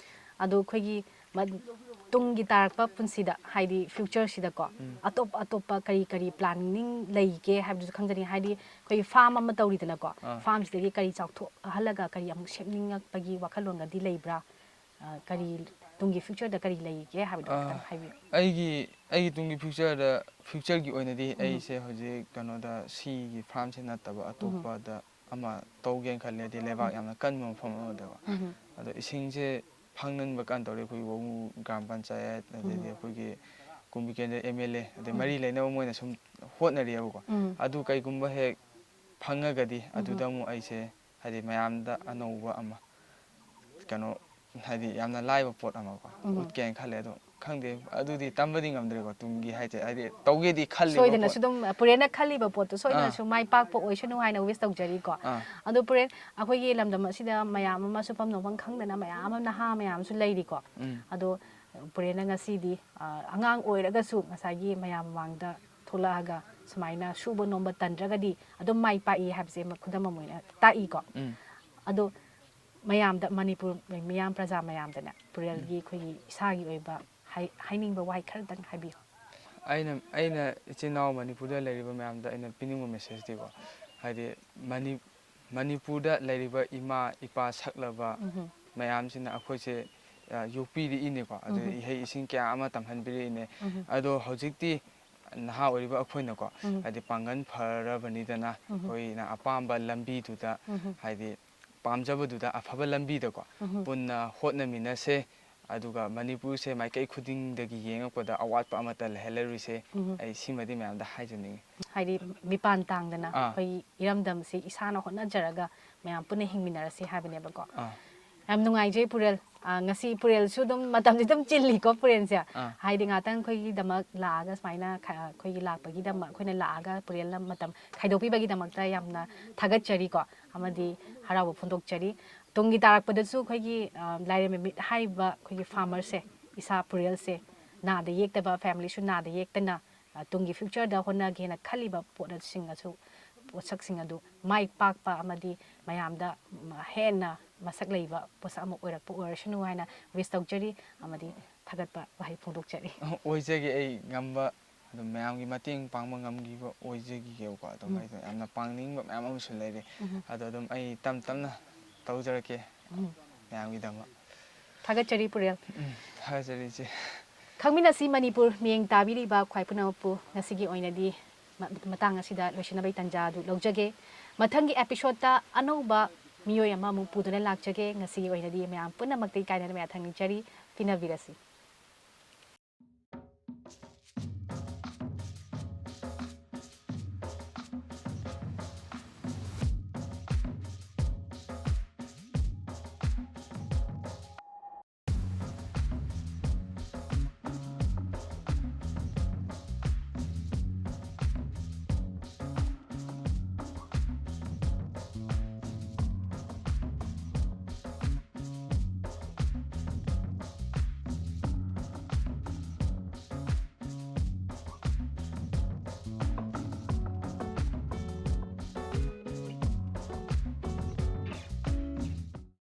ꯑꯗꯣ ꯑꯩꯈꯣꯏꯒꯤ ꯃ-, ꯇꯨꯡꯒꯤ ꯇꯥꯔꯛꯄ ꯄꯨꯟꯁꯤꯗ, ꯍꯥꯏꯗꯤ ꯐ꯭ꯌꯨꯆꯔꯁꯤꯗꯀꯣ, ꯎꯝ꯫ ꯑꯇꯣꯞ ꯑꯇꯣꯞꯄ ꯀꯔꯤ ꯀꯔꯤ ꯄ꯭ꯂꯥꯅꯤꯡ ꯂꯩꯒꯦ ꯍꯥꯏꯕꯗꯨꯁꯨ ꯈꯪꯖꯅꯤꯡꯉꯤ꯫ ꯍꯥꯏꯗꯤ ꯑꯩꯈꯣꯏꯒꯤ ꯐꯥꯔꯝ ꯑꯃ ꯇꯧꯔꯤꯗꯅꯀꯣ, ꯑꯥ꯫ ꯐꯥꯔꯝꯁꯤꯗꯒꯤ ꯀꯔꯤ ꯆꯥꯎꯊꯣꯛꯍꯜꯂꯒ ꯀꯔꯤ ꯑꯃꯨꯛ ꯁꯦꯝꯅꯤꯡꯉꯛꯄꯒꯤ ꯋꯥꯈꯜꯂꯣꯟꯒꯗꯤ ꯂꯩꯕ꯭ꯔꯥ? ꯑ, ꯀꯔꯤ, ꯇꯨꯡꯒꯤ ꯐ꯭ꯌꯨꯆꯔꯗ ꯀꯔꯤ ꯂꯩꯒꯦ ꯍꯥꯏꯕꯗꯣ ꯑꯥ, ꯈꯤꯇꯪ ꯍꯥꯏꯕꯤꯌꯨ꯫ ꯑꯩꯒꯤ, ꯑꯩꯒꯤ ꯇꯨꯡꯒꯤ ꯐ꯭ꯌꯨꯆꯔꯗ, ꯐ꯭ꯌꯨꯆꯔꯒꯤ ꯑꯣꯏꯅꯗꯤ ꯎꯝ꯫ ꯑꯩꯁꯦ ꯍꯧꯖꯤꯛ ꯀꯩꯅꯣꯗ, ꯁꯤꯒꯤ ꯐꯥꯔꯝꯁꯤ ꯅꯠꯇꯕ ꯎꯝ꯫ ꯑꯇꯣꯞꯄꯗ ꯑꯃ ꯇꯧꯒꯦꯅ ꯈꯜꯂꯦ, ꯍꯥꯏꯗꯤ ꯂꯩꯕꯥꯛ ꯎꯝ꯫ ꯌꯥꯝꯅ ꯀꯟꯕ ꯃꯐꯝ ꯑꯃꯗꯀꯣ꯫ ꯎꯝ꯫ ꯑꯗꯣ ꯏꯁꯤꯡꯁꯦ ꯐꯪꯅꯟꯕ ꯀꯥꯟ ꯇꯧꯔꯦ, ꯑꯩꯈꯣꯏꯒꯤ ꯋꯥꯉꯨ ꯒ꯭ꯔꯥꯝ ꯄꯟꯆꯥꯌꯠ, ꯑꯗꯩꯗꯤ ꯎꯝ꯫ ꯑꯩꯈꯣꯏꯒꯤ ꯀꯨꯝꯕꯤ ꯀꯦꯟꯗ꯭ꯔ ꯑꯦꯝ ꯑꯦꯜ ꯑꯦ, ꯑꯗꯩ ꯎꯝ꯫ ꯃꯔꯤ ꯂꯩꯅꯕ ꯃꯣꯏꯅ ꯁꯨꯝ ꯍꯣꯠꯅꯔꯤꯑꯕꯀꯣ꯫ ꯎꯝ꯫ ꯑꯗꯨ ꯀꯩꯒꯨꯝꯕ ꯍꯦꯛ ꯐꯪꯉꯒꯗꯤ ꯎꯝ꯫ ꯑꯗꯨꯗ ꯑꯃꯨꯛ ꯑꯩꯁꯦ, ꯍꯥꯏꯗꯤ ꯃꯌꯥꯝꯗ ꯑꯅꯧꯕ ꯑꯃ, ꯀꯩꯅꯣ, ꯍꯥꯏꯗꯤ ꯌꯥꯝꯅ ꯂꯥꯏꯕ ꯄꯣꯠ ꯑꯃꯀꯣ, ꯎꯝ꯫ ꯎꯠꯀꯦꯅ ꯈꯜꯂꯦ꯫ ꯑꯗꯣ ꯈꯪꯗꯦ, ꯑꯗꯨꯗꯤ ꯇꯝꯕꯗꯤ ꯉꯝꯗ꯭ꯔꯦꯀꯣ, ꯇꯨꯡꯒꯤ ꯍꯥꯏꯁꯦ, ꯍꯥꯏꯗꯤ ꯇꯧꯒꯦꯗꯤ ꯈꯜꯂꯦꯕ ꯁꯣꯏꯗꯅꯁꯨ ꯄꯣꯠ꯫ ꯑꯗꯨꯝ ꯄꯨꯔꯦꯟꯅ ꯈꯜꯂꯤꯕ ꯄꯣꯠꯇꯣ ꯁꯣꯏꯗꯅꯁꯨ ꯑꯥ꯫ ꯃꯥꯏ ꯄꯥꯛꯄ ꯑꯣꯏꯁꯅꯨ ꯍꯥꯏꯅ ꯋꯤꯁ ꯇꯧꯖꯔꯤꯀꯣ꯫ ꯑꯥ꯫ ꯑꯗꯣ ꯄꯨꯔꯦꯟ, ꯑꯩꯈꯣꯏꯒꯤ ꯂꯝꯗꯝ ꯑꯁꯤꯗ ꯃꯌꯥꯝ ꯑꯃ ꯁꯨꯐꯝ ꯅꯣꯝꯐꯝ ꯈꯪꯗꯅ ꯃꯌꯥꯝ ꯑꯃ, ꯅꯍꯥ ꯃꯌꯥꯝꯁꯨ ꯂꯩꯔꯤꯀꯣ꯫ ꯎꯝ꯫ ꯑꯗꯣ ꯄꯨꯔꯦꯟꯅ ꯉꯁꯤꯗꯤ, ꯑ, ꯑꯉꯥꯡ ꯑꯣꯏꯔꯒꯁꯨ ꯉꯁꯥꯏꯒꯤ ꯃꯌꯥꯝ ꯃꯃꯥꯡꯗ ꯊꯣꯛꯂꯛꯑꯒ ꯁꯨꯃꯥꯏꯅ ꯁꯨꯕ ꯅꯣꯝꯕ ꯇꯟꯗ꯭ꯔꯒꯗꯤ ꯑꯗꯨꯝ ꯃꯥꯏ ꯄꯥꯛꯏ ꯍꯥꯏꯕꯁꯦ ꯑꯃ ꯈꯨꯗꯝ ꯑꯃ ꯑꯣꯏꯅ ꯇꯥꯛꯏꯀꯣ꯫ ꯎꯝ꯫ ꯑꯗꯣ ꯃꯌꯥꯝꯗ, ꯃꯅꯤꯄꯨꯔ ꯃꯤꯌꯥꯝ, ꯄ꯭ꯔꯖꯥ ꯃꯌꯥꯝꯗꯅꯦ ꯄꯨꯔꯦꯜꯒꯤ ꯑꯩꯈꯣꯏꯒꯤ ꯏꯁꯥꯒꯤ ꯑꯣꯏꯕ ꯍꯥꯏ-, ꯍꯥꯏꯅꯤꯡꯕ ꯋꯥꯍꯩ ꯈꯔꯗꯪ ꯍꯥꯏꯕꯤꯌꯨ꯫ ꯑꯩꯅ ꯑꯩꯅ ꯏꯆꯤꯟ ꯏꯅꯥꯎ ꯃꯅꯤꯄꯨꯔꯗ ꯂꯩꯔꯤꯕ ꯃꯌꯥꯝꯗ ꯑꯩꯅ ꯄꯤꯅꯤꯡꯕ ꯃꯦꯁꯦꯖꯇꯤꯀꯣ, ꯍꯥꯏꯗꯤ ꯃꯅꯤ ꯃꯅꯤꯄꯨꯔꯗ ꯂꯩꯔꯤꯕ ꯏꯃꯥ ꯏꯄꯥ ꯁꯛꯂꯕ ꯃꯌꯥꯝꯁꯤꯅ ꯑꯩꯈꯣꯏꯁꯦ, ꯑ, ꯌꯣꯛꯄꯤꯔꯛꯏꯅꯦꯀꯣ, ꯑꯗꯨ ꯏꯍꯩ ꯏꯁꯤꯡ ꯀꯌꯥ ꯑꯃ ꯇꯝꯍꯟꯕꯤꯔꯛꯏꯅꯦ꯫ ꯑꯗꯣ ꯍꯧꯖꯤꯛꯇꯤ ꯅꯍꯥ ꯑꯣꯏꯔꯤꯕ ꯑꯩꯈꯣꯏꯅꯀꯣ, ꯍꯥꯏꯗꯤ ꯄꯥꯡꯒꯜ ꯐꯔꯕꯅꯤꯗꯅ, ꯑꯩꯈꯣꯏꯅ ꯑꯄꯥꯝꯕ ꯂꯝꯕꯤꯗꯨꯗ, ꯍꯥꯏꯗꯤ ꯄꯥꯝꯖꯕꯗꯨꯗ ꯑꯐꯕ ꯂꯝꯕꯤꯗꯀꯣ ꯄꯨꯟꯅ ꯍꯣꯠꯅꯃꯤꯟꯅꯁꯦ꯫ ꯑꯗꯨꯒ ꯃꯅꯤꯄꯨꯔꯁꯦ ꯃꯥꯏꯀꯩ ꯈꯨꯗꯤꯡꯗꯒꯤ ꯌꯦꯡꯉꯛꯄꯗ ꯑꯋꯥꯠꯄ ꯑꯃꯠꯇ ꯂꯩꯍꯜꯂꯔꯣꯏꯁꯦ꯫ ꯑꯩ ꯁꯤꯃꯗꯤ ꯃꯌꯥꯝꯗ ꯍꯥꯏꯖꯅꯤꯡꯉꯤ꯫ ꯍꯥꯏꯗꯤ ꯃꯤꯄꯥꯟ ꯇꯥꯡꯗꯅ ꯑꯩꯈꯣꯏꯒꯤ ꯏꯔꯝꯗꯝꯁꯤ ꯏꯁꯥꯅ ꯍꯣꯠꯅꯖꯔꯒ ꯃꯌꯥꯝ ꯄꯨꯟꯅ ꯍꯤꯡꯃꯤꯟꯅꯔꯁꯤ ꯍꯥꯏꯕꯅꯦꯕꯀꯣ꯫ ꯌꯥꯝ ꯅꯨꯡꯉꯥꯏꯖꯩ ꯄꯨꯔꯦꯜ꯫ ꯑ, ꯉꯁꯤ ꯄꯨꯔꯦꯜꯁꯨ ꯑꯗꯨꯝ ꯃꯇꯝꯁꯦ ꯑꯗꯨꯝ ꯆꯤꯜꯂꯤꯀꯣ ꯄꯨꯔꯦꯜꯁꯦ꯫ ꯍꯥꯏꯗꯤ ꯉꯥꯛꯇꯪ ꯑꯩꯈꯣꯏꯒꯤꯗꯃꯛ ꯂꯥꯛꯑꯒ ꯁꯨꯃꯥꯏꯅ ꯈ-, ꯑꯩꯈꯣꯏꯒꯤ ꯂꯥꯛꯄꯒꯤꯗꯃꯛ, ꯑꯩꯈꯣꯏꯅ ꯂꯥꯛꯑꯒ ꯄꯨꯔꯦꯜꯅ ꯃꯇꯝ ꯈꯥꯏꯗꯣꯛꯄꯤꯕꯒꯤꯗꯃꯛꯇ ꯌꯥꯝꯅ ꯊꯥꯒꯠꯆꯔꯤꯀꯣ, ꯑꯃꯗꯤ ꯍꯔꯥꯎꯕ ꯐꯣꯡꯗꯣꯛꯆꯔꯤ꯫ ꯇꯨꯡꯒꯤ ꯇꯥꯔꯛꯄꯗꯁꯨ ꯑꯩꯈꯣꯏꯒꯤ, ꯑ, ꯂꯥꯏꯔꯦꯝꯕ ꯃꯤꯠ ꯍꯥꯏꯔꯤꯕ ꯑꯩꯈꯣꯏꯒꯤ ꯐꯥꯔꯃꯔꯁꯦ, ꯏꯁꯥ ꯄꯨꯔꯦꯜꯁꯦ ꯅꯥꯗ ꯌꯦꯛꯇꯕ, ꯐꯦꯃꯤꯂꯤꯁꯨ ꯅꯥꯗ ꯌꯦꯛꯇꯅ, ꯑ, ꯇꯨꯡꯒꯤ ꯐ꯭ꯌꯨꯆꯔꯗ ꯍꯣꯠꯅꯒꯦꯅ ꯈꯜꯂꯤꯕ ꯄꯣꯠꯁꯤꯡ ꯑꯁꯨ, ꯄꯣꯠꯁꯛꯁꯤꯡ ꯑꯗꯨ ꯃꯥꯏ ꯄꯥꯛꯄ ꯑꯃꯗꯤ ꯃꯌꯥꯝꯗ, ꯃ-, ꯍꯦꯟꯅ ꯃꯁꯛ ꯂꯩꯕ ꯄꯣꯠꯁꯛ ꯑꯃ ꯑꯣꯏꯔꯛꯄ ꯑꯣꯏꯔꯁꯅꯨ ꯍꯥꯏꯅ ꯋꯤꯁ ꯇꯧꯖꯔꯤ ꯑꯃꯗꯤ ꯊꯥꯒꯠꯄ ꯋꯥꯍꯩ ꯐꯣꯡꯗꯣꯛꯆꯔꯤ꯫ ꯑꯣꯏꯖꯒꯦ, ꯑꯩ ꯉꯝꯕ ꯑꯗꯨꯝ ꯃꯌꯥꯝꯒꯤ ꯃꯇꯦꯡ ꯄꯥꯡꯕ ꯉꯝꯈꯤꯕ ꯑꯣꯏꯖꯈꯤꯒꯦꯕꯀꯣ꯫ ꯑꯗꯨꯝ ꯑꯩꯗꯣ ꯌꯥꯝꯅ ꯄꯥꯡꯅꯤꯡꯕ ꯃꯌꯥꯝ ꯑꯃꯁꯨ ꯂꯩꯔꯦ꯫ ꯑꯗꯣ ꯑꯗꯨꯝ ꯑꯩ ꯇꯞ ꯇꯞꯅ ꯇꯧꯖꯔꯛꯀꯦ ꯃꯌꯥꯝꯒꯤꯗꯃꯛ꯫ ꯊꯥꯒꯠꯆꯔꯤ ꯄꯨꯔꯦꯜ꯫ ꯎꯝ, ꯊꯥꯒꯠꯆꯔꯤ ꯏꯆꯦ꯫ ꯈꯪꯃꯤꯟꯅꯁꯤ ꯃꯅꯤꯄꯨꯔ ꯃꯤꯠꯌꯦꯡ ꯇꯥꯕꯤꯔꯤꯕ ꯈ꯭ꯋꯥꯏ ꯄꯨꯝꯅꯃꯛꯄꯨ ꯉꯁꯤꯒꯤ ꯑꯣꯏꯅꯗꯤ ꯃ-, ꯃꯇꯥꯡ ꯑꯁꯤꯗ ꯂꯣꯏꯁꯤꯟꯅꯕꯒꯤ ꯇꯥꯟꯖꯥ ꯑꯗꯨ ꯂꯧꯖꯒꯦ꯫ ꯃꯊꯪꯒꯤ ꯑꯦꯄꯤꯁꯣꯗꯇ ꯑꯅꯧꯕ ꯃꯤꯑꯣꯏ ꯑꯃꯃꯨꯛ ꯄꯨꯗꯨꯅ ꯂꯥꯛꯆꯒꯦ꯫ ꯉꯁꯤꯒꯤ ꯑꯣꯏꯅꯗꯤ ꯃꯌꯥꯝ ꯄꯨꯝꯅꯃꯛꯇ ꯏꯀꯥꯏꯅꯅ ꯃꯌꯥ ꯊꯪꯅꯤꯡꯖꯔꯤ꯫ ꯄꯤꯅꯕꯤꯔꯁꯤ꯫